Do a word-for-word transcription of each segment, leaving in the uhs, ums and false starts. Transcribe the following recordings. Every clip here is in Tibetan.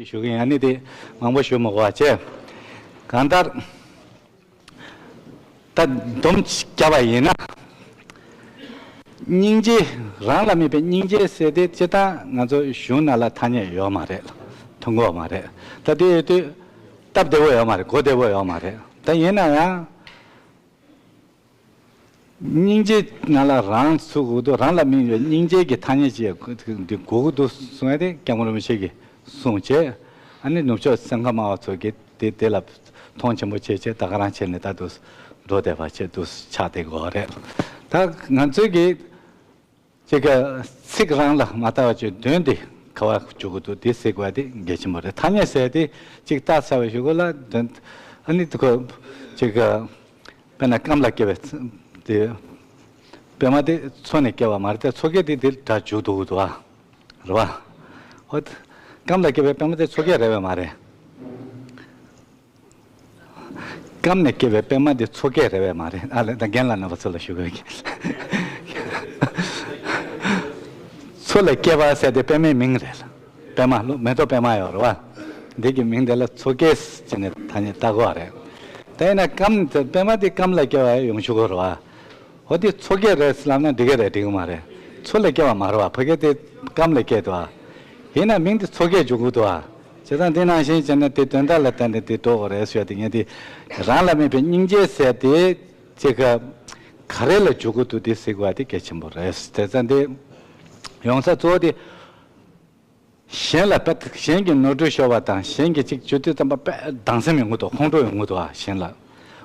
ཞུ་གི་ཡིན། ཨ་ནི་དེ་མང་པོ་ཞུ་མི་དགོས་པ་བྱས། གང་ལྟར་ད་སྡོམ་བརྒྱབ་པ་ཡིན་ན། སྙིང་རྗེ། རང་ལ་དམིགས་པའི་སྙིང་རྗེ་ཟེར་དེ་སྤྱིར་བཏང་ང་ཚོ་གཞུང་ནང་ལ་ཐ་སྙད་ཡོད་མ་རེད། ཐོན་གྱི་ཡོད་མ་རེད། ད་དེ་ཡོད་དུས་སྟབས་བདེ་པོ་ཡོད་མ་རེད། གོ་བདེ་པོ་ཡོད་མ་རེད། ད་ཡིན་ན་ཡང་། སྙིང་རྗེ་ནང་ལ་རང་ཚུད་དགོས་འདུག་རང་ལ་དམིགས་པའི་སྙིང་རྗེ་གི་ཐ་སྙད་ཅིག་འདི་དགོས་ཀྱི་འདུག་གསུང་ཡ་དེ་སྐྱབས་མགོན་རིན་པོ་ཆེ་གིས་གསུངས་བྱས། ཨ་ནི་ནུབ་ཕྱོགས་སེམས་ཁམས་སྨྲ་བ་ཚོ་གིས་དེ་དེ་ལ་མཐོང་ཆེན་པོ་བྱས་བྱས། ད་ག་རང་བྱས་ནས་ད་འདུག་འགྲོ་བསྡད་པ་བྱས་འདུག་ཆགས་བསྡད་ཀྱི་ཡོད་རེད། ད་ང་ཚོའི་གི་ཅིག་ག་ཚིག་རང་ལ་མ་ལྟ་བ་ཅིག་དོན་དེ་ག་བ་འཇུག་གི་འདུག་དེ་གཟིགས་པ་དེ་གལ་ཆེན་པོ་རེད། ཐ་སྙད་ཟེར་དེ་ཅིག་བཏགས་ཚར་བའི་གཞུག་གུ་ལ་དོན། ཨ་ནི་དེ་ཁོ་ཅིག་ག་དཔེར་ན་རྐམ་ལ་སྐྱེ་བའི་ཚ་དེ་པད་མ་དེ་མཚོ་ནས་སྐྱེ་བ་མ་རེད་དེ། མཚོ་སྐྱེས་དེ་དེ་སྒྲ་འཇུག་འདུག་གི་འདུག་ཨ། རེད་བ། ཧོ། རྐམ་ལ་སྐྱེ་བའི་པད་མ་དེ་མཚོ་སྐྱེས་རེད་པས་མ་རེད། རྐམ་ནས་སྐྱེས་པའི་པད་མ་དེ་མཚོ་སྐྱེས་རེད་པས་མ་རེད། ཨ་ལས་ད་རྒན་ལགས་རྣམ་པ་ཚོ་ལ་ཞུ་དགོས་ཀྱི། མཚོ་ལ་སྐྱེས་པ་ཟེར་དེ་པད་མའི་མིང་རེད། པད་མ་ལོ་མེ་ཏོག་པད་མ་ཡོད་རེད་བ། འདི་གི་མིང་དེ་ལ་མཚོ་སྐྱེས་ཟེར་ནས་ཐ་སྙད་བཏགས་ཀྱི་ཡོད་རེད། ད་ཡིན་ན་རྐམ་དེ་པད་མ་དེ་རྐམ་ལ་སྐྱེ་བ་ཡོང་ཆོག་གི་རེད་བ། འོ་དེ་མཚོ་སྐྱེས་རེད་ལབ་ན་འགྲིག་གི་རེད། འགྲིག་གི་མ་རེད། མཚོ་ལ་སྐྱེ་བ་མ་རེད་བ། ཕ་གི་དེ་རྐམ་ལ་སྐྱེས་འདུག་ཨ། ཡིན་ན་མིང་དེ་མཚོ་སྐྱེས་འཇུག་གི་འདུག་ཨ། བྱས་ཙང་དེ་ནང་བཞིན་བྱས་ན་དེ་དོན་དག་ལ་བརྟེན་ནས་དེ་འགྲོ་དགོས་རེད་ཟེར་ཏེ། ངས་དེ་རང་ལ་དམིགས་པའི་སྙིང་རྗེ་ཟེར་དེ་ཅིག་ག་ག་རེ་ལ་འཇུག་གི་འདུག་དེ་གཟིགས་པ་དེ་གལ་ཆེན་པོ་རེད། བྱས་ཙང་དེ་ཡོང་ས་གཙོ་བོ་དེ། གཞན་ལ་དཔེ་གཞན་གྱིས་ནོར་འཁྲུལ་ཤོར་བ་དང་། གཞན་གྱིས་ཅིག་བརྗོད་དུས་ཙམ་པ་དཔེ་སྡང་སེམས་ཡོང་གི་འདུག་ཁོང་ཁྲོ་ཡོང་གི་འདུག་ཨ། གཞན་ལ།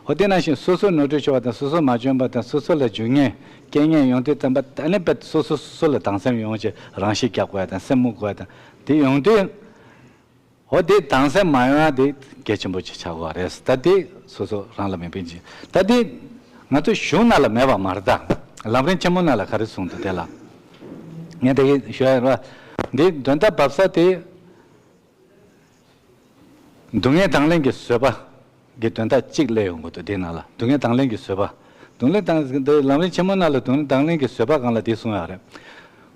འོ་དེ་ནང་བཞིན་སོ་སོ་ནོར་འཁྲུལ་ཤོར་བ་དང་། སོ་སོ་མ་འཇོན་པ་དང་། སོ་སོ་ལ་རྒྱུ་ངན་རྐྱེན་ངན་ཡོང་དུས་ཙམ་པ་ཨ་ནི་དཔེ་སོ་སོ་སོ་སོ་ལ་སྡང་སེམས་ཡོང་བྱས། རང་ཤི་རྒྱག་དགོས་ཡ་དང་། སེམས་རྨུགས་དགོས་ཡ་དང་དེ་ཡོང་དུས། འོ་དེ་སྡང་སེམས་མ་ཡོང་ཡ་དེ་གལ་ཆེན་པོ་ཅིག་ཆགས་ཀྱི་ཡོད་རེད། ད་དེ་སོ་སོ་རང་ལ་དམིགས་པའི་སྙིང་རྗེ། ད་དེ་ང་ཚོ་གཞུང་ནང་ལ་མེད་པ་མ་རེད། ད་ལམ་རིམ་ཆེན་མོ་ནང་ལ་ག་རེ་གསུངས་འདུག་དེ་ལ། ངས་དེ་གི་ཞུ་ཡ་རེད་བ། འདི་དོན་དག་བབས་ས་དེ། སྡུག་བསྔལ་དང་ལེན་གྱི་བཟོད་པ་གི་དོན་དག་གཅིག་སླེབས་ཡོང་གི་འདུག་དེ་ནང་ལ་སྡུག་བསྔལ་དང་ལེན་གྱི་བཟོད་པ། སྡུག་བསྔལ་དང་། འདི་ལམ་རིམ་ཆེན་མོ་ནང་ལ་སྡུག་བསྔལ་དང་ལེན་གྱི་བཟོད་པ་སྒང་ལ་འདི་གསུངས་ཡོད་རེད།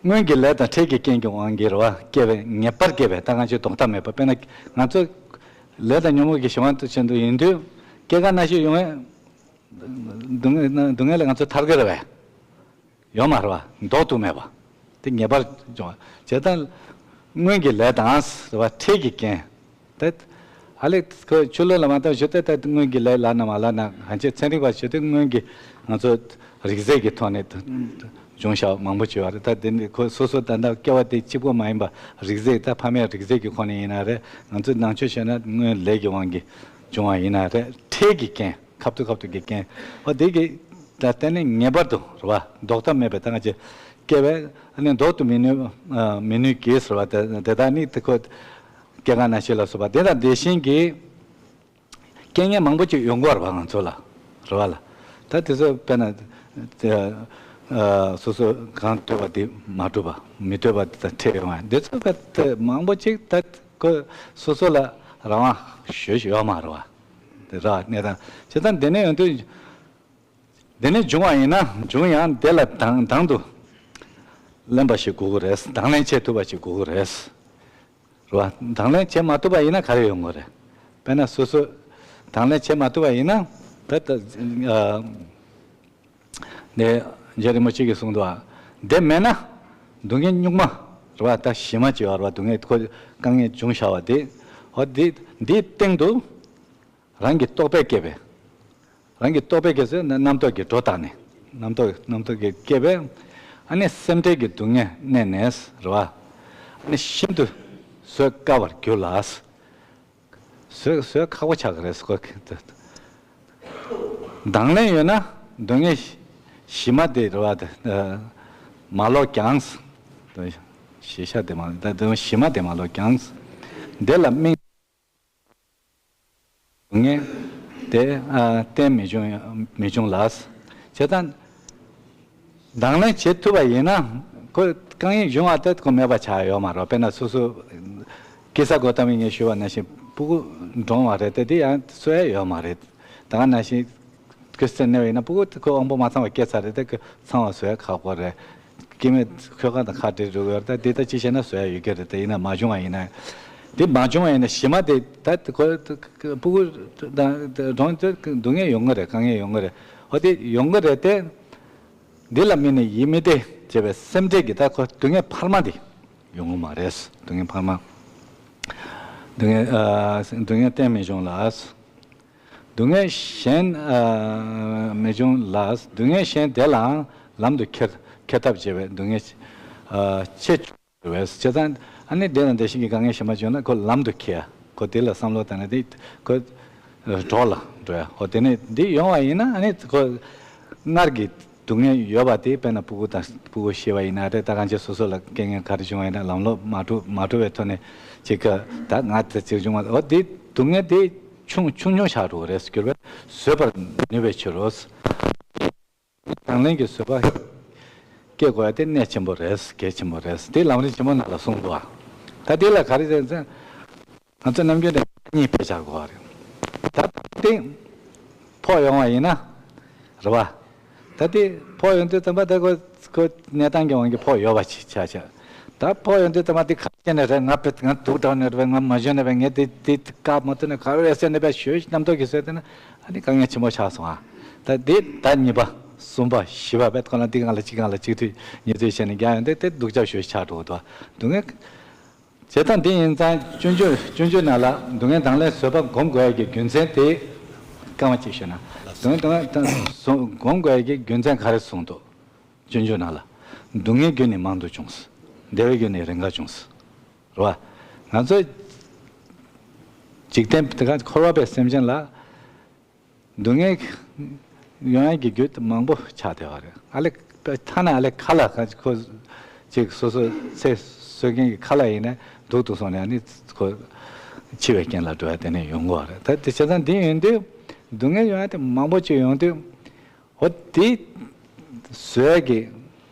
སྔོན་གྱི་ལས་དང་འཕྲལ་གྱི་རྐྱེན་གྱི་དབང་གིས་རེད་བ། སྐྱེ་བའི་ངེས་པར་སྐྱེ་བའི། ད་ང་ཚོས་ལྡོག་ཐབས་མེད་པ། དཔེར་ན་ང་ཚོ་ལས་དང་ཉོན་མོངས་ཀྱི་གཞན་དབང་དུ་བྱས་འདུག་ཡིན་དུས་སྐྱེ་རྒ་ན་འཆི་ཡོང་བའི་སྡུག་བསྔལ་སྡུག་བསྔལ་ལས་ང་ཚོ་ཐར་གི་རེད་བས། ཡོད་མ་རེད་བ། ལྡོག་ཏུ་མེད་པ། དེ་ངེས་པར་འབྱུང་བ། བྱས་ཙང་སྔོན་གྱི་ལས་དང་རེད་བ། འཕྲལ་གྱི་རྐྱེན། ད་ཨ་ལས་ཁོ་ཆུ་ལོག་ལ་མ་ལྟ་བ་ཞུ་ད། ད་སྔོན་གྱི་ལས་ལགས་ན་མ་ལགས་ན་གང་ཅི་ཚན་རིག་པ་ཞུ་དུས་སྔོན་གྱི་ང་ཚོ་རིགས་རྫས་ཀྱི་ཐོག་ནས་བྱུང་བཞག་མང་པོ་ཅིག་ཡོད་རེད། ད་དེ་ནི་ཁོ་སོ་སོ་ད་ལྟ་སྐྱེ་བ་དེ་གཅིག་པོ་མ་ཡིན་པ་རིགས་རྫས། ད་ཕ་མའི་རིགས་རྫས་ཀྱི་ཁོངས་ནས་ཡིན་ན་རེད། ང་ཚོས་ནང་ཆོས་བཤད་ན་སྔོན་ལས་ཀྱི་དབང་གིས་བྱུང་བ་ཡིན་ན་རེད། འཕྲལ་གྱི་རྐྱེན། ཁ་ཐུག་ཁ་ཐུག་གི་རྐྱེན། འོ་དེ་གི་ད་བརྟེན་ནས་ངེས་པར་དུ་རེད་བ། ལྡོག་ཐབས་མེད་པའི་ད་ང་ཅི་སྐྱེ་བས་ཨ་ནི་ལྡོག་ཏུ་མི་ནུས། ཨ་མི་ནུས་ཀྱིས་ཟེར་བ་དེ་དེ་དག་ནི་དེ་ཁོ་སྐྱེ་རྒ་ན་འཆི་ལ་སོགས་པ་དེ་དང་དེ་བཞིན་གྱི་རྐྱེན་ངན་མང་པོ་ཅིག་ཡོང་གི་ཡོད་རེད་བ་ང་ཚོ་ལ། རེད་བ་ལ། ད་དེ་ཚོ་དཔེར་ན་དེ་ཨ་སོ་སོ་གང་འདོད་པ་དེ་མ་འགྲུབ་པ། མི་འདོད་པ་དེ་དང་འཕྲད་ཡོང་བ་འདི་ཚོ་དཔེ་དེ་མང་པོ་ཅིག་ད་ཁོ་སོ་སོ་ལ་རང་དབང་ཞེ་ཅིག་ཡོད་མ་རེད་བ། དེ་ར་གནས་སྟངས་བྱས་ཙང་དེ་ནས་ཡོང་དུས། དེ་ནས་བྱུང་བ་ཡིན་ན་བྱུང་ཡང་དེ་ལ་དང་དང་དུ་ལེན་པ་ཞིག་དགོས་ཀྱི་རེད། དང་ལེན་བྱེད་ཐུབ་པ་ཞིག་དགོས་ཀྱི་རེད། རེད་བ། དང་ལེན་བྱེད་མ་ཐུབ་པ་ཡིན་ན་ག་རེ་ཡོང་གི་རེད། དཔེར་ན་སོ་སོ་དང་ལེན་བྱེད་མ་ཐུབ་པ་ཡིན་ན་ད་ལྟ་ཨ་ནས་རྗེ་རིན་པོ་ཆེ་གིས་གསུངས་འདུག་བ། དེ་མེད་ན་སྡུག་བསྔལ་གཉུག་མ་རེད་བ། ད་གཞི་མ་ཅིག་ཡོད་རེད་བ། སྡུག་བསྔལ་ཁོ་དཀའ་ངལ་བྱུང་བཞག་པ་དེ། འོ་དེ་འདིའི་སྟེང་དུ། རང་གི་རྟོག་པས་བསྐྱེད་པའི། རང་གི་རྟོག་པས་བསྐྱེད་ཟེར་ན་རྣམ་རྟོག་གི་སྒྲོ་བཏགས་ནས། རྣམ་རྟོག་རྣམ་རྟོག་གིས་བསྐྱེད་པའི། ཨ་ནི་སེམས་ཁྲལ་གྱི་སྡུག་བསྔལ་མནན་ནས་རེད་བ། ཨ་ནི་ཤིན་ཏུ་བཟོད་དཀའ་བར་གྱུར་ལ། བཟོད་བཟོད་ཁག་པོ་ཆགས་ཀྱི་རེད་ཟེར་གོ། དང་ལེན་ཡོད་ན་སྡུག་བསྔལ་གཞི་མ་དེ་རེད་བ། དེ་མ་ལོག་ཀྱང་། གཞི་ཤ་དེ་མ་ད་དེ་གཞི་མ་དེ་མ་ལོག་ཀྱང་། དེ་ལ་དམིགས། སྡུག་བསྔལ་དེ་ཨ་གཏན་མི་འབྱུང་མི་འབྱུང་ལ། བྱས་ཙང་། དང་ལེན་བྱེད་ཐུབ་པ་ཡིན་ན་ཁོ་རྐང་གཡས་གཞུང་བ་དེ་ཁོ་མེད་པ་ཆགས་ཡོད་མ་རེད། དཔེར་ན་སོ་སོ་ཀེ་སར་གོ་ཏ་མི་ངས་ཞུས་པ་ནང་བཞིན་སྤུ་གུ་འགྲོངས་པ་རེད་དེ། དེ་ཡང་གསོ་ཡ་ཡོད་མ་རེད། ད་ག་ནང་བཞིན་ཁོ་སེམས་ནད་པ་ཡིན་ན་སྤུ་གུ་དེ་ཁོ་དབང་པོ་མ་ཚང་བ་སྐྱེས་ཚར་རེད་དེ། ཁོ་ཚང་བ་བཟོ་ཡ་ཁག་པོ་རེད། སྐྱེ་མེད་ཁོས་ཁ་དང་ཁ་བྲལ་འགྲོ་གི་ཡོད་རེད། ད་དེ་ལྟ་ཅི་བྱས་ན་བཟོ་ཡ་ཡོད་ཀྱི་རེད། དེ་ཡིན་ན་མ་བྱུང་བ་ཡིན་ན། འདི་མ་བྱུང་བ་ཡིན་ན་གཞི་མ་དེ་ད་ཁོ་སྤུ་གུ་དང་གྲོངས་ཚེ་སྡུག་བསྔལ་ཡོང་གི་རེད། དཀའ་ངལ་ཡོང་གི་རེད། འོ་དེ་ཡོང་གི་རེད་དེ། འདི་ལ་དམིགས་ནས་ཡིད་མི་བདེ་ཅེས་པའི་སེམས་ཁྲལ་གྱིས་ད་ཁོ་སྡུག་བསྔལ་འཕར་མ་འདི་ཡོང་གི་མ་རེད། སྡུག་བསྔལ་འཕར་མ། སྡུག་བསྔལ་ཨ། སྡུག་བསྔལ་གཏན་མི་འབྱུང་ལ། སྡུག་བསྔལ་གཞན་ཨ། མི་འབྱུང་ལ། སྡུག་བསྔལ་གཞན་དེ་ལའང་ལམ་དུ་ཁྱེར་ཁྱེར་ཐབས་བྱེད་པའི་སྡུག་བསྔལ་ཨ། ཆེ་བ་བས། བྱས་ཙང་ཨ་ནི་བདེ་དང་བདེ་གཤིས་ཀྱི་དཀའ་ངལ་གཞན་པ་བྱུང་ན་ཁོ་ལམ་དུ་ཁྱེར་ཡ། ཁོ་དེ་ལ་བསམ་བློ་བཏང་ནས་དེ་ཁོ་གྲོགས་ལ་འགྲོ་ཡ། ཧོ་དེ་ནས་འདི་ཡོང་བ་ཡིན་ན་ཨ་ནི་ཁོ་སྔར་གྱི་སྡུག་བསྔལ་ཡོད་པ་དེ་དཔེར་ན་སྤུ་གུ་དང་སྤུ་གུ་ཤི་བ་ཡིན་ན་རེད། ད་གང་ཅི་སོ་སོ་ལ་རྐྱེན་ངན་ག་རེ་བྱུང་བ་ཡིན་ན་ལམ་ལོག་མ་འགྲོ་མ་འགྲོ་བའི་ཐོག་ནས་ཅིག་ག་ད་ང་དེ་ཅིག་བྱུང་བ། ཨོ་དེ་སྡུག་བསྔལ་དེ་ཆུང་ཆུང་ཆུང་ཆགས་འགྲོ་གི་རེད་ཟེར་གྱུར་པས་བཟོད་པར་ནུས་པའི་ཕྱིར་རོ། དང་ལེན་གྱི་བཟོད་པ་སྐྱེ་དགོས་ཡ་དེ་གནད་ཆེན་པོ་རེད། གལ་ཆེན་པོ་རེད། དེ་ལམ་རིམ་ཆེན་མོ་ནང་ལ་གསུངས་འདུག་ཨ། ད་དེ་ལ་ག་རེ་ཟེར་ན། ང་ཚོ་ནམ་རྒྱུན་ནས་གཉིས་ཕལ་ཆེར་གོ་བ་རེད། ད་དེ་ཕོག་ཡོང་བ་ཡིན་ན་རེད་བ། ད་དེ་ཕོག་ཡོང་དུས་ཙམ་པ་ད་ཁོ་ཁོ་གནས་སྟངས་ཀྱི་དབང་གིས་ཕོག་ཡོད་པ་ཅིག་ཆགས་ཆགས། ད་ཕོག་ཡོང་དུས་ཙམ་པ་དེ་ག་རེ་བྱས་ནས་རེད། ང་དཔེ་ང་སྡུག་དྲགས་ནས་རེད་བས། ང་མ་བྱོན་ནས་བས། ངས་དེ་དེ་བཀག་མ་ཐུབ་ནས་ག་རེ་རེད་ཟེར་ནས་བས་ཞོལ་རྣམ་རྟོག་གིས་བཟོས་དེ་ན་ཨ་ནི་དཀའ་ངལ་ཆེན་པོ་ཆགས་སོང་ཨ། ད་དེ་ད་གཉིས་པ་གསུམ་པ་བཞི་པ་བས་ཁོ་ན་དེ་སྒང་ལ་གཅིག་སྒང་ལ་གཅིག་མཐུད་གཉིས་མཐུད་བྱས་ནས་རྒྱག་ཡོང་དུས་དེ་སྡུག་ཅག་ཞོལ་ཆགས་འགྲོ་གི་འདུག་ཨ། སྡུག་བསྔལ། བྱེད་སྟངས་འདི་ཡིན་ཙང་སྤྱོད་འཇུག་སྤྱོད་འཇུག་ནང་ལ་སྡུག་བསྔལ་དང་ལེན་བཟོད་པ་སྒོམ་དགོས་ཡ་གི་རྒྱུ་མཚན་དེ་རྐང་པ་གཅིག་ཤོད་ན། སྡུག་བསྔལ་དང་ལེན་བཟོད་སྒོམ་དགོས་ཡ་གི་རྒྱུ་མཚན་ག་རེ་གསུངས་འདུག་སྤྱོད་འཇུག་ནང་ལ་སྡུག་བསྔལ་རྒྱུ་ནི་མང་དུ་འབྱུང་། བདེ་བའི་རྒྱུ་ནི་རེ་འགའ་འབྱུང་། རེད་བ། ང་ཚོ་འཇིག་རྟེན་འདི་ག་འཁོར་བ་པའི་སེམས་ཅན་ལ། སྡུག་བསྔལ་ཡོང་ཡ་གི་རྒྱུ་དེ་མང་པོ་ཆགས་བསྡད་པ་རེད། ཨ་ལས་ཐ་ན་ཨ་ལས་ཁ་ལག་ཁ་ཁོ་ཅིག་སོ་སོ་ཚེ་གསོད་མཁན་གྱི་ཁ་ལག་ཡིན་ན་སྡུག་ཏུ་སོང་ནས་ཨ་ནི་ཁོ་འཆི་བའི་རྐྱེན་ལ་འགྲོ་ཡ་དེ་ནས་ཡོང་གི་རེད། ད་དེ་བྱས་ཙང་འདི་ཡིན་དུས་སྡུག་བསྔལ་ཡོང་ཡ་དེ་མང་པོ་ཅིག་ཡོང་དུས། འོ་དེ་བཟོད་ཀྱི་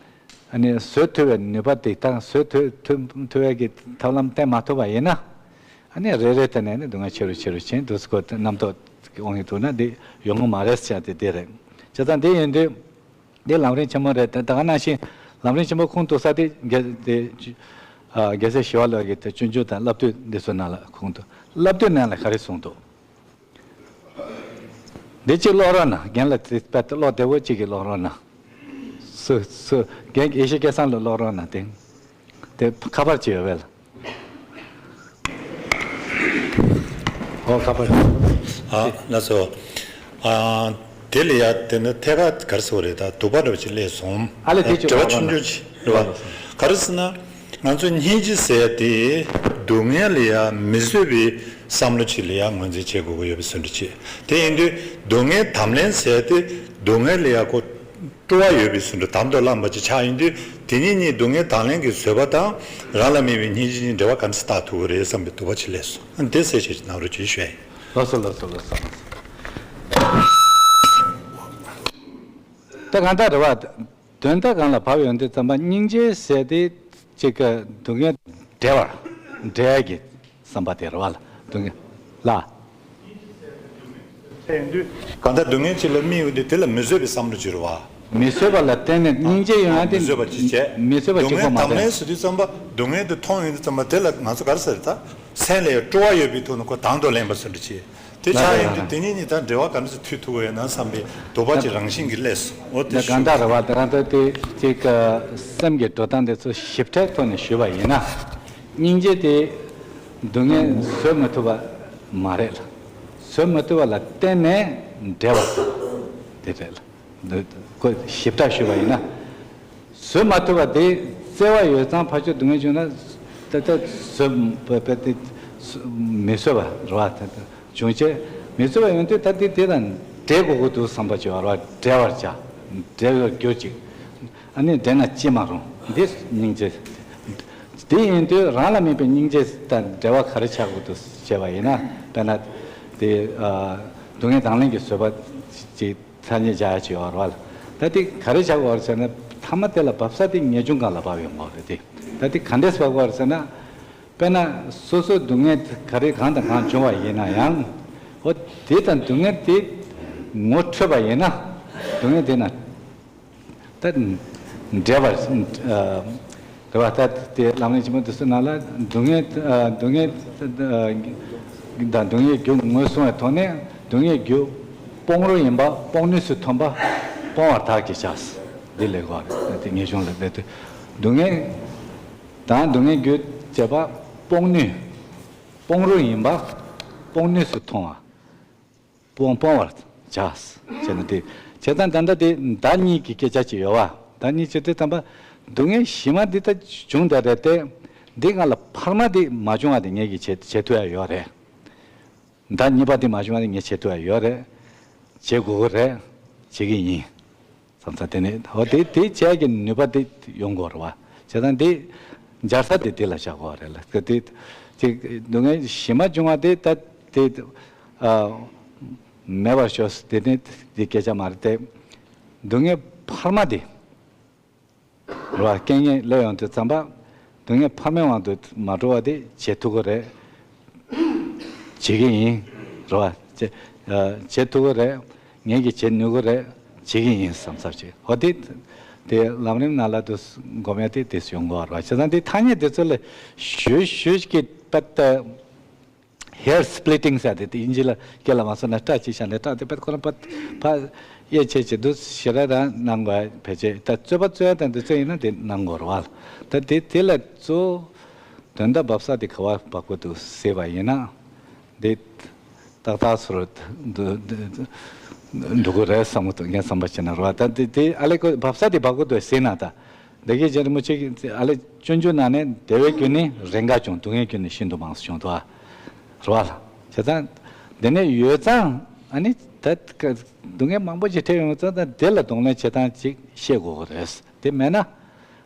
ཨ་ནི་བཟོད་ཐུབ་པའི་ནུས་པ་དེ་དང་བཟོད་ཐུབ་ཐུབ་ཐུབ་པའི་གི་ཐབས་ལམ་བསྟེན་མ་ཐུབ་པ་ཡིན་ན། ཨ་ནི་རེ་རེ་དེ་ནས་ནི་སྡུག་བསྔལ་ཆེ་རུ་ཆེ་རུ་ཕྱིན་དུས་སུ་ཁོ་རྣམ་རྟོག་གི་དབང་གིས་དུག་ན་འདི་ཡོང་གི་མ་རེད་ཟེར་ཏེ་འདི་རེད། བྱས་ཙང་འདི་ཡིན་དུས་འདི་ལམ་རིམ་ཆེན་མོ་རེད། དེ་ད་ག་ནང་བཞིན་ལམ་རིམ་ཆེན་མོ་ཁུངས་གཏུགས་ས་དེ་རྒྱལ་དེ་ཨ་རྒྱལ་སྲས་ཞི་བ་ལྷ་གི་དེ་སྤྱོད་འཇུག་དང་བསླབ་བཏུས་འདི་ཚོ་ནང་ལ་ཁུངས་གཏུགས། བསླབ་བཏུས་ནང་ལ་ག་རེ་གསུངས་འདུག་འདི་གཅིག་ཀློག་རོགས་གནང་། རྒན་ལ་དེ་དཔེ་ཀློག་བདེ་བོ་གཅིག་གིས་ཀློག་རོགས་གནང་། སུ་སུ་རྒན་ཡེ་ཤེས་སྐལ་བཟང་ལ་ཀློག་རོགས་གནང་། དེ་དེ་ཁ་པར་ཅིག་ཡོད་པས་ལ། ཨོ་ཁ་པར། ཨ་ལགས་སོ། ཨ་དེ་ལ་ཡ་དེ་ནི་ཐད་ཀར་ག་རེ་ཟེར་བ་རེད། ད་དུ་བ་འདྲ་བ་ཅིག་སླེབས་སོང་། ཨ་ལས་དེ་ཅིག་དྲི་བ་ཀློག་རོགས་ཆུང་ཆུང་ཅིག་རེད་བ། ག་རེ་ཟེར་ན། ང་ཚོ་སྙིང་རྗེ་ཟེར་དེ་སྡུག་བསྔལ་ལ་ཡ་མི་བཟོད་པའི་བསམ་བློ་ཅིག་ལ་ཡ་ངོས་འཛིན་བྱེད་དགོས་ཀྱི་ཡོད་པའི་བཟོ་འདྲ་ཅིག་དེ་ཡིན་དུས་སྡུག་བསྔལ་དམ་ལེན་ཟེར་དེ་སྡུག་བསྔལ་ལ་ཡ་ཁོ་སྤྲོ་བ་ཡོད་པའི་བཟོ་འདྲ་དམ་དུ་བླངས་པ་ཅིག་ཆགས་ཡིན་དུས་དེ་གཉིས་གཉིས་སྡུག་བསྔལ་དམ་ལེན་གྱི་བཟོད་པ་དང་རང་ལ་དམིགས་པའི་སྙིང་རྗེ་གཉིས་འབྲེལ་བ་ག་འདྲ་བཏགས་ཐུབ་ཀྱི་རེད་བསམ་པའི་འདུན་པ་ཅིག་སླེབས་སོང་། འདི་གསལ་བཤད་ཅིག་གནང་རོགས་ཞེས་ཞུ་ཡ་ཡིན། ལགས་སོ་ལགས་སོ་ལགས་སོ། ད་གང་ལྟར་རེད་བ། དོན་དག་སྒང་ལ་བབས་ཡོང་དུས་ཙམ་པ་སྙིང་རྗེ་ཟེར་དེ་གཅིག་གི་སྡུག་བསྔལ་བྲལ་བར་བྲལ་ཡག་གི་བསམ་པ་དེ་རེད་བ་ལ། སྡུག་བསྔལ་ལ། གང་ལྟར་སྡུག་བསྔལ་ཅིག་ལ་དམིགས་ཡོང་དུས་དེ་ལ་མི་བཟོད་པའི་བསམ་བློ་ཅིག་རེད་བ། མི་བཟོད་པ་ལ་བརྟེན་ནས་སྙིང་རྗེ་ཡོང་ཡག་དེ། མི་བཟོད་པ་ཅིག་བྱས། མི་བཟོད་པ་གཅིག་པོ་མ་རེད། སྡུག་བསྔལ་དམ་ལེན་ཟེར་དུས་ཙམ་པ་སྡུག་བསྔལ་དེ་མཐོང་ཡོང་དུས་ཙམ་པ་དེ་ལ་ང་ཚོ་ག་རེ་ཟེར་ད། སེམས་ལ་སྤྲོ་བ་ཡོད་པའི་ཐོག་ནས་ཁོ་དང་དུ་ལེན་པ་ཟེར་འདྲ་ཅིག་དེ་ཆགས་ཡོང་དུས་དེ་གཉིས་གཉིས་དང་འབྲེལ་བ་ག་འདྲ་ཞིག་མཐུད་ཐུབ་ཀྱི་ཡོད་ན་བསམ་པའི་འདུན་པ་ཅིག་རང་བཞིན་གྱིས་སླེབས་སོང་། འོ་དེ་ད་གང་ལྟར་རེད་བ། ད་གང་ལྟར་དེ་གཅིག་སེམས་ཀྱི་འགྲོ་སྟངས་དེ་ཚོ་ཞིབ་ཕྲའི་ཐོག་ནས་ཞུས་པ་ཡིན་ན། སྙིང་རྗེ་དེ་སྡུག་བསྔལ་བཟོད་མ་ཐུབ་པ་མ་རེད་ལ། བཟོད་མ་ཐུབ་པ་ལ་བརྟེན་ནས་འབྲེལ་བ་དེ་རེད་ལ། འདི་ཁོ་ཞིབ་ཕྲ་ཞུས་པ་ཡིན་ན། བཟོད་མ་ཐུབ་པ་དེ་བརྩེ་བ་ཡོད་ཙང་ཕར་ཕྱོགས་སྡུག་བསྔལ་བྱུང་ན་ད་ལྟ་བཟོད་པ་དེ་མི་བཟོད་པ་རེད་བ། ད་ལྟ་བྱུང་བྱས་མི་བཟོད་པ་ཡོང་དུས་ད་དེ་དེ་དང་འབྲལ་དགོས་ཀྱི་འདུག་བསམ་པ་ཅིག་ཡོད་རེད་བ། འབྲལ་བར་བྱ། འབྲལ་བར་གྱུར་ཅིག་ཨ་ནི་འབྲལ་ན་ཅི་མ་རུང་། འདི་སྙིང་རྗེ། དེ་ཡིན་དུས་རང་ལ་དམིགས་པའི་སྙིང་རྗེ་དང་འབྲེལ་བ་ག་རེ་ཆགས་དགོས་འདུག་བྱས་པ་ཡིན་ན། དཔེར་ན་དེ་སྡུག་བསྔལ་དང་ལེན་གྱི་བཟོད་པ་ཅིག་ཐ་སྙད་བྱ་ཡ་ཅིག་ཡོད་རེད་བ། ད་དེ་ག་རེ་བྱ་དགོས་རེད་ཟེར་ན། ཐ་མ་དེ་ལ་བབས་ས་དེ་ངེས་འབྱུང་སྒང་ལ་བབས་ཡོང་དགོས་རེད་དེ། ད་དེ་ག་འདྲས་བབས་དགོས་རེད་ཟེར་ན། དཔེར་ན་སོ་སོ་སྡུག་བསྔལ་ག་རེ་གང་དང་གང་བྱུང་བ་ཡིན་ན་ཡང་། འོ་དེ་དང་སྡུག་བསྔལ་དེ་ངོ་འཕྲོད་པ་ཡིན་ན། སྡུག་བསྔལ་དེ་ན་ད་འབྲལ་བར་ཨ། རེད་བ། ད་དེ་ལམ་རིམ་ཆེན་མོ་དེ་ཚོའི་ནང་ལ་སྡུག་བསྔལ་ཨ་སྡུག་བསྔལ་ཨ་དང་སྡུག་བསྔལ་རྒྱུ་ངོས་བཟུང་བའི་ཐོག་ནས་སྡུག་བསྔལ་རྒྱུ་སྤོང་རུང་ཡིན་པ་སྤོང་ནུས་སུ་ཐོན་པ་སྤོང་བར་བདག་གིས་བྱ། འདི་ལས་གོ་རེད། དེ་ངེས་བྱུང་ལ་སླེབས་དུས་སྡུག་བསྔལ་དང་སྡུག་བསྔལ་རྒྱུ་བྱེད་པ་སྤོང་ནུས། སྤོང་རུང་ཡིན་པ་སྤོང་ནུས་སུ་མཐོང་བ། སྤོང་སྤོང་བར་བྱ། ཟེར་ན་དེ། བྱས་ཙང་ད་ལྟ་དེ་བདག་གཉིས་ཀྱི་སྐད་ཆ་ཅིག་ཡོད་བ། བདག་གཉིས་ཅིག་དེ་དམ་པ། སྡུག་བསྔལ་གཞི་མ་འདི་ད་བྱུང་བསྡད་རེད་དེ། འདི་སྒང་ལ་འཕར་མ་འདི་མ་བྱུང་བ་དེ་ངེད་ཀྱིས་བྱེད་བྱེད་ཐུབ་ཡ་ཡོད་རེད། བདག་གཉིས་པ་འདི་མ་བྱུང་བ་དེ་ངས་བྱེད་ཐུབ་ཡ་ཡོད་རེད། བྱེད་དགོས་ཀྱི་རེད། བྱེད་ཀྱི་ཡིན། བསམ་ས་དེ་ནས་འོ་དེ་དེ་བྱས་ཀྱི་ནུས་པ་དེ་ཡོང་དགོས་རེད་བ། བྱས་ཙང་དེ་སྦྱར་ས་དེ་དེ་ལ་བཞག་དགོས་རེད་ལ། དེ་ཅིག་སྡུག་བསྔལ་གཞི་མ་བྱུང་བ་དེ་ད་དེ་ཨ་མེད་པར་ཤོག་དེ་ནས་དེ་སྐད་ཆ་མ་རེད་དེ། སྡུག་བསྔལ་འཕར་མ་དེ་རེད་བ། རྐྱེན་ངན་སླེབས་ཡོང་དུས་ཙམ་པ། སྡུག་བསྔལ་འཕར་མའི་དབང་དུ་མ་འགྲོ་བ་དེ་བྱེད་ཐུབ་ཀྱི་རེད། བྱེད་ཀྱི་ཡིན། རེད་བ། བྱེད་ཨ་བྱེད་ཐུབ་ཀྱི་རེད། ངེད་ཀྱིས་བྱེད་ནུས་ཀྱི་རེད། བྱེད་ཀྱི་ཡིན་བསམ་ཚར་བྱེད། འོ་དེ། དེ་ལམ་རིམ་ནང་ལ་དུ་སྒོམ་ཡ་དེ་དེ་ཡོང་དགོས་པ་རེད་བ། བྱས་ཙང་དེ་ཐ་སྙད་དེ་ཚོ་ལ་ཞུ་ཞུ་གི་པད་hair splitting ཟེར་དེ་དེ་དབྱིན་ཇི་ལ་སྐད་ལ་མ་སོང་ན་སྐྲ་གཅིག་བཞག་ནས་སྐྲ་དེ་པད་ཁོ་རང་པད་ཕ་དབྱེ་ཕྱེ་བྱེད་དུ་ཞེ་དྲག་རང་གནང་དགོས་ཕལ་ཆེར་ད་རྩོད་པ་རྩོད་ཡ་དང་དེ་ཚོ་ཡིན་ན་དེ་གནང་དགོས་རེད་བ། ད་དེ་དེ་ལ་གཙོ་བོ་དོན་དག་འབབ་ས་དེ་ག་བ་འབབ་དགོས་འདུག་ཟེར་བ་ཡིན་ན། འདི་ཏག་ཏག་སོར་འདུ་འདུ་འདུག་གི་རེད་བསམ་གི་འདུག་ངས་བསམ་པ་བྱས་ན་རེད་བ། ད་འདི་འདི་ཨ་ལེ་ཁོ་འབབ་ས་དེ་འབབ་དགོས་འདུག་ཟེར་ན་ད། འདི་གའི་རྗེ་རིན་པོ་ཆེ་གིས་ཨ་ལེ་སྤྱོད་འཇུག་ནང་ནས་བདེ་བའི་རྒྱུ་ནི་རེས་འགའ་བྱུང་། སྡུག་བསྔལ་རྒྱུ་ནི་ཤིན་ཏུ་མང་ཟེར་བྱུང་འདུག་ཨ། རེད་བ། བྱས་ཙང་འདི་ནས་ཡོད་ཙང་ཨ་ནི་ད་སྡུག་བསྔལ་མང་པོ་ཞིག་འཕྲད་ཡོང་ཙང་ད་འདི་ལ་གདོང་ལེན་བྱེད་སྟངས་ཅིག་ཤེས་དགོས་ཀྱི་རེད། དེ་མེད་ན་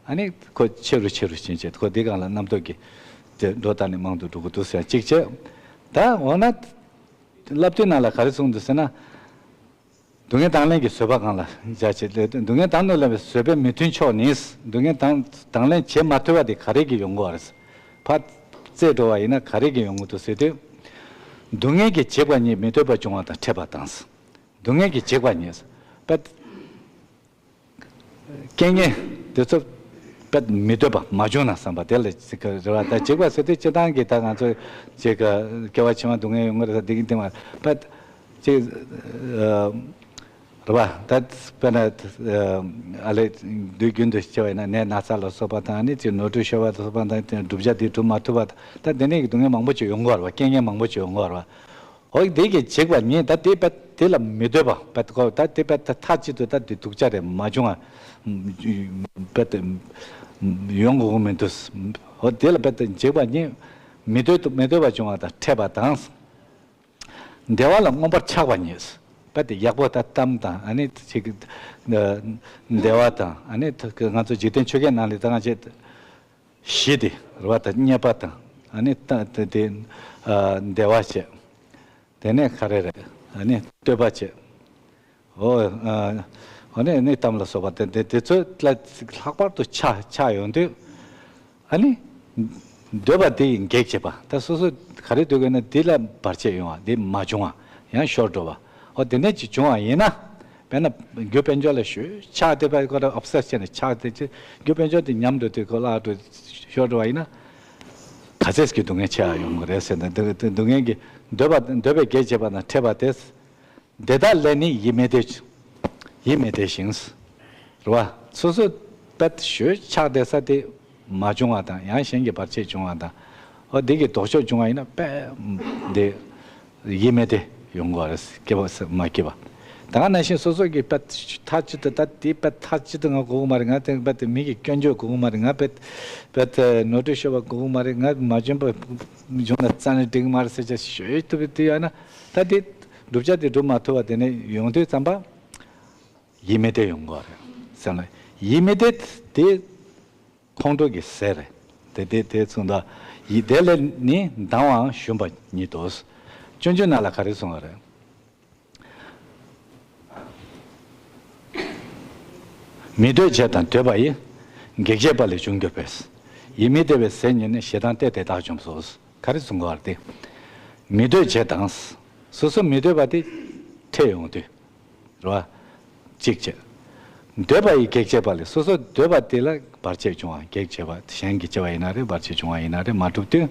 ཨ་ནི་ཁོ་ཆེ་རུ་ཆེ་རུ་ཕྱིན་བྱས་ཁོ་འདི་སྒང་ལ་རྣམ་རྟོག་གི་དེ་འགྲོ་སྟངས་ནི་མང་དུ་འགྲོ་གི་འདུག་ཟེར་གཅིག་བྱས། ད་འོ་ན། བསླབ་བཏུས་ནང་ལ་ག་རེ་གསུངས་འདུག་ཟེར་ན། སྡུག་བསྔལ་དང་ལེན་གྱི་བཟོད་པ་གང་ལ་བྱ་བྱེད། སྡུག་བསྔལ་དང་དུ་ལེན་པའི་བཟོད་པའི་མི་མཐུན་ཕྱོགས་ནི། སྡུག་བསྔལ་དང་དང་ལེན་བྱེད་མ་ཐུབ་པ་དེ་ག་རེ་གིས་ཡོང་གི་ཡོད་རེད། ཕར་རྩེད་འགྲོ་བ་ཡིན་ན་ག་རེ་གིས་ཡོང་གི་འདུག་ཟེར་དུས། སྡུག་བསྔལ་གྱི་འཇིགས་པ་ཉིད་མི་འདོད་པ་འབྱུང་བ་དང་འཕྲད་པ་དང་། སྡུག་བསྔལ་གྱི་འཇིགས་པ་ཉིད། པ། རྐྱེན་ངན་དེ་ཚོ་དཔེ་མི་འདོད་པ་མ་བྱུང་ན་བསམ་པ་དེ་ལ་ཅིག་རེ་བ། ད་འཇིགས་པ་ཟེར་དུས་སྤྱིར་བཏང་གི་ད་ང་ཚོ་ཅིག་སྐྱེ་བ་ཕྱི་མ་སྡུག་བསྔལ་ཡོང་གི་རེད་ཟེར་འདི་གི་སྟེང་བ་དཔེ་ཅིག་རེ་བ། ད་དཔེར་ན་ཨ་ལེ་དུས་རྒྱུན་དུ་སྐྱེ་བ་ཡིན་ན་ནད་ན་ཚ་ལ་སོགས་པ་དང་ནི་ཅིག་ནོར་འཁྲུལ་ཤོར་བ་ལ་སོགས་པ་དང་བསྒྲུབ་བྱ་དེ་འགྲུབ་མ་ཐུབ་པ་ད་དེ་ནས་ཀྱི་སྡུག་བསྔལ་མང་པོ་ཅིག་ཡོང་གི་ཡོད་རེད་བ། རྐྱེན་ངན་མང་པོ་ཅིག་ཡོང་གི་ཡོད་རེད་བ། འོ་དེ་གི་འཇིགས་པ་ཉིད་ད་དེ་པད་དེ་ལ་མི་འདོད་པ་པད་ཀོ་ད་དེ་པད་ད་མཐའ་གཅིག་ཏུ་ད་དེ་སྡུག་ཅག་རེད་མ་བྱུང་བ་པད་ཡོང་དགོས་མི་འདུག་འོ་དེ་ལ་པད་འཇིགས་པ་ཉིད་མི་འདོད་དུ་མི་འདོད་པ་བྱུང་བ་དང་འཕྲད་པ་དང་། བདེ་བ་ལ་མངོན་པར་ཆགས་པ་ཉིད། པད་དེ་ཡག་པོ་ད་གཏམ་དང་ཨ་ནི་ཅིག་བདེ་བ་དང་ཨ་ནི་ང་ཚོ་འཇིག་རྟེན་ཆོས་བརྒྱད་ནང་ལས་ད་ང་ཅིག་བཞི་དེ་རེད་བ། ད་རྙེད་པ་དང་ཨ་ནི་ད་དེ་དེ་བདེ་བ་བྱས། དེ་ནས་ག་རེ་རེད། ཨ་ནི་བསྟོད་པ་བྱས། འོ་ཨ་ནི་ཨ་ནི་གཏམ་ལ་སོགས་པ་དེ་དེ་དེ་ཚོ་ལ་ལྷག་པར་དུ་ཆགས་ཆགས་ཡོང་དུས་ཨ་ནི་འདོད་པ་དེ་ཡི་གེགས་བྱེད་པ། ད་སོ་སོ་ག་རེ་འདོད་དགོས་ན་དེ་ལ་བར་ཆད་ཡོང་བ། དེ་མ་བྱུང་བ་ཡང་ཤོར་འགྲོ་བ། འོ་དེ་ནས་ཅིག་བྱུང་བ་ཡིན་ན། དཔེར་ན་རྒྱུ་དཔལ་འབྱོར་ལ་ཞུ་ཆགས་བསྡད་པ་ཁོ་ར་ཨོབ་སེ་སི་ཤན་ཆགས་བསྡད་ཅི་རྒྱུ་དཔལ་འབྱོར་དེ་ཉམས་འགྲོ་དུས་ཁོ་བརླག་འགྲོ་ཤོར་འགྲོ་བ་ཡིན་ན། ག་ཚད་ཀྱི་སྡུག་བསྔལ་ཆེ་བ་ཡོང་གི་རེད་ཟེར་ན་འདི་སྡུག་བསྔལ་གྱི་འདོད་པ་འདོད་པའི་གེགས་བྱེད་པ་དང་འཕྲད་པ་དེ། དེ་དག་ལས་ནི་ཡིད་མི་བདེ། ཡིད་མི་བདེ་ཞིང་། རེད་བ། སོ་སོ་པད་ཞོད་ཆགས་བསྡད་ས་དེ་མ་བྱུང་བ་དང་ཡང་གཞན་གྱི་བར་ཆད་བྱུང་བ་དང་། འོ་འདི་གི་ལྡོག་ཕྱོགས་བྱུང་བ་ཡིན་ན་དཔེ་འདི་ཡིད་མི་བདེ་ཡོང་གི་རེད། སྐྱིད་པ་མ་སྐྱིད་པ། ད་ག་ནང་བཞིན་སོ་སོ་གི་པད་མཐའ་གཅིག་ཏུ་ད་དེ་པད་མཐའ་གཅིག་ཏུ་ང་དགོས་ཀྱི་མ་རེད། ང་དེ་པད་མི་གི་སྐྱོན་བརྗོད་དགོས་ཀྱི་མ་རེད། ང་པད་པད་ནོར་འཁྲུལ་ཤོར་བ་དགོས་ཀྱི་མ་རེད། ང་མ་བྱོན་པ་བྱུང་ན་རྩ་ནས་འགྲིག་གི་མ་རེད་ཟེར་བྱས་ཞོད་ཐུབ་པའི་དུས་ཡོད་ན་ད་དེ་བསྒྲུབ་བྱ་དེ་འགྲུབ་མ་ཐུབ་པ་དེ་ནས་ཡོང་དུས་ཙམ་པ། ཡིད་མི་བདེ་ཡོང་གི་རེད་ཟེར་ན། ཡིད་མི་བདེ་དེ་ཁོང་ཁྲོ་གི་ཟས་རེད། དེ་དེ་དེ་ཚོ་ད་ཡིད་བདེ་ལས་ནི་སྡང་བའང་ཞུམ་པ་ཉིད་དོ། སྤྱོད་འཇུག་ནང་ལ་ག་རེ་གསུངས་པ་རེད། མི་འདོད་བྱས་དང་འདོད་པ་ཡི། གེགས་བྱེད་པ་ལས་བྱུང་གྱུར་པས། ཡིད་མི་བདེ་བའི་ཟས་ཉིད་ནི་ཞེ་སྡང་སྟེ་དེ་དག་འཇོམས་སོ། ག་རེ་གསུངས་པ་རེད་དེ། མི་འདོད་བྱས་དང་། སོ་སོ་མི་འདོད་པ་དེ་འཕྲད་ཡོང་དུས། རེད་བ། གཅིག་བྱས། འདོད་པ་ཡི་གེགས་བྱེད་པ་ལས། སོ་སོ་འདོད་པ་དེ་ལ་བར་ཆད་བྱུང་བ་གེགས་བྱེད་པ། གཞན་གྱིས་བྱས་པ་ཡིན་ན་རེད། བར་ཆད་བྱུང་བ་ཡིན་ན་རེད། མ་གྲུབ་དུས་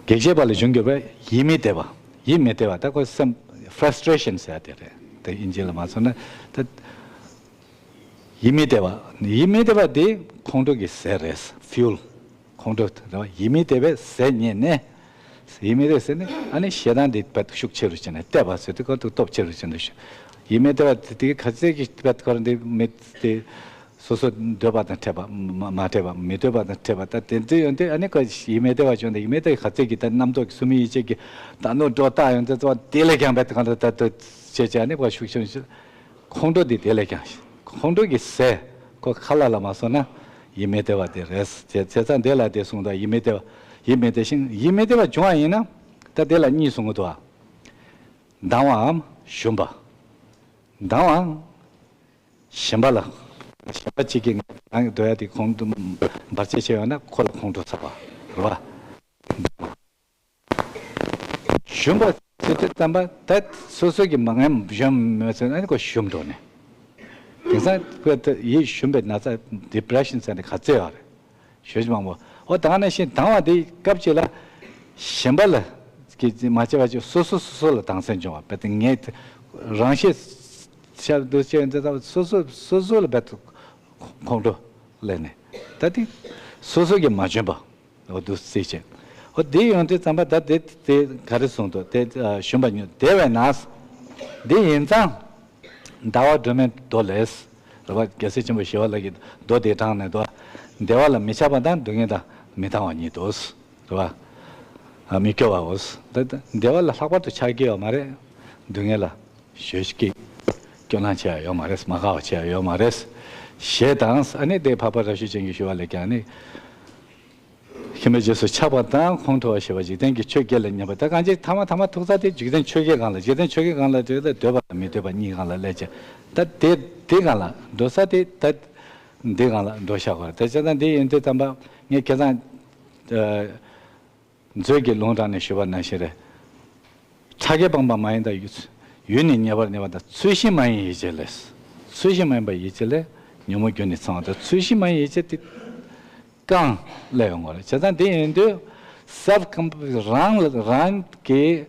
གེགས་བྱེད་པ་ལས་བྱུང་གྱུར་པའི་ཡིད་མི་བདེ་བ། ཡིད་མི་བདེ་བ་ད་ཁོ་སེམས་frustration ཟེར་དེ་རེད། དེ་དབྱིན་ཇི་ལ་མ་སོང་ན་ད། ཡིད་མི་བདེ་བ། ཡིད་མི་བདེ་བ་དེ་ཁོང་ཁྲོ་གི་ཟས་རེད། fuel། ཁོང་ཁྲོ་རེད་བ། ཡིད་མི་བདེ་བའི་ཟས་རྙེད་ནས། ཡིད་མི་བདེ་ཟས་ནི་ཨ་ནི་ཞེ་སྡང་དེ་བད་ཤུགས་ཆེ་རུ་ཕྱིན་ནས་བལྟས་པ་ཟེར་དུས་ཁོ་ཐུག་སྟོབས་ཆེ་རུ་ཕྱིན་ནས་ཤུ། ཡིད་མི་བདེ་བ་དེ་དེ་ག་ཚད་ཀྱི་བད་ཁོ་ར་འདི་མི་དེ་སོ་སོ་འདོད་པ་དང་འཕྲད་པ་མ་མ་འཕྲད་པ། མི་འདོད་པ་དང་འཕྲད་པ། ད་དེ་འདྲ་ཡོང་དུས་ཨ་ནི་ཁོ་ཡིད་མི་བདེ་བ་བྱུང་ནས་ཡིད་མི་བདེ་བའི་ག་ཚད་ཀྱི་ད་རྣམ་རྟོག་གི་སུ་མི་ཡིད་ཆེས་ཀྱི་ད་ནོ་འགྲོ་ལྟ་ཡོང་དུས་ཙང་དེ་ལས་ཀྱང་བད་ཁོ་ར་ད་ད་བྱས་བྱས་ཨ་ནི་ཁོ་ཤུགས་ཆེ་རུ་ཕྱིན། ཁོང་ཁྲོ་འདི་དེ་ལས་ཀྱང་ཁོང་ཁྲོ་གི་ཟས་ཁོ་ཁ་ལག་ལ་མ་སོང་ན་ཡིད་མི་བདེ་བ་དེ་རེད། བྱས་བྱས་ཙང་དེ་ལ་དེ་གསུངས་དང་། ཡིད་མི་བདེ་བ། ཡིད་མི་བདེ་ཞིང་ཡིད་མི་བདེ་བ་བྱུང་བ་ཡིན་ན་ད་དེ་ལ་གཉིས་གསུང་གི་འདུག་ཨ། སྡང་བའམ་ཞུམ་པ། སྡང་བའམ་ཞེན་པ་ལ། ཞེན་པ་གཅིག་གིས་ང་རང་གི་འདོད་ཡ་དེ་ཁོང་དུ་བར་ཆད་བྱས་ཡོད་ན་ཁོ་ལ་ཁོང་ཁྲོ་ཟ་བ་རེད་བ། ཞུམ་པ་ཟེར་དུས་ཙམ་པ་ད་སོ་སོ་གི་མ་ངན་གཞོམ་མེད་ཟེར་ན་ཁོ་ཞུམ་འགྲོ་ནས། དེང་སང་ཁོ་ད་ཡིད་ཞུམ་པའི་ན་ཚ་depression ཟེར་ནས་ག་ཚོད་ཡོད་རེད། ཞོ་ཞི་མང་པོ། འོ་ད་ག་ནང་བཞིན་སྡང་བ་དེ་སྐབས་གཅིག་ལ་ཞེན་པ་ལ་གི་མ་བྱས་པ་ཅིག་སོ་སོ་སོ་སོ་ལ་སྡང་སེམས་འབྱུང་བ་བས་ཏེ་ངས་རང་ཤེས་ཤར་འདུ་བྱས་འདི་ལྟ་བུ་སོ་སོ་སོ་སོ་ལ་བས་ཏེ་ཁོང་ཁྲོ་སླེབས་ནས་ད་དེ་སོ་སོ་གི་མ་བྱོན་པ། འོ་འདུག་སེ་བྱས། འོ་དེ་ཡོང་དུས་ཙམ་པ་ད་དེ་དེ་ག་རེ་གསུངས་འདུག་དེ་ཨ་ཞུམ་པ་ཉོན་བདེ་བས་ན། དེ་ཡིན་ཙང་། ཟླ་བ་སྒྲོན་མེའི་མདོ་ལས། རེད་བ། རྒྱལ་སྲས་ཆེན་པོ་ཞི་བ་ལྷ་གིས་མདོ་དེ་དྲངས་ནས་འདུག་བ། བདེ་བ་ལ་མི་ཆགས་པ་དང་སྡུག་བསྔལ་དང་མི་ལྡང་བ་ཉིད་དོ། རེད་བ། ཨ་མི་སྐྱོ་བའོ། ད་ད་བདེ་བ་ལ་ལྷག་པར་དུ་ཆགས་ཀྱི་ཡོད་མ་རེད། སྡུག་བསྔལ་ལ་ཞེ་གཅིག་སྐྱོ་སྣང་བྱེད་ཡ་ཡོད་མ་རེད། མ་དགའ་བ་བྱེད་ཡ་ཡོད་མ་རེད། ཞེས་དང་ཨ་ནི་དེ་འཕགས་པ་རབ་བྱུང་ཅན་གྱི་ཞི་བ་ལྷས་ཀྱང་ནི། ཤི་བའི་རྗེས་སུ་ཆགས་པ་དང་ཁོང་ཁྲོ་བ་ཞེས་པ་འཇིག་རྟེན་གྱི་ཆོས་བརྒྱད་ལས་ཉམས་པ་དེ་གང་ཅི་ཐ་མ་ཐ་མ་ཐུག་ས་དེ་འཇིག་རྟེན་ཆོས་བརྒྱད་སྒང་ལ། འཇིག་རྟེན་ཆོས་བརྒྱད་སྒང་ལ་དེ་ལ་འདོད་པ་དང་མི་འདོད་པ་གཉིས་སྒང་ལ་སླེབས་ཀྱི། ད་དེ་དེ་སྒང་ལ་འགྲོ་ས་དེ་ད་འདི་སྒང་ལ་འགྲོ་བཞག་པ་རེད། དེ་བྱས་ཙང་འདི་ཡིན་དུས་ཙམ་པ་ངས་ཁ་སང་མཛོད་ཀྱི་ལུང་དྲངས་ནས་ཞུས་པ་ནང་བཞིན་རེད། ཕྲ་རྒྱས་སྤངས་པ་མ་ཡིན་དང་། ཡུལ་ནི་ཉེ་བར་གནས་པ་དང་། ཚུལ་བཞིན་མ་ཡིན་ཡིད་བྱེད་ལས། ཚུལ་བཞིན་མ་ཡིན་པ་ཡིད་བྱེད་ལས། ཉོན་མོངས་རྒྱུ་ནི་ཚང་བ་དང་། ཚུལ་བཞིན་མ་ཡིན་ཡིད་བྱེད་དེ། རྐང་ལས་ཡོང་བ་རེད། བྱས་ཙང་དེ་ཡིན་དུས་self comp- རང་ལ་རང་གི་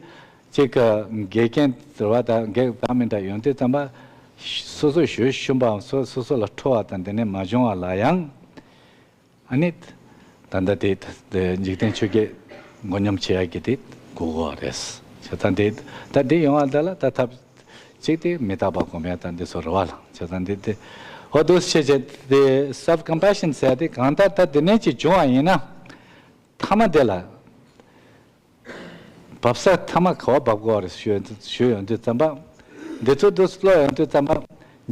ཅིག་གི་འགལ་རྐྱེན་འདྲ་བ་དང་འགལ་དང་མི་འདྲ་ཡོང་དུས་ཙམ་པ། སོ་སོ་ཞུ་ཞུམ་པའམ་སོ་སོ་སོ་ལ་ཁྲོ་བ་དང་དེ་ནས་མ་བྱུང་བ་ལ་ཡང་། ཨ་ནི། ད་ལྟ་དེ་དེ་འཇིག་རྟེན་ཆོས་བརྒྱད་མགོ་སྙོམས་བྱེད་ཡག་གི་དེ་དགོས་ཀྱི་རེད། བྱས་ཙང་དེ་ད་དེ་ཡོང་བ་ད་ལ་ད་ཐབས་གཅིག་དེ་མི་རྟག་པ་སྒོམ་ཡག་དང་དེ་ཚོ་རེད་བ་ལ། བྱས་ཙང་དེ་དེ་འོ་འདུག་སེ་བྱས་དེ་self compassion ཟེར་དེ་གང་ལྟར་ད་དེ་ནས་ཅིག་བྱུང་བ་ཡིན་ན། མཐའ་མ་དེ་ལ། བབས་ས་མཐའ་མ་ག་བ་བབས་དགོས་རེད་ཞུ་ཞུ་ཡོང་དུས་ཙམ་པ། འདི་ཚོ་འདུག་ཀློག་ཡོང་དུས་ཙམ་པ།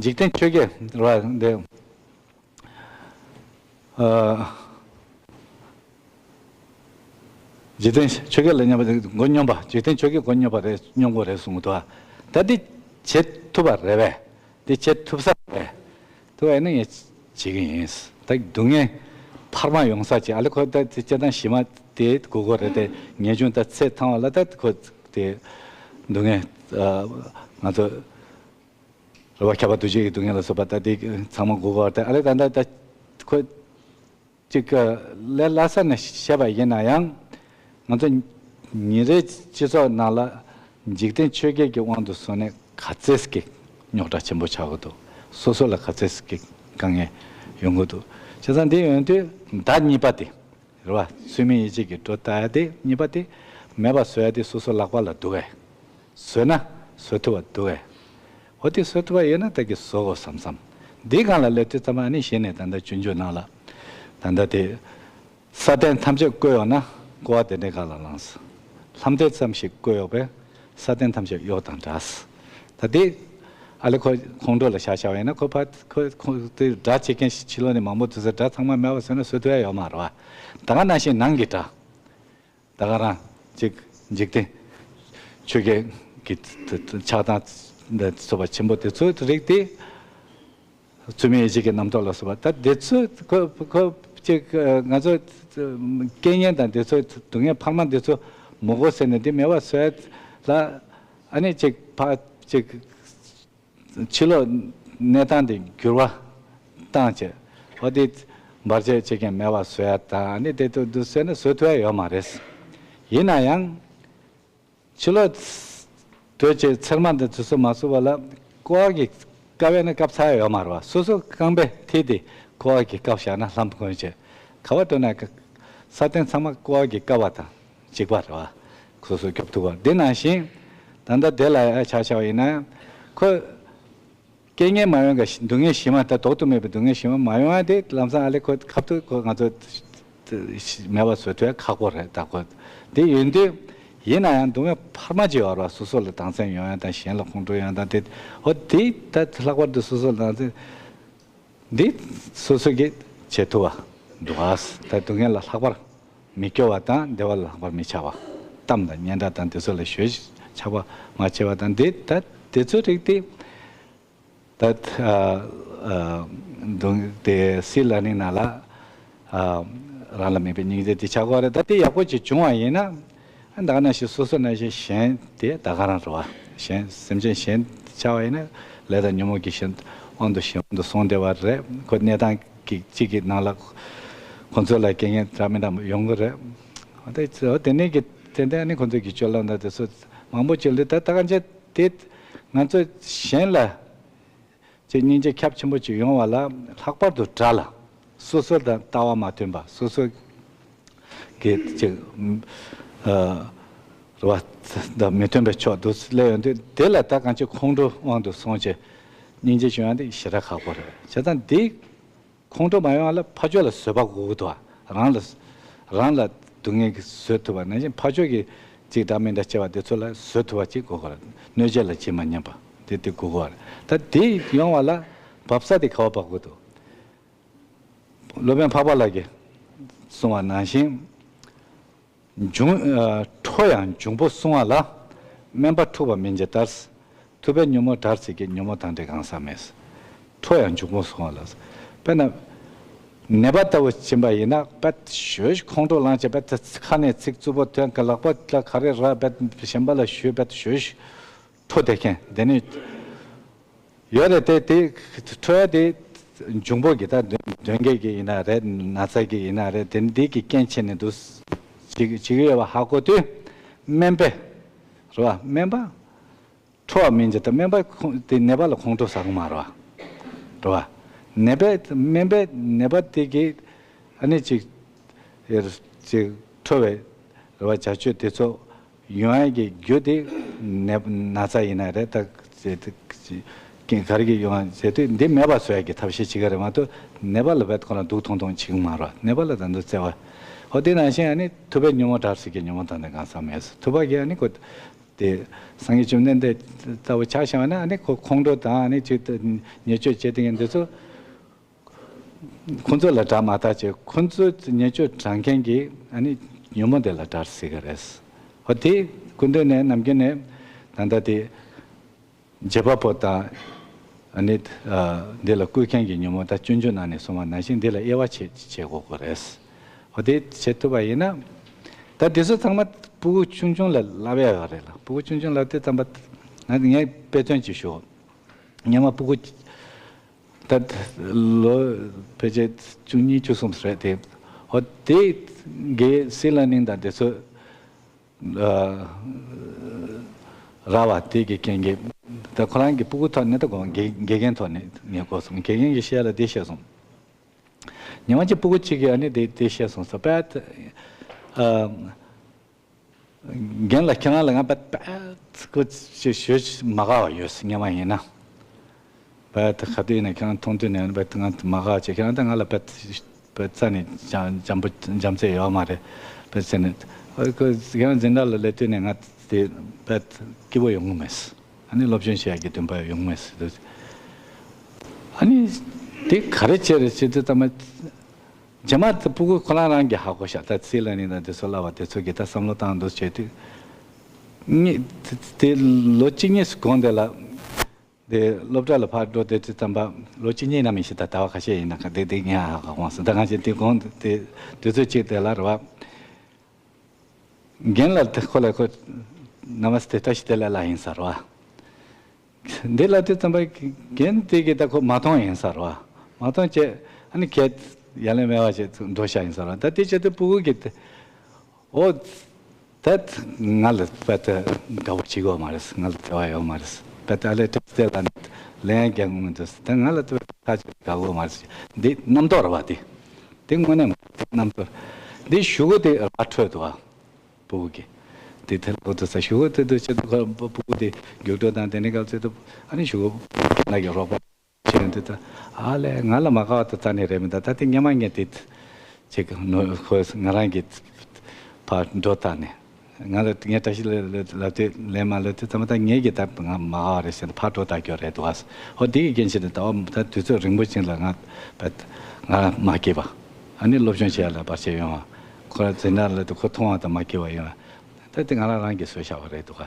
འཇིག་རྟེན་ཆོས་བརྒྱད་རེད་བ་འདི། ཨ། འཇིག་རྟེན་ཆོས་བརྒྱད་ལ་སྙོམས་པ་དེ་མགོ་སྙོམས་པ། འཇིག་རྟེན་ཆོས་བརྒྱད་མགོ་སྙོམས་པ་རེད། སྙོམས་དགོས་རེད་གསུངས་འདུག་ཨ། ད་འདི་བྱེད་ཐུབ་པ་རེད་པས། འདི་བྱེད་ཐུབ་ས་རེད། ཐུབ་པ་ཡིན་ན་ངས་བྱེད་ཀྱི་ཡིན། ད་སྡུག་བསྔལ་འཕར་མ་ཡོང་ས་ཅིག་ཨ་ལེ་ཁོ་ད་སྤྱིར་བཏང་གཞི་མ་དེ་དགོས་དགོས་རེད་དེ། ངེས་འབྱུང་ད་ཚེ་ཐང་བ་ལ་ད་ཁོ་དེ་སྡུག་བསྔལ་ང་ཚོ་རེ་བ་ཁྱབ་པ་འདུ་བྱེད་ཀྱི་སྡུག་བསྔལ་ལ་སོགས་པ་ད་དེ་ཚང་མ་དགོས་དགོས་རེད་དེ། ཨ་ལེ་ད་ད་ད་ཁོ། ཅིག་ལས་སླ་ས་ནས་བཤད་པ་ཡིན་ན་ཡང་། ང་ཚོ་ཉིན་རེའི་སྤྱི་ཚོགས་ནང་ལ་འཇིག་རྟེན་ཆོས་བརྒྱད་ཀྱི་དབང་དུ་སོང་ནས་ག་ཚད་ཀྱི་རྙོག་དྲ་ཆེན་པོ་ཆགས་ཀྱི་འདུག་སོ་སོ་ལ་ག་ཚད་ཀྱི་དཀའ་ངལ་ཡོང་གི་འདུག་བྱས་ཙང་འདི་ཡོང་དུས་ཟླ་གཉིས་པ་དེ་རེད་བ། ཚུལ་མིན་ཡིད་བྱེད་ཀྱི་སྒྲོ་བཏགས་ཡ་དེ་གཉིས་པ་དེ་མེད་པ་བཟོ་ཡ་དེ་སོ་སོ་ལག་པ་ལ་འདུག་གས། བཟོས་ན་བཟོ་ཐུབ་པ་འདུག་གས། འོ་དེ་བཟོ་ཐུབ་པ་ཡོད་ན་ད་གི་བཟོ་དགོས་བསམ་བསམ། འདི་སྒང་ལ་སླེབས་དུས་ཙམ་པ་ཨ་ནི་གཞི་ནས་ད་ལྟ་སྤྱོད་འཇུག་ནང་ལ་ད་ལྟ་དེ། ས་སྟེང་ཐམས་ཅད་བཀོད་ཡོད་ན་བཀོད་པ་དེ་འདྲའི་ག་ལ་ལངས། ལྷམ་མཐིལ་ཙམ་ཞིག་བཀོད་ཡོད་པས་ས་སྟེང་ཐམས་ཅད་གཡོགས་དང་འདྲ། ད་དེ་ཨ་ལེ་ཁོ་ཁོང་ཁྲོ་ལ་བཞག་བཞག་པ་ཡིན་ན་ཁོ་ཕ་ཁོ་ཁོ་དེ་དགྲ་བྱེད་མཁན་ཞིག་ཕྱི་ལོགས་ནས་མང་པོ་འདུག་ས། དགྲ་ཚང་མ་མེད་པ་བཟོས་ན་བཟོ་ཐུབ་ཡ་ཡོད་མ་རེད་བ། ད་ག་ནང་བཞིན་ནང་གི་དགྲ། ད་ག་རང་ཅིག་འཇིག་རྟེན་ཆོས་བརྒྱད་ཀྱི་ཆགས་སྡང་འདི་ཚོ་བ་ཆེན་པོ་དེ་ཚོའི་རིགས་དེ། ཚུལ་མིན་ཡིད་བྱེད་ཀྱི་རྣམ་རྟོག་ལ་སོགས་པ་ད་དེ་ཚོ་ཁོ་ཁོ་ཅིག་ང་ཚོ་རྐྱེན་ངན་དང་དེ་ཚོ་སྡུག་བསྔལ་འཕར་མ་དེ་ཚོ་མི་དགོས་ཟེར་ནས་དེ་མེད་པ་བཟོས་ལ་ཨ་ནི་ཅིག་ཕ་ཅིག་ཕྱི་ལོགས་ གནས་སྟངས་དེ་འགྱུར་བ་བཏང་བྱས། འོ་དེ་བར་ཆད་བྱེད་མཁན་མེད་པ་བཟོ་ཡ་དང་། ཨ་ནི་དེ་དུ་འདུག་ཟེར་ན་བཟོ་ཐུབ་ཡ་ཡོད་མ་རེད། ཡིན་ན་ཡང་ཕྱི་ལོགས་སྡོད་བྱས་ཚེར་མ་འདི་ཚོ་སོ་མ་བཟོ་བ་ལ་ཀོ་བ་གི་བཀབ་ཡ་ན་བཀབ་ཚར་ཡ་ཡོད་མ་རེད་བ། སོ་སོ་རྐང་པའི་མཐིལ་དེ་ཀོ་བ་གི་བཀབ་བཞག་ན་ལྷམ་གོན་བྱས། ག་བ་འགྲོ་ན་ས་སྟེང་ཚང་མ་ཀོ་བ་གི་བཀབ་པ་དང་གཅིག་པ་རེད་བ། སོ་སོ་སྐྱོབ་ཐུབ་པ། དེ་ནང་བཞིན་ད་ལྟ་དེ་ལ་ཡ་ཆ་བཞག་པ་ཡིན་ན་ཁོ། རྐྱེན་ངན་མ་ཡོང་ག་སྡུག་བསྔལ་ཞི་མ། ད་ལྡོག་ཏུ་མེད་པའི་སྡུག་བསྔལ་ཞི་མ་མ་ཡོང་ཡ་དེ་ལམ་སང་ཨ་ལེ་ཁོ་ཁ་ཐུག་ཁོ་ང་ཚོ་མེད་པ་བཟོ་ཐུབ་ཡ་ཁག་པོ་རེད། ད་ཁོ་དེ་ཡིན་དུས་ཡིན་ན་ཡང་སྡུག་བསྔལ་འཕར་མ་ཅིག་ཡོད་རེད་བ། སོ་སོ་ལ་སྡང་སེམས་ཡོང་ཡ་དང་གཞན་ལ་ཁོང་ཁྲོ་ཡོང་ཡ་དང་། དེ་འོ་དེ་ད་ལྷག་པར་དུ་སོ་སོ་ལ་སྡང་སེམས་འདི་སོ་སོ་གིས་བྱེད་ཐུབ་པ་འདུག་ཨ། ད་སྡུག་བསྔལ་ལ་ལྷག་པར་མི་སྐྱོ་བ་དང་བདེ་བ་ལ་ལྷག་པར་མི་ཆགས་པ། གཏམ་དང་སྙན་གྲགས་དང་དེ་ཚོ་ལ་ཞེ་པོ་ཆགས་པ་མ་བྱེད་པ་དང་། འདི་ད་དེ་ཚོའི་རིགས་དེ། ད་ཨ་ཨ་སྡུག་དེ་སྲིད་ལ་ནི་ན་ལ་ཨ་རང་ལ་དམིགས་པའི་སྙིང་རྗེ་དེ་ཆགས་དགོས་རེད། ད་དེ་ཡག་པོ་ཅིག་བྱུང་བ་ཡིན་ན། ད་ག་ནང་བཞིན་སོ་སོ་ནང་བཞིན་གཞན་དེ་ད་ག་རང་རེད་བ། གཞན་སེམས་ཅན་གཞན་ཆགས་པ་ཡིན་ན་ལས་དང་ཉོན་མོངས་ཀྱི་གཞན་དབང་དུ་གཞན་དབང་དུ་སོང་བསྡད་པ་རེད། ཁོ་གནས་སྟངས་ཀྱི་གཅིག་གི་ནང་ལ་ཁོ་ཚོ་ལ་རྐྱེན་ངན་འདྲ་མི་འདྲ་ཡོང་གི་རེད། འོ་དེ་ཚོ་དེ་ནས་ཀྱི་ཏན་ཏན་ནི་ཁོ་ཚོ་གི་སྤྱོད་ལམ་དང་དེ་ཚོ་མང་པོ་ཅིག་ལ་ད་ད་ག་ཅི་དེ་ང་ཚོ་གཞན་ལ་ཅིག་སྙིང་རྗེ་ཁྱབ་ཆེན་པོ་ཅིག་ཡོང་བ་ལ་ལྷག་པར་དུ་དགྲ་ལ་སོ་སོ་དང་ལྟ་བ་མ་མཐུན་པ། སོ་སོ་གི་ཅིག་ཨ་རེ་བ་དང་མི་མཐུན་པའི་ཕྱོགས་དུ་སླེབས་ཡོང་དུས། དེ་ལ་ད་གང་ཅི་ཁོང་ཁྲོ་དབང་དུ་སོང་བྱས་སྙིང་རྗེ་བྱུང་ཡ་འདི་ཞེ་དྲག་ཁག་པོ་རེད། བྱས་ཙང་འདི་ཁོང་ཁྲོ་མ་ཡོང་བ་ལ་ཕར་ཕྱོགས་ལ་བཟོད་པ་དགོས་ཀྱི་འདུག་བ། རང་ལ་རང་ལ་སྡུག་བསྔལ་གྱི་བཟོད་ཐུབ་པ་ནང་བཞིན་ཕར་ཕྱོགས་ཀྱི་ཅིག་འདྲ་མི་འདྲ་བྱས་པ་དེ་ཚོ་ལ་བཟོད་ཐུབ་པ་ཅིག་དགོས་ཀྱི་རེད། གནོད་བྱེད་ལ་ཇི་མ་སྙམ་པ་དེ་དེ་དགོས་ཀྱི་རེད། ད་དེ་ཡོང་བ་ལ་འབབ་ས་དེ་ག་བ་འབབ་དགོས་འདུག་སློབ་དཔོན་འཕགས་པ་ལགས་ཀྱིས་གསུངས་པ་ནང་བཞིན། འབྱུང་ཨ་ཁྲོ་ཡང་འབྱུང་པོ་སྲུང་བ་ལ། དམན་པ་འཁྲུགས་པ་མིན་གྱི་བདར། ཐུབ་པས་ཉོན་མོངས་དགྲར་བྱེད་ཀྱི། ཉོན་མོངས་དང་འདྲེས་གང་ཟག་མེད། ཁྲོ་ཡང་འབྱུང་པོ་སྲུང་བ་ལ། དཔེར་ན་ནད་པ་ལྟ་བུ་ཕྱིན་པ་ཡིན་ན། དཔེ་ཞོ་ཁོང་ཁྲོ་ལངས་བྱས་པས་ཁ་ནས་ཚིག་རྩུབ་པོ་ཐོན། ལག་པ་ལ་ག་རེ་རག་པས་གཞན་པ་ལ་ཞུས་པས་ཞོ་ཁྲོ་དེ་མཁན་དེ་ནི། ཡོད་རེད་དེ། དེ་ཁྲོ་ཡ་དེ་འབྱུང་པོ་གི་ད་གདོན་གདོན་བགེགས་ཀྱི་ཡིན་ན་རེད། ན་ཚ་གི་ཡིན་ན་རེད། དེ་འདི་གི་རྐྱེན་བྱས་ནས་འདུག་ཅིག་ཅིག་ཡོད་པ་ཧ་གོ་དུས་དམན་པས་རེད་བ། དམན་པ་ཁྲོ་བ་མིན་གྱི་ད་དམན་པ་ཁོང་དེ་ནད་པ་ལ་ཁོང་ཁྲོ་ཟ་གི་མ་རེད་བ། རེད་བ། ནད་པས་དམན་པས་ནད་པ་དེ་གི་ཨ་ནི་ཅིག་ཅིག་ཁྲོ་བའི་རེད་བ། བྱ་སྤྱོད་དེ་ཚོ་ཡོང་ཡ་གི་རྒྱུ་དེ་ནད་ན་ཚ་ཡིན་ན་རེད། ད་ཟེར་དུས་རྐྱེན་ག་རེ་གི་ཡོང་ཡ་ཟེར་དུས་འདི་མེད་པ་བཟོ་ཡ་གི་ཐབས་ཤེས་བྱེད་ཀྱི་རེད་མ་གཏོགས། ནད་པ་ལ་བས་ཁོ་རང་སྡུག་ཐོང་ཐོང་བྱེད་ཀྱི་མ་རེད། ནད་པ་ལ་ད་དུང་བརྩེ་བ། ཧོ་དེ་ནང་བཞིན་ཨ་ནི་ཐུབ་པས་ཉོན་མོངས་དགྲར་བྱེད་ཀྱི། ཉོན་མོངས་དང་འདྲེས་གང་ཟག་མེད། ཐུབ་པ་གིས་ཨ་ནི་ཁོ་དེ་སངས་རྒྱས་བཅོམ་ལྡན་འདས་ལྟ་བུ་ཆ་བཞག་ན། ཨ་ནི་ཁོ་ཁོང་ཁྲོ་དང་ཨ་ནི་ཅིག་ཉེས་སྤྱོད་བྱེད་དེ་ཡིན་དུས་ཚོ། ཁོ་ཚོ་ལ་དགྲ་མ་ལྟ་བྱས་ཁོ་ཚོའི་ཉེས་སྤྱོད་དྲག་མཁན་གྱི་ཨ་ནི་ཉོན་མོངས་དེ་ལ་དགྲར་ཟེར་གི་རེད། འོ་དེ་སྐུ་མདུན་ནས་ནམ་རྒྱུན་ནས་ད་ལྟ་དེ་བྱེད་པ་པོ་དང་ཨ་ནི་འདི་ལ་བཀོལ་མཁན་གྱི་ཉོན་མོངས། ད་སྤྱོད་འཇུག་ནང་ནས་གསུངས་པ་ནང་བཞིན་འདི་ལ་དབྱེ་བ་ཕྱེ་བྱེད་དགོས་ཀྱི་རེད། འོ་དེ་བྱེད་ཐུབ་པ་ཡིན་ན། ད་དེ་ཚོ་ཚང་མ་སྤུ་གུ་ཆུང་ཆུང་ལ་བསླབ་ཡ་ཡོད་རེད་ལ། སྤུ་གུ་ཆུང་ཆུང་ལ་དེ་ཙམ་པ་ང་ངས་དཔེ་མཚོན་ཅིག་ཞུ། སྔོན་མ་སྤུ་གུ་ད་ལོ་ཕལ་ཆེར་བཅུ་གཉིས་བཅུ་གསུམ་རེད་དེ། འོ་དེ་གའི་སྲིད་ལ་ནིང་དང་དེ་ཚོ་ར་བ་དེ་གི་རྐྱེན་གྱིས་ད་ཁོ་རང་གི་སྤུ་གུ་ཐོག་ནས་ད་དགོངས་དགེ་དགེ་རྒན་ཐོག་ནས་ངས་གོ་སོང་། དགེ་རྒན་གྱིས་བཤད་ལ་དེ་བཤད་སོང་། ཉི་མ་གཅིག་སྤུ་གུ་གཅིག་གིས་ཨ་ནི་དེ་དེ་བཤད་སོང་ཟེར་པས། རྒན་ལགས་ཁྱེད་རང་ལ་ང་དཔེ་དཔེ་ཁོ་ཞེ་ཞེ་མ་དགའ་བ་ཡོད་སྙམ་པ་ཡིན་ན། དཔེ་ཁ་ཐུག་ཡིན་ན་ཁྱེད་རང་མཐོང་དུས་ནས་དཔེ་ང་མ་དགའ་བ་བྱས། ཁྱེད་རང་ད་ང་ལ་དཔེ་དཔེ་རྩ་ནས་འཇམ་འཇམ་པོ་འཇམ་རྩལ་ཡོད་མ་རེད། དཔེ་ཟེར་ནས་ཁོ་ཁྱེད་རང་འཛིན་གྲྭ་ལ་སླེབས་དུས་ནས་ང་དེ་དཔེ་སྐྱིད་པོ་ཡོང་གི་མེད། ཨ་ནི་སློབ་སྦྱོང་བྱེད་ཡག་གི་འདུན་པ་ཡོང་མེད་ཟེར་དུས། ཨ་ནི་དེ་ག་རེ་བྱས་རེད་ཟེར་དུས་ཙམ་པ། རྗེས་མ་དེ་སྤུ་གུ་ཁོ་རང་རང་གིས་ཧ་གོ་ཤག་ད་སྲིད་ལ་ནིང་དང་དེ་ཚོ་བསླབ་པ་དེ་ཚོ་གིས་ད་བསམ་བློ་བཏང་འདུག་བྱས་དུས། ངས་དེ་དེ་ལོ་གཅིག་གཉིས་སུ་གོང་དེ་ལ་དེ་སློབ་གྲྭ་ལ་ཕར་འགྲོ་དེ་དུས་ཙམ་པ། ལོ་གཅིག་གཉིས་ན་མི་ཤེས། ད་ཟླ་བ་ཁ་ཤས་ཡིན་ན་ག་དེ་དེ་ངས་ཧ་གོ་སོང་། ད་གང་ཅི་དེ་གོང་དེ་དུས་ཚོད་གཅིག་དེ་ལ་རེད་བ། རྒན་ལགས་དེ་ཁོ་ལ་ཁོ་ནམ་སྟེ་བཀྲ་ཤིས་བདེ་ལེགས་ལགས་ཡིན་ས་རེད་བ། འདི་ལ་དེ་ཙམ་པ་རྒན་དེ་གི་ད་ཁོ་མ་མཐོང་ཡིན་ས་རེད་བ། མ་མཐོང་བྱས་ཨ་ནི་ཁྱེད་ཡ་ལན་མེད་བ་བྱས་འགྲོ་ཤག་ཡིན་ས་རེད་བ། ད་དེ་བྱས་དུས་སྤུ་གུ་གི་དེ་ཨོ། ད་ང་ལ་དཔེ་ད་དགའ་པོ་བྱེད་དགོས་མ་རེད། ང་ལ་དེ་བ་ཡོད་མ་རེད། དཔེ་ད་ལས་ཏྲེ་སྟེ་ལ་ལན་རྒྱག་མི་འདུག་ད་ང་ལ་དེ་བ་ཁ་ཅིག་དགའ་དགོས་མ་རེད། འདི་རྣམ་རྟོག་རེད་བ། དེ་དེ་དངོས་གནས་མ་རེད། རྣམ་རྟོག་འདི་གཞུག་གུ་དེ་ར་འཕྲོད་འདུག་བ། སྤུ་གུ་གི། དེ་དེ་ལོག་ཏུ་ས་གཞུག་གུ་དེ་དུ་ཆེད་དུ་ཁོ་སྤུ་གུ་དེ་རྒྱུགས་སྤྲོད་དང་དེ་ནས་སྐབས་ཚོད་དུ་ཨ་ནི་གཞུག་གུ་ན་གི་རོགས་པ་བྱེད་དུ་ད་ཨ་ལས་ང་ལ་མ་དགའ་བ་དུ་ད་ནི་རེད་མི་ད་ད་དེ་ངས་མ་ངས་དེ་ཅིག་ནོ་ཁོས་ང་རང་གི་ཕར་འགྲོ་ད་ནས་ང་ལ་ངས་བཀྲ་ཤིས་ལ་ལ་ལ་དེ་ལན་མ་ལ་དེ་ད་མ་ད་ངས་གི་ད་ང་མ་དགའ་བ་རེད་ཟེར་ཕར་འགྲོ་ད་སྐྱོ་རེད་འདུག་ཨ། ཧོ་དེ་གི་རྐྱེན་བྱས་ཏེ་ད་བ་ད་དུས་ཚོད་རིང་པོ་ཅིག་ལ་ང་ད་ང་མ་སྐྱེས་པ། ཨ་ནི་སློབ་སྦྱོང་བྱེད་ཡ་ལ་བར་ཆད་ཡོང་བ། ཁོ་ར་འཛིན་གྲྭ་ལ་དུ་ཁོ་མཐོང་བ་དང་མ་སྐྱེ་བ་ཡོང་བ། ད་དེ་ང་རང་རང་གིས་བཟོས་བཞག་པ་རེད་འདུག་ག་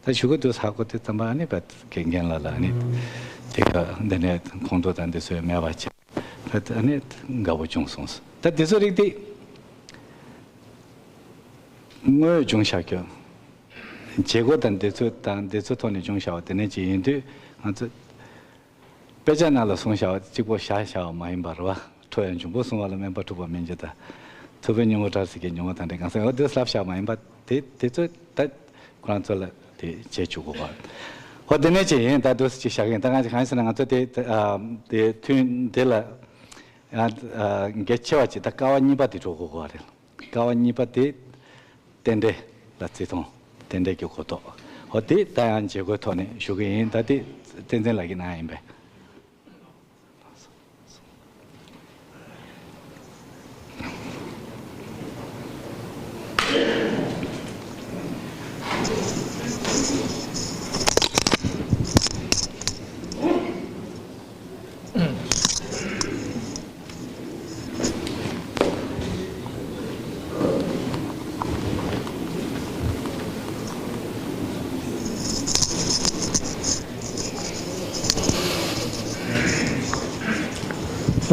ད་གཞུག་གུ་དུ་ཧ་གོ་དེ་ཙམ་པ་ཨ་ནི་བད་དགེ་རྒན་ལ་ལ་ཨ་ནི་དེ་ག་འདི་ནས་ཁོང་ཁྲོ་དང་འདི་ཚོ་མེད་པ་བྱས། ད་ཨ་ནི་དགའ་པོ་བྱུང་སོང་། ད་དེ་ཚོ་རིགས་དེ་དངོས་བྱུང་བཞག་རྒྱུ། བྱེད་སྒོ་དང་འདི་ཚོ་དང་འདི་ཚོ་ཐོག་ནས་བྱུང་བཞག་པ་དེ་ནས་ཅིག་ཡིན་དུས་ང་ཚོ། དཔེ་ཆ་ནང་ལ་གསུངས་བཞག་པ་གཅིག་པོ་བཞག་བཞག་པ་མ་ཡིན་པ་རེད་བ། ཁྲོ་ཡང་འབྱུང་པོ་གསུང་བ་ལ་སྨན་པ་འཁྲུགས་པ་མིན་གྱི་ད། ཐུབ་པའི་སྙིང་པོ་བྲལ་ཟེར་གྱི་ཉུང་བ་དང་འདྲེ་གང་ཟེར་འོ་དེ་ལབ་བཞག་མ་ཡིན་པ་དེ་དེ་ཚོ་ད་ཁོ་རང་ཚོ་ལ་དེ་བྱེད་བཅུག་དགོས་པ། འོ་དེ་ནས་ཅི་ཡིན་ད་འདུག་སེ་ཅིག་བཞག་གི་ཡིན། ད་ང་ཅི་གང་ཡིན་ཟེར་ན་ང་ཚོ་དེ་དེ་ཨ་དེ་ཐུན་དེ་ལ་ཡང་ཨ་གལ་ཆེ་བ་ཅིག་ད་ཀ་བ་གཉིས་པ་དེ་འགྲོ་དགོས་པ་རེད། ཀ་བ་གཉིས་པ་དེ་རྟེན་འབྲེལ་ལ་བརྩི་མཐོང་། རྟེན་འབྲེལ་གྱི་གོ་རྟོགས། འོ་དེ་ད་ཡང་བྱེད་སྒོའི་ཐོག་ནས་ཞུ་གི་ཡིན། ད་དེ་བསྟན་འཛིན་ལགས་ཀྱིས་གནང་ཡིན་པས།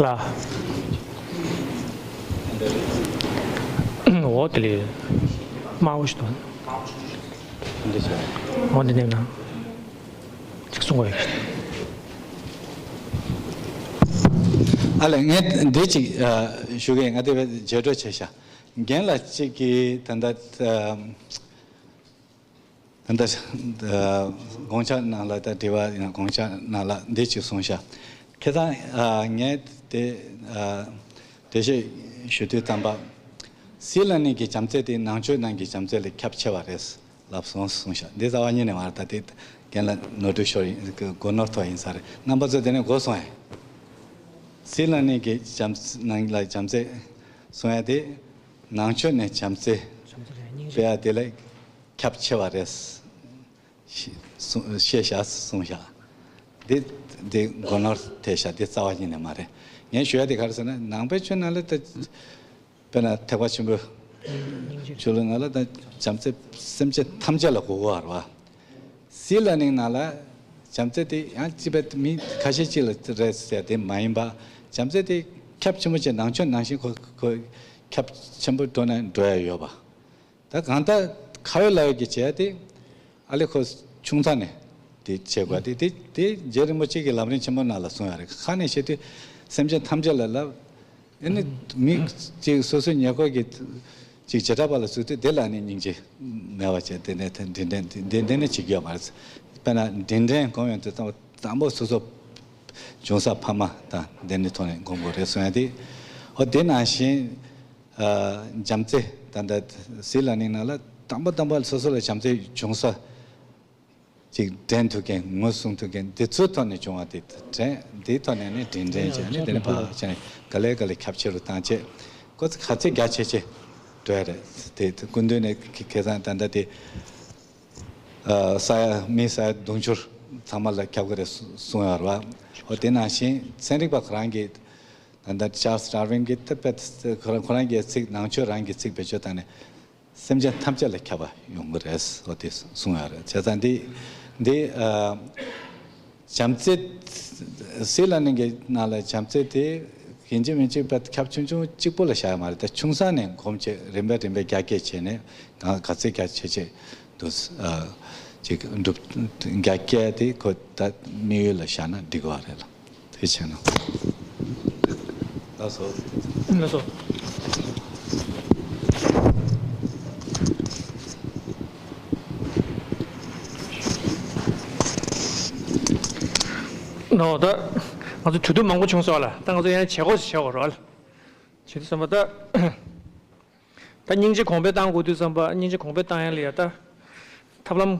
ལ། འོ་དེ་ལས་དམར་པོ་ཞིག་འདུག་འོ་འདི་ནས་ན། ཅིག་གསུང་དགོས་ཡོད། ཨ་ལས་ངས་འདི་ཅིག་ཨ་ཞུ་གི་ཡིན། ང་དེ་བས་བརྗེད་འགྲོ་བྱས་ཤག་རྒན་ལགས་གཅིག་གིས་ད་ལྟ་ཨ་ད་ལྟ་ཨ་དགོངས་འཆར་ནང་ལ་ད་དྲི་བ་ཡང་དགོངས་འཆར་ནང་ལ་འདི་ཅིག་གསུངས་ཤག་ཁ་སང་ཨ་ངས་དེ་ཨ་འགྲེལ་བཤད་ཞུ་དུས་ཙམ་པ་སྲིད་བླ་གནས་ཀྱི་བྱམས་བརྩེ་དེ་ནང་ཆོས་ནང་གི་བྱམས་བརྩེ་ལས་ཁྱབ་ཆེ་བ་རེད། ལབ་སོང་གསུངས་ཤག་འདི་རྩ་བ་ཉིད་ནས་མ་རེད། ད་དེ་རྒན་ལགས་ནོར་འཁྲུལ་ཤོར་ཡིན། སྒོ་ནོར་ཐོག་ཡིན་ས་རེད། རྣམ་པ་ཚོ་དེ་ནས་གོ་སོང་ངས། སྲིད་བླ་གནས་ཀྱི་བྱམས་ནང་ལ་བྱམས་བརྩེ་གསུང་ཡ་དེ་ནང་ཆོས་ནས་བྱམས་བརྩེ་སྤེལ་ཡ་དེ་ལས་ཁྱབ་ཆེ་བ་རེད། ཤེས་ཤག་གསུངས་ཤག་འདི་འདི་སྒོ་ནོར་ཐེབས་ཤག་འདི་རྩ་བ་ཉིད་ནས་མ་རེད། ངས་ཞུ་ཡ་དེ་ག་རེ་ཟེར་ན་ནང་པའི་ཆོས་ནང་ལ་ད། དཔེར་ན་ཐེག་པ་ཆེན་པོའི་ཆོས་ལུགས་ནང་ལ་ད་བྱམས་བརྩེ་སེམས་ཅན་ཐམས་ཅད་ལ་དགོས་དགོས་པ་རེད་བ། སྲིད་བླ་གནས་ནང་ལ་བྱམས་བརྩེ་དེ་ཡང་ཅི་བས་མི་ཁ་ཤས་ཅིག་ལ་རེད་ཟེར་དེ་མ་ཡིན་པ། བྱམས་བརྩེ་དེ་ཁྱབ་ཆེན་པོ་བྱས་ནང་ཆོས་ནང་བཞིན་ཁོ་ཁོ་ཁྱབ་ཆེན་པོ་འགྲོ་ནས་འགྲོ་ཡ་ཡོད་པ། ད་གང་ལྟར་ཁ་ཡོད་ལག་ཡོད་ཀྱི་བྱས་ཏེ་ཨ་ལེ་ཁོ་ཆུང་ཚ་ནས་དེ་བྱེད་དགོས་ཏེ་དེ་དེ་རྗེ་རིན་པོ་ཆེ་གི་ལམ་རིམ་ཆེན་མོ་ནང་ལ་གསུངས་ཡོད་རེད། ཁ་ནས་བཤད་དུས་སེམས་ཅན་ཐམས་ཅད་ལ་ལབ། ཨ་ནི་མི་གཅིག་སོ་སོའི་ཉེ་འཁོར་གྱི་གཅིག་བྱེ་བྲག་པ་ལ་གཟིགས་དུས་དེ་ལ་ནི་སྙིང་རྗེ་མེད་པ་བྱས་དེ་ནས་དེ་འདྲེན་དེ་འདྲེན་དེ་ནས་བྱེད་ཀྱི་ཡོད་མ་རེད། དཔེར་ན་འདྲེན་འདྲེན་སྒོམ་ཡོང་དུས་དང་པོ་སོ་སོ་བྱུང་ས་ཕ་མ་དང་དེ་ནས་ཐོག་ནས་སྒོམ་དགོས་རེད་གསུངས་ཡ་དེ། ཨོ་དེ་ནང་བཞིན། བྱམས་བརྩེ་ད་ལྟ་སྲིད་བླ་གནས་ནང་ལ་དང་པོ་དང་པོ་སོ་སོ་ལ་བྱམས་བརྩེ་བྱུང་ས་ཅིག་དྲན་ཐུབ་མཁན་ངོས་བཟུང་ཐུབ་མཁན་འདི་ཚོའི་ཐོག་ནས་བྱུང་བ་དེ་དྲན་འདིའི་ཐོག་ནས་ནི་དྲིན་དྲན་བྱས་ནས་དེ་ནས་ཕར་བྱས་ནས་ག་ལེ་ག་ལེ་ཁྱབ་ཆེ་རུ་བཏང་བྱས་ཁོ་ཚོ་ག་ཚད་རྒྱ་ཆེ་ཆེ་འགྲོ་ཡ་རེད། དེ་སྐུ་མདུན་ནས་ཁ་སང་ད་ལྟ་དེ་ས་ཡ་མི་ས་ཡ་དུང་ཕྱུར་ཚང་མ་ལ་ཁྱབ་ཀྱི་རེད་གསུངས་ཡོད་རེད་བ། འོ་དེ་ནང་བཞིན་ཚན་རིག་པ་ཁོ་རང་གིས། ད་ལྟ་ཅཱརལ་ཌར་ཝིན་གྱིས་ད་དཔེ་ཁོ་རང་ཁོ་རང་གི་ཚིག་ནང་ཆོས་རང་གི་ཚིག་བེད་སྤྱོད་བཏང་ནས་སེམས་ཅན་ཐམས་ཅད་ལ་ཁྱབ་པ་ཡོང་གི་རེད། འོ་དེ་གསུངས་ཡོད་རེད། བྱས་ཙང་འདི་འདི་ཨ་བྱམས་བརྩེ་སྲིད་བླ་གནས་ཀྱི་ནང་ལ་བྱམས་བརྩེ་དེ་ཡིན་གཅིག་མིན་གཅིག་དཔེ་ཁྱབ་ཆུང་ཆུང་གཅིག་པོ་ལ་བཞག་ཡ་མ་རེད། ད་ཆུང་ས་ནས་གོམས་བྱས་རིམ་པས་རིམ་པས་རྒྱ་སྐྱེད་བྱས་ནས་གང་ག་ཚད་རྒྱ་ཆེ་ཆེ་འདུག་ཨ་ ཅིག་འགྲུབ་རྒྱ་སྐྱེད་དེ་ཁོ་ད་དམིགས་ཡུལ་ལ་བཞག་ན་འགྲིག་གི་རེད་ལ། དེ་བྱས་ན། ལགས་སོ། ལགས་སོ། ནོ་ད་ང་ཚོ་གྲོས་བསྡུར་མང་པོ་བྱུང་སོང་ལ། ད་ང་ཚོ་ཡང་བྱེད་སྒོ་ཞིག་བྱེད་དགོས་རེད་ལ། བྱེད་དུས་ཙམ་པ་ད། ད་སྙིང་རྗེ་གོང་འཕེལ་བཏང་དགོས་དུས་ཙམ་པ། སྙིང་རྗེ་གོང་འཕེལ་བཏང་ཡ་ལ་ཡ་ད་ཐབས་ལམ་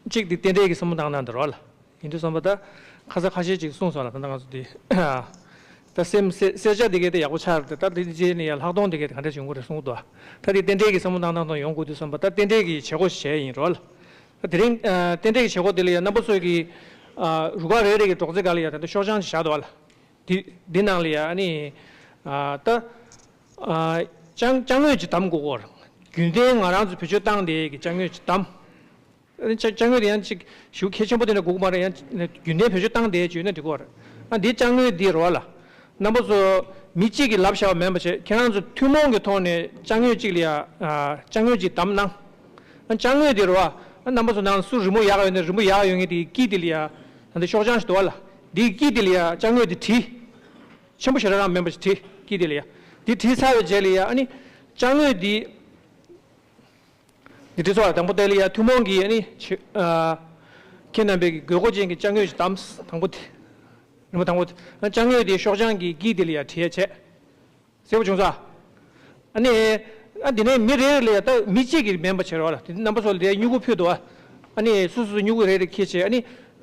གཅིག་དེ་རྟེན་འབྲེལ་གྱི་བསམ་བློ་བཏང་སྟངས་དེ་རེད་ལ། ཡིན་དུས་ཙམ་པ་ད་ཁ་ས་ཁ་ཤས་ཅིག་གསུངས་སོང་ལ། ད་ལྟ་ང་ཚོ་དེ་ད་སེམས་གསལ་གསལ་ཆ་དེ་གས་དེ་ཡག་པོ་ཆགས་རེད། ད་དེ་རྗེས་ནས་ཡ་ལྷག་མཐོང་དེ་གས་དེ་ག་འདྲ་ཡོང་གི་རེད་གསུང་གི་འདུག་ད་དེ་རྟེན་འབྲེལ་གྱི་བསམ་བློ་བཏང་སྟངས་དང་ཡོང་དགོས་དུས་ཙམ་པ་ད་རྟེན་འབྲེལ་གྱི་བྱེད་སྒོ་ཞིག་བྱས་ཡིན་རེད་ལ། ད་དེ་རིང་རྟེན་འབྲེལ་གྱི་བྱེད་སྒོ་དེ་ལ་ཡ་རྣམ་པ་ཚོ་གི་རུ་ཁག་རེ་རེ་གི་སྒྲོག་ཙེ་སྒང་ལ་ཡ་ད་ལྟ་ཤོག་བྱང་ཞིག་བཞག་འདུག་བ་ལ། དེ་དེ་ནང་ལ་ཡ་ཨ་ནི་ཨ་ད་ཨ་ཅ་ཅ་དངོས་ཅིག་བདམས་དགོས་ཀྱི་ཡོད་རེད། རྒྱུན་ལྡན་ང་རང་ཚོ་བེད་སྤྱོད་བཏང་བསྡད་ཀྱི་ཅ་དངོས་ཅིག་བདམས། ཨ་ནི་ཅ་ཅ་དངོས་དེ་ཡང་ཅིག་ཞེ་པོ་གལ་ཆེན་པོ་དེ་འདྲ་དགོས་ཀྱི་མ་རེད། ཡང་རྒྱུན་ལྡན་བེད་སྤྱོད་བཏང་བསྡད་ཅིག་ཡོད་ན་འགྲིག་གི་ཡོད་རེད། ཨ་འདི་ཅ་དངོས་འདི་རེད་བ་ལ། རྣམ་པ་ཚོ་མི་གཅིག་གིས་ལབ་བཞག་པ་མིན་པ་བྱས། ཁྱེད་རང་ཚོ་ཐུན་མོང་གི་ཐོག་ནས་ཅ་དངོས་གཅིག་ལ་ཡ་ཨ་ཅ་དངོས་གཅིག་བདམས་གནང་། ཨ་ཅ་དངོས་དེ་རེད་བ། ཨ་རྣམ་པ་ཚོ་ནང་སུ་རི་མོ་ཡག་ཡོད་ན། རི་མོ་ཡག་ཡོད་མཁན་དེ་དཀྱིལ་དེ་ལ་ཡ་ད་ལྟ་ཤོག་བྱང་ཞིག་འདུག་བ་ལ། དེའི་དཀྱིལ་དེ་ལ་ཡ་ཅ་དངོས་དེ་བྲིས། ཆེན་པོ་ཞེ་དྲག་རང་མིན་པ་ཞིག་བྲིས། དཀྱིལ་དེ་ལ་ཡ། དེ་བྲིས་ཚར་བའི་རྗེས་ལ་ཡ་ཨ་ནི་ཅ་དངོས་དེ། འདི་བྲིས་ཚར་བ་དང་པོ་དེ་ལ་ཡ་ཐུན་མོང་གི་ཨ་ནི་ཆེ་ཨ་ཁྱེད་རྣམ་པའི་གི་དགོས་མཁོ་ཅན་གྱི་ཅ་དངོས་ཤིག་བདམས། དང་པོ་དེ། རིམ་པ་དང་པོ་དེ། ཨ་ཅ་དངོས་དེ་ཤོག་བྱང་གི་དཀྱིལ་དེ་ལ་ཡ་བྲིས་ཡ་བྱས། གསལ་པོ་བྱུང་ས། ཨ་ནི་ཨ་འདི་ནས་མི་རེ་རེ་ལ་ཡ་ད་མི་གཅིག་གིས་མིན་པ་བྱས་རེད་བ་ལ། དེ་རྣམ་པ་ཚོ་ལ་དེ་སྨྱུ་གུ་ཕུལ་འདུག་བ། ཨ་ནི་སོ་སོ་སོ་སྨྱུ་གུ་རེ་རེ་འཁྱེར་བྱས། ཨ་ནི་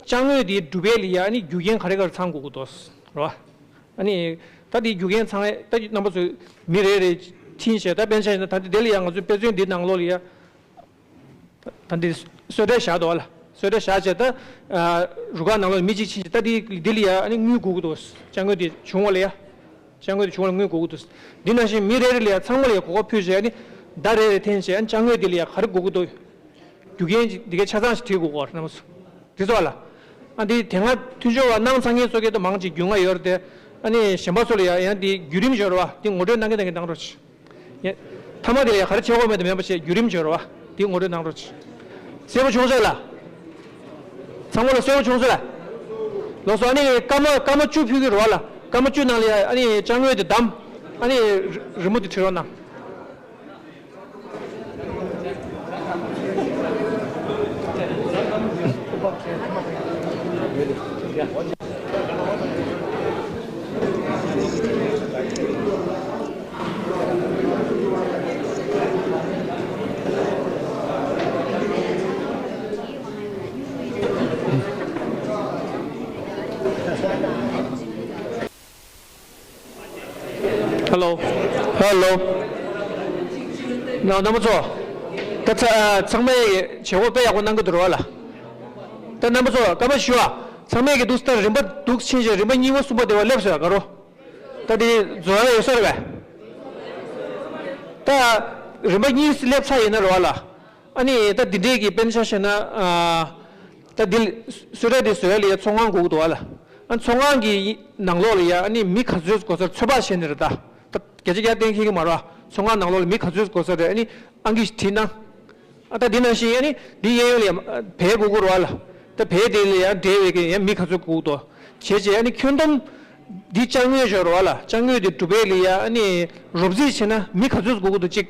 ཅ་དངོས་དེ་སྒྲུབ་པའི་ལ་ཡ་ཨ་ནི་རྒྱུ་རྐྱེན་ག་རེ་ག་རེ་ཚང་དགོས་ཀྱི་འདུག་རེད་བ། ཨ་ནི་ད་དེའི་རྒྱུ་རྐྱེན་ཚང་ད་རྣམ་པ་ཚོས་མི་རེ་རེ་ཕྱིན་བྱས། ད་དཔེར་ན་ཆ་བཞག་ན་ད་དེ་དེ་ལ་ཡང་ང་ཚོའི་དཔེ་མཚོན་འདི་ནང་ལོགས་ལ་ཡ་ད་འདི་གསོལ་འདྲེན་བཞག་འདུག་བ་ལ། གསོལ་འདྲེན་བཞག་བྱས། ད་རུ་ཁག་ནང་ལོགས་མི་གཅིག་ཕྱིན་བྱས། ད་དེ་འདི་ལ་ཡ་ཨ་ནི་དངུལ་དགོས་ཀྱི་འདུག་ཅ་དངོས་དེ་བྱུང་བ་ལ་ཡ། ཅ་དངོས་དེ་བྱུང་བ་ལ་དངུལ་དགོས་ཀྱི་འདུག་འདི་ནང་བཞིན་མི་རེ་རེ་ལ་ཡ་ཚང་མ་ལ་ཡ་གོ་སྐབས་ཕུལ་བྱས། ཨ་ནི་ཟླ་རེ་རེ་འཐེན་བྱས། ཨ་ནི་ཅ་དངོས་དེ་ལ་ཡ་ག་རེ་དགོས་ཀྱི་འདུག་རྒྱུ་རྐྱེན་ཅིག་འདི་གའི་ཆ་ཚང་ཞིག་བྲིས་དགོས་ཀྱི་ཡོད་རེད། རྣམ་པ་ཚོ་འདི་ཚོ་བ་ལ། ཨ་འདི་དེ་སྔ་མཐུན་སྦྱོར་བ་གནང་ཚར་མཁན་ཚོ་གི་ད་མང་ཆེ་རྒྱུས་མངའ་ཡོད་རེད་དེ། ཨ་ནི་གཞན་པ་ཚོ་ལ་ཡ་ཡང་འདི་བརྒྱུད་རིམ་ཡོད་རེད་བ། འདི་ངོ་སྤྲོད་གནང་གི་གནང་གི་གནང་རོགས་གྱིས། ཡ། མཐའ་མ་དེ་ལ་ཡ་ག་རེ་བྱེད་དགོས་མེད་དུ་མེད་པ་བྱས། བརྒྱུད་རིམ་ཡོད་རེད་བ། འདི་ངོ་སྤྲོད་གནང་རོགས་གྱིས། གསལ་པོ་བྱུང་སོང་ལ། ཚང་མ་ལ་གསལ་པོ་བྱུང་སོང་ལ། ལགས་སོ། ཨ་ནི་སྐར་མ་སྐར་མ་བཅུ་ཕུལ་གྱི་རེད་བ་ལ། སྐར་མ་བཅུ་ནང་ལ་ཡ་ཨ་ནི་ཅ་དངོས་དེ་བདམས། ཨ་ནི་རི་རི་མོ་དེ་བྲིས་རོགས་གནང་། ཧེ་ལོ། ཧེ་ལོ། ན་རྣམ་པ་ཚོ། ད་ཚ་ཚང་མས་བྱེད་སྒོ་དཔེ་ཡག་པོ་གནང་གི་འདུག་རོགས་ལ། ད་རྣམ་པ་ཚོ་སྐར་མ་བཞི་བ། ཚང་མས་ཀྱི་འདུག་ད་རིམ་པ་འདུག་ཕྱིན་བྱས། རིམ་པ་གཉིས་པ་གསུམ་པ་དེ་བ་སླེབས་སོང་ཡ་ག་རོ། ད་དེ་རྫོགས་ཡ་ཡོད་ས་རེད་པས། ད་རིམ་པ་གཉིས་སླེབས་ཚར་ཡིན་ན་རོགས་ལ། ཨ་ནི་ད་འདི་འདྲས་ཀྱི་དཔེར་ན་ཆ་བཞག་ན། ཨ་ད་འདི་གསོལ་རས་འདི་བཟོ་ཡ་ལ་ཡ་ཚོང་ཁང་དགོས་ཀྱི་འདུག་བ་ལ། ཨ་ཚོང་ཁང་གི་ནང་ལོགས་ལ་ཡ་ཨ་ནི་མི་ག་ཚོད་དགོས་ས་རེད། ཚོད་དཔག་བྱས་ནས་རེད་ད། ད་བརྒྱ་ཆ་བརྒྱ་གཏན་འཁེལ་གྱི་མ་རེད་བ། ཚོང་ཁང་ནང་ལོགས་ལ་མི་ག་ཚོད་དགོས་ས་རེད། ཨ་ནི་ཨང་ཀི་ཞིག་བྲིས་ན། ཨ་ད་འདི་ནང་བཞིན་ཨ་ནི་འདི་གཡས་གཡོན་ལ་ཡ་བལ་དགོས་ཀྱི་རེད་བ་ལ། ད་བལ་དེ་ལ་ཡ་འབྲེལ་བའི་གི་ཡ་མི་ག་ཚོད་དགོས་ཀྱི་འདུག་བྱས་བྱས་ཨ་ནི་ཁྱོན་བསྡོམས་འདི་ཅ་དངོས་ཡོད་རེད་བ་ལ། ཅ་དངོས་འདི་སྒྲུབ་པའི་ལ་ཡ་ཨ་ནི་རོབ་རྩིས་བྱས་ན་མི་ག་ཚོད་དགོས་ཀྱི་འདུག་གཅིག་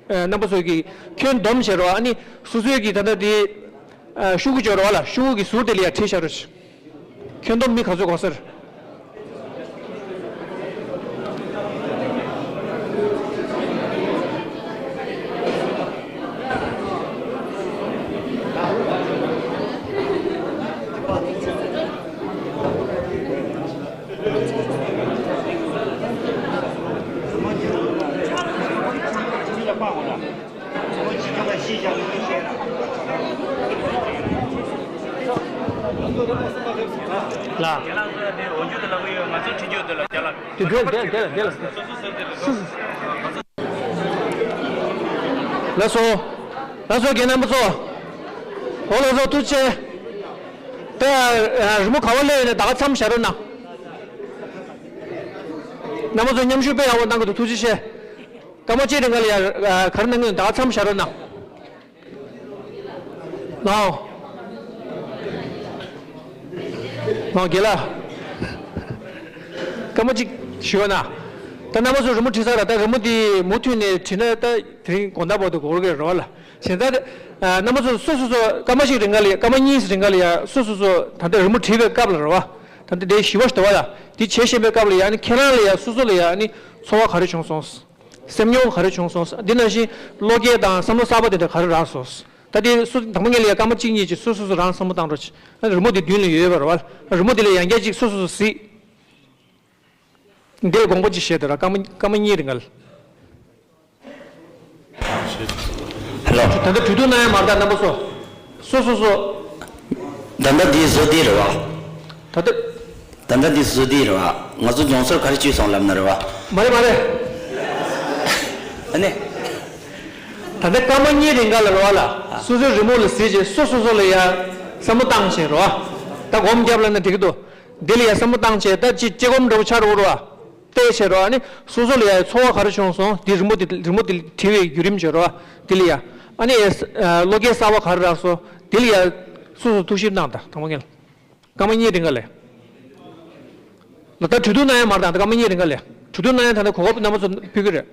ཨ་རྣམ་པ་ཚོ་གིས་ཁྱོན་བསྡོམས་བྱས་རོགས། ཨ་ནི་སོ་སོའི་གི་ད་ལྟ་དེ་ཨ་ཤོག་གུ་བྱས་རོགས་ལ། ཤོག་གུ་གི་ཟུར་དེ་ལ་ཡ་བྲིས་བཞག་རོགས། ཁྱོན་བསྡོམས་མི་ག་ཚོད་དགོས་ས་རེད། ལ། དེ་དེ་དེ་དེ་ལ། ལགས་སོ། ལགས་སོ་རྒན་རྣམ་པ་ཚོ། འོ་ལགས་སོ་ཐུགས་རྗེ་ཆེ། ད་རི་མོ་ག་བ་སླེབས་ཡོད་ན་ད་ག་མཚམས་བཞག་རོགས་གནང་། རྣམ་པ་ཚོ་མཉམ་ཞུགས་དཔེ་ཡག་པོ་གནང་གི་འདུག་ཐུགས་རྗེ་ཆེ། སྐར་མ་གཅིག་རིང་ག་ལ་ཡ་ག་རེ་གནང་གི་ཡོད་ན་ད་ག་མཚམས་བཞག་རོགས་གནང་། ལའོ། ཨོ་རྒན་ལགས། སྐར་མ་གཅིག་ཞུ་བ་ན། ད་རྣམ་པ་ཚོ་རི་མོ་བྲིས་ཚར་ལ། ད་རི་མོ་འདི་མུ་མཐུད་ནས་བྲིས་ན་ད་དེ་རིང་དགོང་དག་བར་དུ་འགོར་གི་རེད་བ་ལ། བྱས་ཙང་ད་རྣམ་པ་ཚོ་སོ་སོ་སོ་སྐར་མ་ཞིག་རིང་ག་ལ་ཡ། སྐར་མ་གཉིས་རིང་ག་ལ་ཡ། སོ་སོ་སོ་ད་ལྟ་རི་མོ་བྲིས་པའི་སྐབས་ལ་རེད་བ། ད་ལྟ་དེ་བཞི་པ་ཞིག་འདུག་བ་ལ། དེ་བྱེད་བཞིན་པའི་སྐབས་ལ་ཡ། ཨ་ནི་ཁྱེད་རང་ལ་ཡ་སོ་སོ་ལ་ཡ་ཨ་ནི་ཚོར་བ་ག་རེ་བྱུང་སོང་། སེམས་མྱོང་ག་རེ་བྱུང་སོང་། འདི་ནང་བཞིན་བློ་སྐྱེད་དང་བསམ་བློ་གསར་པ་དེ་འདྲ་ག་རེ་རག་སོང་། ད་དེ་སུ་དང་པོ་ངེད་ལ་ཡ་སྐར་མ་གཅིག་གཉིས་ཅིག་སོ་སོ་སོ་རང་བསམ་བློ་བཏང་རོགས་བྱེད། ཨ་རི་མོ་དེ་མདུན་ལ་ཡོད་པ་རེད་བ། རི་མོ་དེ་ལ་ཡང་བསྐྱར་ཅིག་སོ་སོ་སོ་གཟིགས། འདིར་དགོངས་པ་ཅིག་བཞེས་དེ་ར། སྐར་མ་སྐར་མ་གཉིས་རིང་ག་ལ། ཧེ་ལོ། ད་ལྟ་གྲོས་བསྡུར་གནང་ཡ་མ་རེད་ད་རྣམ་པ་ཚོ། སོ་སོ་སོ། ད་ལྟ་འདི་བཟོ་དེ་རེད་བ། ད་ལྟ། ད་ལྟ་འདི་བཟོ་དེ་རེད་བ། ང་ཚོ་སྦྱོང་ཚོར་ག་རེ་བྱུང་སོང་ལབ་ན་རེད་བ། མ་རེད་མ་རེད། ཨ་ནི། ད་ལྟ་སྐར་མ་གཉིས་རིང་ག་ལ་རེད་བ་ལ། སོ་སོའི་རི་མོ་ལ་གཟིགས་བྱས་སོ་སོ་སོ་ལ་ཡ་བསམ་བློ་བཏང་བྱས་རེད་བ། ད་སྒོམ་རྒྱབ་ལབ་ན་འགྲིག་གི་འདུག་འདི་ལ་ཡ་བསམ་བློ་བཏང་བྱས་ད་ཅི་ཅི་སྒོམ་འདྲ་བོ་ཆགས་འགྲོ་གི་རེད་བ། བལྟས་བྱས་རོགས། ཨ་ནི་སོ་སོ་ལ་ཡ་ཚོར་བ་ག་རེ་བྱུང་སོང་། འདི་རི་མོ་འདི་རི་མོ་འདི་བྲིས་པའི་བརྒྱུད་རིམ་བྱས་རོགས། འདི་ལ་ཡ་ཨ་ནི་བློ་སྐྱེད་གསར་པ་ག་རེ་རག་སོང་། འདི་ལ་ཡ་སོ་སོ་ཐུགས་ཞིབ་གནང་དང་དང་པོ་ངས། སྐར་མ་གཉིས་རིང་ག་ལས། ལ་ད་གྲོས་བསྡུར་གནང་ཡ་མ་རེད་དང་། སྐར་མ་གཉིས་རིང་ག་ལས་གྲོས་བསྡུར་གནང་ཡ་ད་ལྟ་གོ་སྐབས་རྣམ་པ་ཚོ་ཕུལ་གི་རེད།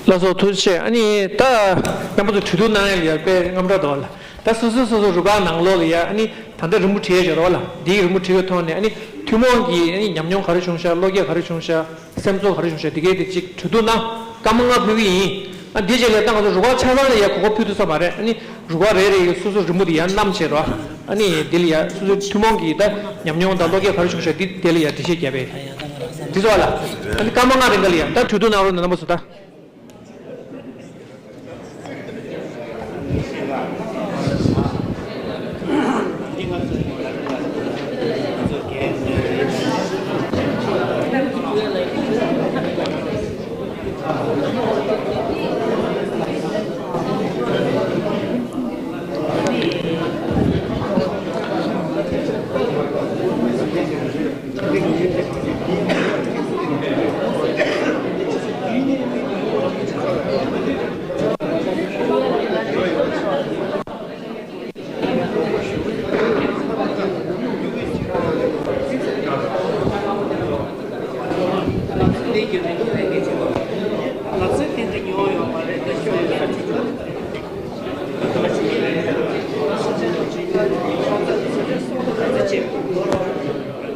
ལགས་སོ་ཐུགས་རྗེ་ཆེ། ཨ་ནི་ད་རྣམ་པ་ཚོ་གྲོས་བསྡུར་གནང་ཡ་ལ་ཡ་དཔེ་དངངས་སྐྲག་འདུག་ལ། ད་སོ་སོ་སོ་སོ་རུ་ཁག་ནང་ལོགས་ལ་ཡ་ཨ་ནི་ད་ལྟ་རི་མོ་བྲིས་ཡོད་རེད་བ་ལ། འདིའི་རི་མོ་བྲིས་པའི་ཐོག་ནས་ཨ་ནི་ཐུན་མོང་གི་ཨ་ནི་ཉམས་མྱོང་ག་རེ་བྱུང་ཤག་བློ་སྐྱེད་ག་རེ་བྱུང་ཤག་སེམས་ཚོར་ག་རེ་བྱུང་ཤག་འདི་གའི་དེ་གཅིག་གྲོས་བསྡུར་གནང་། སྐར་མ་ལྔ་ཕུལ་གི་ཡིན། ཨ་འདི་རྗེས་ལ་ད་ང་ཚོ་རུ་ཁག་ཆ་ཚང་ལ་ཡ་གོ་སྐབས་ཕུལ་ཐུབ་ས་མ་རེད། ཨ་ནི་རུ་ཁག་རེ་རེ་ཡི་སོ་སོ་རི་མོ་དེ་ཡར་བསྣམས་བྱས་རོགས། ཨ་ནི་དེ་ལ་ཡ་སོ་སོའི་ཐུན་མོང་གི་ད་ཉམས་མྱོང་དང་བློ་སྐྱེད་ག་རེ་བྱུང་ཤག་འདི་དེ་ལ་ཡ་འགྲེལ་བཤད་བརྒྱབ་པས། འདི་ཚོ་བ་ལ། ཨ་ནི་སྐར་མ་ལྔ་རིང་ག་ལ་ཡ་ད་གྲོས་བསྡུར་གནང་རོགས་གནང་། རྣམ་པ་ཚོ་ད།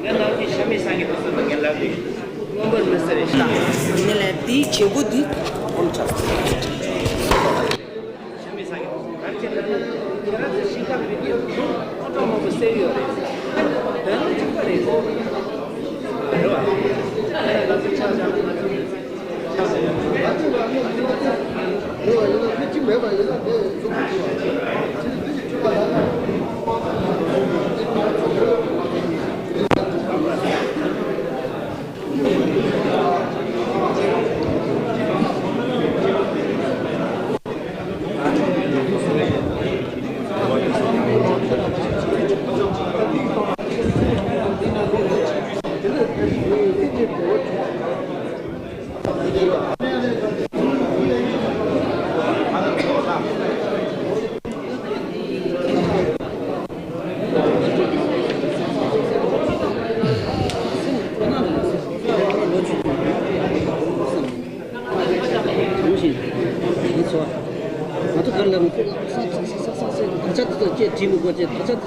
ངས་ལབ་དེ་ཤ་མེད་སང་གི་དུས་ཚོད་ལ་ངས་ལབ་དེ། ཡིན་ནའི་ལས་དེའི་བྱེད་སྒོ་འདི་ཨོམ་ཆགས། ཤ་མེད་སང་གི་དུས་ཚོད་ག་རེ་བྱས་ན་ཁྱེད་རང་ཚོ་ཤིང་ཁ་བི་ཌི་ཡོ་ཁོང་ཁྲོ་མང་པོ་སེལ་ཡོད་རེད། དོན་ལ་གཅིག་པ་རེད། རེད་བ། ངས་ལབ་དེ་ཆགས་ཆགས།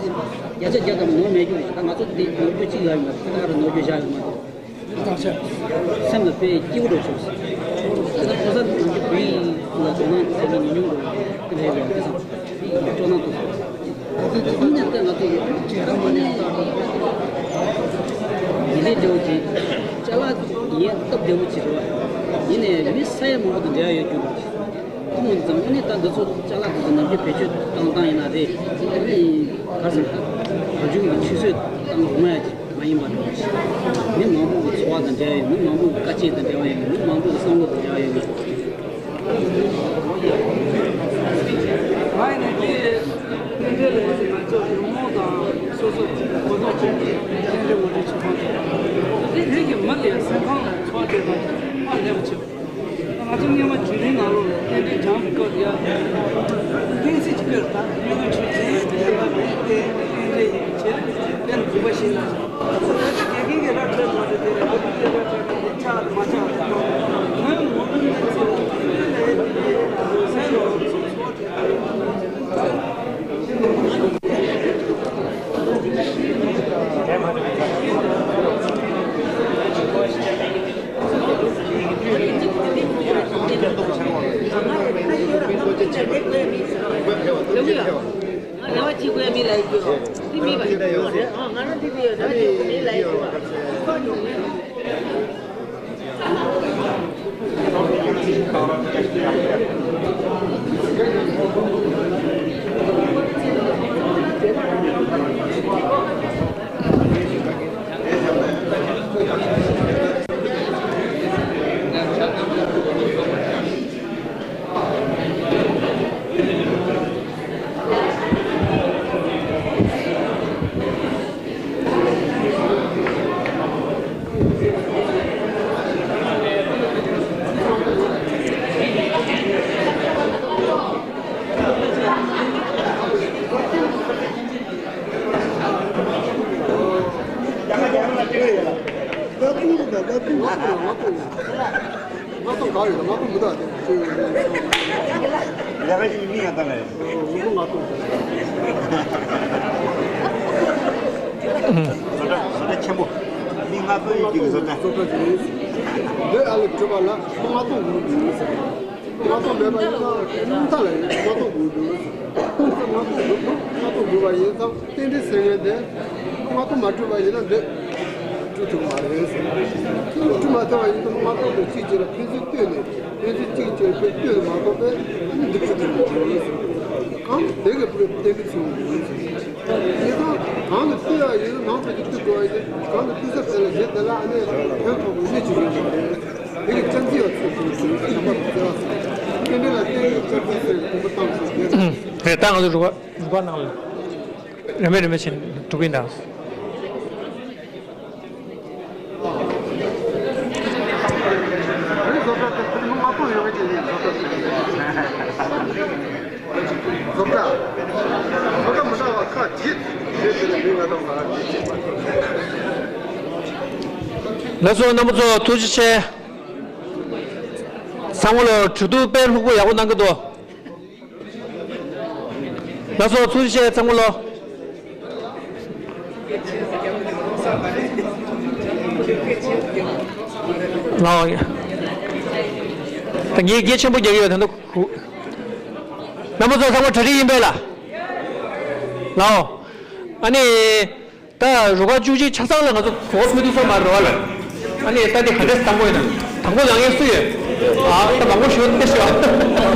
བརྒྱ་ཆ་བརྒྱ་ཙམ་ནོར་མེད་རྒྱུ་རེད། ད་ང་ཚོ་འདི་ནོར་རྒྱུ་གཅིག་ལ་ཡོད་མ་རེད། ད་ག་རེ་ནོར་རྒྱུ་བཞག་ཡོད་མ་རེད། སེམས་ལ་དཔེ་སྐྱིད་པོ་འགྲོ་ཆོག་ཟེར། དེ་ལ་ཕོ་གསར་ནང་གི་བོད་ཡིག་ལ་དོ་སྣང་བྱེད་མཁན་ཉུང་ཉུང་འགྲོ་བ་དེ་འདྲ་ཡོད་པ་དེ་ཙམ་སྤྲོ་སྣང་ཐུབ་སོང་། དེ་ནས་ལྟ་ང་ཚོ་ཡི་རང་མ་ནས་ལྟ་ཡིན་ལས་འབྲས་བུ་ཅིག་ཅ་ལག་ཡིན་སྟབས་བདེ་པོ་ཅིག་རེད་བ། ཡིན་ནའི་མི་ས་ཡ་མང་པོ་དང་འབྲེལ་བ་ཡོད་རྒྱུ་རེད། ཁོང་ཙམ་ནི་ད་འདི་ཚོ་ཅ་ལག་དེ་ཚོ་ནམ་རྒྱུན་བེད་སྤྱོད་བཏང་བཏང་ཡིན་ན་རེད། ཨ་ནི་ག་ཟེར་ན་ད་གང་བྱུང་གི་ཆུད་ཟོས་བཏང་རུང་ཡ་ཅིག་མ་ཡིན་པ་འགྲོ་བ་ཞིག་མི་མང་པོ་གི་འཚོ་བ་དང་འབྲེལ་བ་ཡོད། མི་མང་པོ་གི་དཀའ་སྤྱད་དང་འབྲེལ་བ་ཡོད། མི་མང་པོ་གི་བསམ་བློ་དང་འབྲེལ་བ་ཡོད། ང་ཡིན་ན་དེ་རྟེན་འབྲེལ་ལ་ཡིན་ན་ང་ཚོ་ཉོན་མོངས་དང་སོ་སོ་གོ་རྟོགས་ཅན་གྱི་རྟེན་འབྲེལ་ངོ་སྤྲོད་བྱེད་སྟངས་དང་། བོད་ཀྱི་མི་དེ་སེམས་ཁམས་ལ་འཚོ་བ་སྐྱེལ་སྟངས་ཀྱི་ཕར་སླེབས་པ་བྱེད། ང་ཚོ་སྔོན་མ་བརྒྱུད་རིམ་ནང་ལོགས་ལ་རྟེན་འབྲེལ་སྦྱང་བའི་སྐབས་ཡ། གཏན་ཚིགས་ཀྱི་སྐོར་དང་སྨྱུ་གུ་ཆུ་ཚན་ཡ་ལ་མེད་དེ་རྟེན་འབྲེལ་ཡིན་ཕྱིར་རྟེན་དགོས་པ་ཞིག་ལ། ད་ལྟ་དགེ་རྒན་གྱི་ར་འཕྲོད་མ་འགྲོ་དེ་ལ་བོད་ཀྱི་ར་འཕྲོད་དེ་ཆགས་མ་ཆགས་དང་། ང་ངོ་མ་ནི་ཚེ་རིང་དེ་ལས་དེ་སེམས་ལ་ཚོགས་དེ། ལྔ་སྟོང་ག་ཡོད། ལྔ་སྟོང་མི་འདུག་ཨ། ལས་ཀ་ཞིག་མི་ཡང་བཏང་ལ་ཡོད། ལྔ་སྟོང་ལྔ་སྟོང་། བཟོ་གྲྭ་བཟོ་གྲྭ་ཆེན་པོ། མི་ལྔ་སྟོང་ཡོད་ཀྱི་བཟོ་གྲྭ། བཟོ་གྲྭ་ཞིག་ཡིན། འདི་ཨ་ལས་གྲུབ་པ་ལ་ལྔ་སྟོང་ཡོད་ཀྱི་ཡིན། ལྔ་སྟོང་མེད་པ་ཡིན་ན་སྙིང་ཐག་ལ་ཡོད། ལྔ་སྟོང་དགོས་འདུག་ལྔ་སྟོང་དགོས་འདུག་ལྔ་སྟོང་དགོས་པ་ཡིན་ཙང་རྟེན་འབྲེལ་ཟེར་མཁན་དེ་ལྔ་སྟོང་མ་སྤྲོད་པ་ཡིན་ན་འདི་སྤྲོད་ཐུབ་མ་རེད་ཟེར། སྤྲོད་མ་ཐུབ་པ་ཡིན་ན་ལྔ་སྟོང་དང་གཅིག་བྱས་ལ་ཕན་ཚུན་ལྟོས་ནས་ཕན་ཚུན་གཅིག་བྱས་ལ་ཕན་ལྟོས་ནས་མ་གཏོགས་པས་འདི་སྤྲོད་ཐུབ་མ་རེད་ཟེར། གང་དེ་གི་བུ་གི་རྟེན་འབྲེལ་ཚུལ་ཡིན་ཟེར། དེ་དང་གང་གི་ལྟོས་ཡ་ཡིན་ན་ནང་དུ་ཀྱི་ལྟོས་དགོས་ཡ་ཡིན། གང་གི་ལྟོས་ས་དེ་ལ་གཞན་དེ་ལ་ཨ་ནེ་ཕན་ཐོགས་པའི་གནས་ཅིག་ཡོད་མ་རེད། དེ་གི་ཅན་ཙི་ཡ་ཚུལ་ཁྲིམས་ཀྱི་བྱམས་པ་དང་བརྩེ་བ་སོགས་རྟེན་འབྲེལ་ལ་བརྟེན་ནས་ཅན་ཙི་ཟེར་གྱི་ཕུང་པོ་བཏང་ཟེར་གྱི་རེད། ད་ང་ཚོ་རུ་ཁག་རུ་ཁག་ནང་ལ་རེ་མེད་རེ་མེད་བྱས་ནས་འགྲོ་གི་ཡིན་ད། བཟོ་གྲྭ་དེ་ཕུལ་མི་མ་གཏོགས་ཡོད་མེད་ཀྱི་ཡིན། བཟོ་གྲྭ་ཟེར་བཟོ་གྲྭ་བཟོ་གྲྭ་མི་འདྲ་བ་ཁག་ཅིག་རེད་དེ་ལས་མི་ང་དང་ང་རང་ཅིག་བྱེད་པ། ལགས་སོ། རྣམ་པ་ཚོ་ཐུགས་རྗེ་ཆེ། ཚང་མ་ལོ་གྲོས་བསྡུར་དཔེ་ལྷུག་པོ་ཡག་པོ་གནང་གི་འདུག་ལགས་སོ། ཐུགས་རྗེ་ཆེ་ཚང་མ་ལོ། ལའོ། ད་ངས་གལ་ཆེན་པོ་རྒྱག་གི་ཡོད་ད་འདུག་རྣམ་པ་ཚོ་ཚང་མ་གྲ་སྒྲིག་ཡིན་པས་ལ། ལའོ། ཨ་ནི། ད་རུ་ཁག་བཅུ་གཅིག་ཆ་ཚང་ལ་ང་ཚོ་གོ་བ་ཕུལ་ཐུབ་ས་མ་རེད་བ་ལ། ཨ་ནི་ད་འདི་ག་འདྲས་དང་པོ་ཡིན་ན། དང་པོ་ལངས་མཁན་སུ་ཡོད། ཨ་ད་མང་པོ་ཞུ་ཏེ་ཞུ།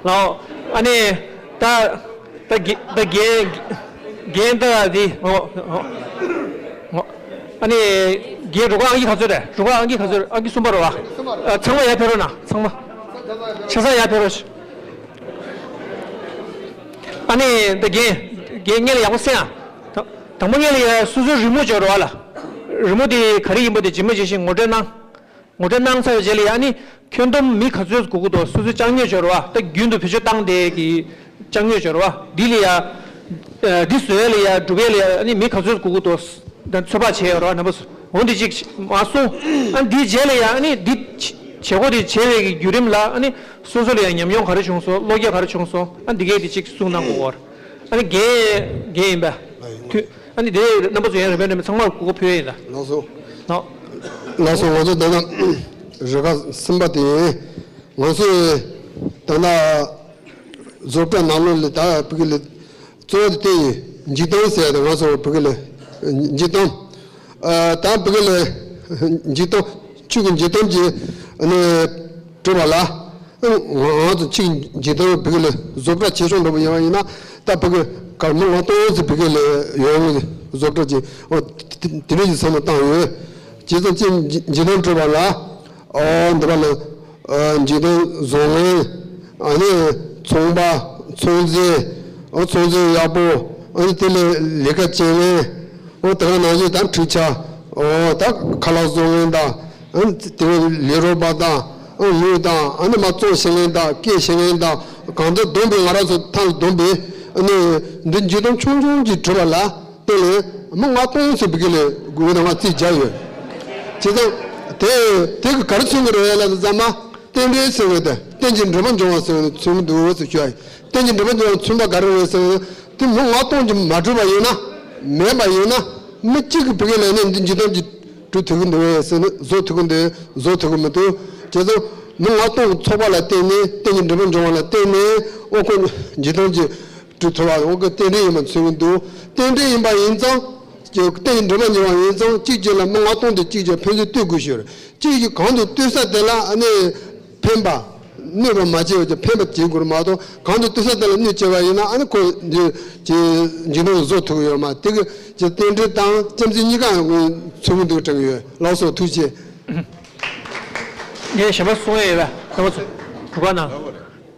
ལའོ། ཨ་ནི་ད་ད་རྒན་ད་རྒན་རྒན་ད་དེ་ཨོ་ཨོ་ཨོ། ཨ་ནི་རྒན་རུ་ཁག་ཨང་ཀི་ག་ཚོད་རེད། རུ་ཁག་ཨང་ཀི་ག་ཚོད་རེད། ཨང་ཀི་གསུམ་པ་རེད་བ། ཨ་ཚང་མ་ཡར་ཕེབས་རོགས་གནང་། ཚང་མ་ཆ་ཚང་ཡར་ཕེབས་རོགས། ཨ་ནི་ད་རྒན་རྒན་སྔོན་ལ་ཡག་པོ་གསན་ཨ། ད་དང་པོ་སྔོན་ལ་ཡ་སོ་སོའི་རི་མོ་བྱོས་རོགས་ལ། རི་མོ་དེ་ག་རེ་ཡིན་པ་དེ་ཇི་མ་ཇི་བཞིན་ངོ་སྤྲོད་གནང་། ངོ་སྤྲོད་གནང་ཚར་བའི་རྗེས་ལ་ཡ་ཨ་ནི་ཁྱོན་བསྡོམས་མི་ག་ཚོད་དགོས་ཀྱི་འདུག་སོ་སོའི་ཅང་ཉོས་འབྱོར་བ་ད་རྒྱུན་དུ་བེད་སྤྱོད་བཏང་བསྡད་ཀྱི་ཅང་ཉོས་འབྱོར་བ་འདི་ལ་ཡ། འདི་བཟོ་ཡ་ལ་ཡ་སྒྲུབ་ཡ་ལ་ཡ་ཨ་ནི་མི་ག་ཚོད་དགོས་ཀྱི་འདུག་ད་ཚོད་དཔག་བྱས་ཡོད་རེད་བ་རྣམ་པ་ཚོ། འོ་འདི་གཅིག་མ་གསུངས། ཨ་འདིའི་རྗེས་ལ་ཡ་ཨ་ནི་འདི་བྱེད་སྒོ་འདི་བྱས་པའི་གི་བརྒྱུད་རིམ་ལ་ཨ་ནི་སོ་སོ་ལ་ཡ་ཉམས་མྱོང་ག་རེ་བྱུང་སོང་བློ་སྐྱེད་ག་རེ་བྱུང་སོང་ཨ་འདི་གས་འདི་གཅིག་གསུངས་གནང་དགོས་གོ། ཨ་ནི་རྒན་རྒན་ཡིན་པ། དུས་ཨ་ནི་དེ་རྣམ་པ་ཚོ་ཡང་རིམ་པས་རིམ་པས་ཚང་མར་གོ་སྐབས་ཕུལ་ཡ་ཡིན་ད། ལགས་སོ། ལགས། ལགས་སོ། ང་ཚོ་ད་ལྟ་རེ་ཁ་གསུམ་པ་དེ་ཡིན། ང་ཚོས་ད་ལྟ་བཟོ་གྲྭ་ནང་ལོགས་ལ་ད་བོད་སྐད་ལ་གཙོ་བོ་དེ་ཡིན། འཇིག་རྟེན་ཟེར་ཡ་དེ་ང་ཚོ་བོད་སྐད་ལ་འཇིག་རྟེན། ཨ་ད་བོད་སྐད་ལ་འཇིག་རྟེན་ཆོས་ཀྱི་འཇིག་རྟེན་གྱི་ཨ་ནི་གྲུབ་པ་ལ། ང་ང་ཚོ་ཆོས་ཀྱི་འཇིག་རྟེན་བོད་སྐད་ལ་བཟོ་གྲྭ་ཆེ་ཆུང་འདྲ་པོ་ཡོང་བ་ཡིན་ན་ད་བོད་སྐད་གར་མི་ལྔ་སྟོང་ཙམ་བོད་སྐད་ལ་ཡོང་བའི་བཟོ་གྲྭ་ཅིག་ཨོ་དེ་དེ་འདྲ་ཞིག་བསམ་བློ་བཏང་ཡོད། བྱས་ཙང་ཆོས་ཀྱི་འཇིག་རྟེན་གྲུབ་པ་ལ་ཨོ་འདི་པ་ལ་ཨ་འཇིག་རྟེན་བཟོ་མཁན། ཨ་ནི་ཚོང་པ། ཚོང་རྫས། ཨ་ཚོང་རྫས་ཡག་པོ། ཨ་ནི་དེ་ལས་ལས་ཀ་བྱེད་མཁན། ཨོ་དེ་ག་ནང་བཞིན་ད་འཕྲུལ་ཆས། ཨོ་ད་ཁ་ལག་བཟོ་མཁན་དང་། ཨ་ནི་དེ་ལས་ལས་རོགས་པ་དང་། ཨ་དངུལ་དང་། ཨ་ནི་མ་བཙོང་ཤེས་མཁན་དང་། སྐྱེལ་ཤེས་མཁན་དང་། གང་ལྟར་བསྡོམས་པས་ང་རང་ཚོ་ཐང་ལ་བསྡོམས་པས་ཨ་ནི་འདི་འཇིག་རྟེན་ཆུང་ཆུང་ཅིག་གྲུབ་པ་ལ། དེ་ལས་མི་ལྔ་སྟོང་ཙམ་བོད་སྐད་ལ་སྒུག་དང་ང་རྩིས་བརྒྱབ་ཡོད། བྱས་ཙང་དེ་དེ་གི་ག་རེ་མཚོན་གྱི་རེད་ལབ་དུས་ཙམ་པ། རྟེན་འབྲེལ་ཟེར་བའི་དེ་རྟེན་ཅིང་འབྲེལ་པར་འབྱུང་བ་ཟེར་བའི་མཚོན་གྱི་འདུག་ཟེར་ཞུ་ཡ་ཡིན། རྟེན་ཅིང་འབྲེལ་པར་འབྱུང་བ་མཚོན་པ་ག་རེ་རེད་ཟེར་ན། དེ་མི་ལྔ་སྟོང་ཅིག་མ་གྲུབ་པ་ཡིན་ན། མེད་པ་ཡིན་ན། མི་གཅིག་གིས་བོད་སྐད་ལ་ནི་འདི་འཇིག་རྟེན་གྱི་གྲུབ་ཐུབ་ཀྱི་འདུག་ཟེར་ནས་བཟོ་ཐུབ་ཀྱི་འདུག་བཟོ་ཐུབ་ཀྱི་མི་འདུག་བྱས་ཙང་མི་ལྔ་སྟོང་གི་ཚོགས་པ་ལ་བརྟེན་ནས་རྟེན་ཅིང་འབྲེལ་པར་འབྱུང་བ་ལ་བརྟེན་ནས་ཨོ་ཁོ་འཇིག་རྟེན་གྱི་གྲུབ་ཐུབ་པ་འོ་གི་རྟེན་འབྲེལ་ཡིན་པ་མཚོན་གྱི་འདུག་རྟེན་འབྲེལ་ཡིན་པ་ཡིན་ཙང་། རྟེན་ཅིང་འབྲེལ་པར་འབྱུང་བ་ཡིན་ཙང་གཅིག་གཅིག་ལ་མི་ལྔ་སྟོང་དེ་གཅིག་གཅིག་ཕན་ཚུན་ལྟོས་དགོས་ཤོར། གཅིག་གིས་གང་དུ་ལྟོས་ས་དེ་ལ་ཨ་ནི་ཕན་པ། གནོད་པ་མ་བྱས་པ་ཀྱི་ཕན་པ་བྱེད་དགོས་མ་གཏོགས་གང་དུ་ལྟོས་ས་དེ་ལ་གནོད་བྱས་པ་ཡིན་ན་ཨ་ནི་ཁོ་འདི་ཀྱི་འཇིག་རྟེན་བཟོ་ཐུབ་ཀྱི་ཡོད་མ་དེ་གི་ཀྱི་རྟེན་འབྲེལ་དང་རྐྱེན་མཚན་གཉིས་ཀ་མཚོན་གྱི་འདུག་དྲན་གྱི་ཡོད། ལགས་སོ་ཐུགས་རྗེ་ཆེ། ངས་གཞན་པ་གསུང་ཡས་ཡོད་པས་རྣམ་པ་ཚོ་གུས་པ་གནང་།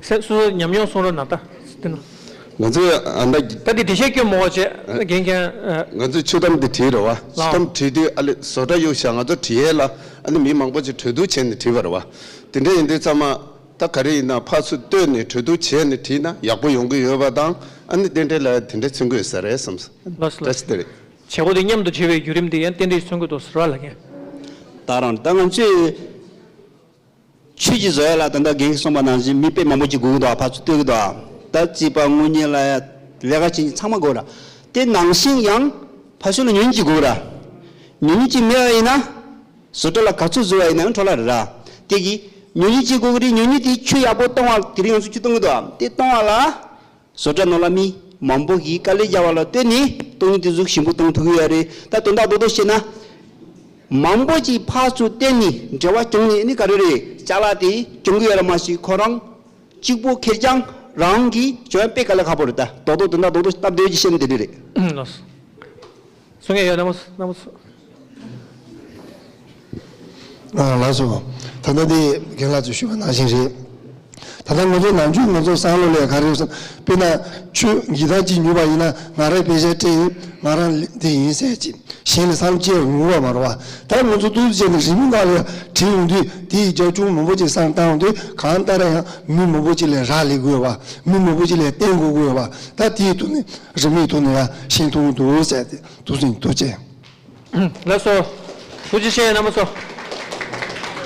སོ་སོ་ཉམས་མྱོང་གསུང་རོགས་གནང་ད། དེ་ན། ང་ཚོས་ཨ་ད་ད་འདི་འགྲེལ་བཤད་སྐྱོན་མོ་བྱས་རྒན་མཁན། ང་ཚོས་ཆོད་གཏམ་འདི་བྲིས་རེད་བ། ཆོད་གཏམ་བྲིས་དུས་ཨ་ལེ་བཟོ་གྲྭ་གཡུག་བཞག་ང་ཚོ་བྲིས་ཡས་ལ་ཨ་ནི་མི་མང་པོ་ཅིག་གྲོས་བསྡུར་བྱས་ནས་བྲིས་པ་རེད་བ། དེ་འདྲ་ཡིན་དུས་ཚང་མ་ད་ག་རེ་ཡིན་ན་ཕར་ཚུར་ལྟོས་ནས་གྲོས་བསྡུར་བྱས་ནས་བྲིས་ན་ཡག་པོ་ཡོང་གི་ཡོད་པ་དང་ཨ་ནི་རྟེན་འབྲེལ་ལ་དེ་འདྲ་མཚོན་གི་ཡོད་ས་རེད་བསམ་སོང་། ལགས་སོ་ལགས་བཀྲ་ཤིས་བདེ་ལེགས། བྱེད་སྒོ་དེ་མཉམ་དུ་བྱེད་པའི་བརྒྱུད་རིམ་དེ་ཡང་རྟེན་འབྲེལ་མཚོན་གི་འདུག་ཟེར་བ་ལ་ངས། ད་རང་ད་ང་ཚོས། ཆོས་ཀྱི་བཟོ་ཡ་ལ་ད་ལྟ་རྒན་གྱིས་གསུངས་པ་ནང་བཞིན་མི་དཔེ་མང་པོ་ཅིག་དགོས་ཀྱི་འདུག་ཕར་ཚུར་ལྟོས་ཀྱི་འདུག་ད་རྩིས་པ་དངུལ་གཉེར་ལ་ཡ་ལས་ཀ་བྱེད་མཁན་ཚང་མ་དགོས་ར། དེ་ནང་བཞིན་ཡང་ཕར་ཕྱོགས་ལ་ཉོ་མཁན་ཅིག་དགོས་ར། ཉོ་མཁན་ཅིག་མེད་པ་ཡིན་ན། བཟོ་གྲྭ་ལ་ག་ཚོད་བཟོ་བ་ཡིན་ན་ཡང་འཕྲོ་བརླག་རེད་ར། དེ་གིས་ཉོ་མཁན་ཅིག་དགོས་ཀྱི་རེད། ཉོ་མཁན་དེ་ཆུ་ཡག་པོ་གཏོང་བ་དེ་རིང་ང་ཚོ་ཆུ་གཏོང་གི་འདུག་དེ་གཏོང་བ་ལ། བཟོ་གྲྭ་ནང་ལ་མི་མང་པོ་གིས་དཀའ་ལས་རྒྱག་པ་ལ་བརྟེན་ནས་གཏོང་དེ་ཟུག་ཞིམ་པོ་གཏོང་ཐུབ་ཀྱི་ཡོད་རེད། ད་དོན་དག་རྡོག་རྡོག་བཤད་ན། མང་པོ་ཅིག་ཕར་ཚུར་བརྟེན་ནས་འབྲེལ་བ་བྱུང་ནས་ནི་ག་རེ་རེད་ཅ་ལག་དེ་གྱོང་གི་ཡོད་ར་མ་ཞིག་ཁོ་རང་གཅིག་པོ་ཁེར་རྐྱང་རང་གིས་བྱུང་ཡ་དཔེ་དཀའ་ལས་ཁག་པོ་རེད། ད་རྡོག་རྡོག་དོན་དག་རྡོག་རྡོག་སྟབས་བདེ་བོ་ཅིག་བཤད་ན་དེ་འདྲ་རེད། ལགས་སོ། གསུང་ཡ་ཡོད་རྣམ་པ་ཚོ། ལགས་སོ། ད་ལྟ་འདི་རྒན་ལགས་ཚོས་ཞུས་པ་ནང་བཞིན་རེད། ད་ལྟ་ང་ཚོ་ནམ་རྒྱུན་ང་ཚོ་བསམ་བློ་ལས་ག་རེ་ཡོད་ཟེར་ན། དཔེར་ན་ཆོས་འགྱིག་ཐག་ཅིག་ཉོས་པ་ཡིན་ན་ང་རང་པེ་ཤ་སྤྲད་ཡིན། ང་རང་འདི་ཡིན་ཟེར་ཅིག་གཞན་ལ་བསམ་སྐྱེ་ཡོང་བ་མ་རེད་བ། ད་ང་ཚོ་ཏོག་ཙམ་བྱས་ནས་རིན་མེད་ཁ་ལ་བྲིས་ཡོང་དུས་དེ་ཡི་རྒྱབ་ལྗོངས་མང་པོ་ཅིག་བསམ་བཏང་ཡོང་དུས་གང་ལྟར་ཡང་མི་མང་པོ་ཅིག་ལ་རག་ལས་དགོས་བ། མི་མང་པོ་ཅིག་ལ་བརྟེན་དགོས་དགོས་བ། ད་དེའི་ཐོག་ནས་རིན་མེད་ཐོག་ནས་ཡང་ཤེས་ཐུབ་འདུག་ཟེར་ཏེ་ཐུགས་སེམས་ཐུགས་རྗེ་ཆེ། ལགས་སོ། ཐུགས་རྗེ་ཆེ་རྣམ་པ་ཚོ།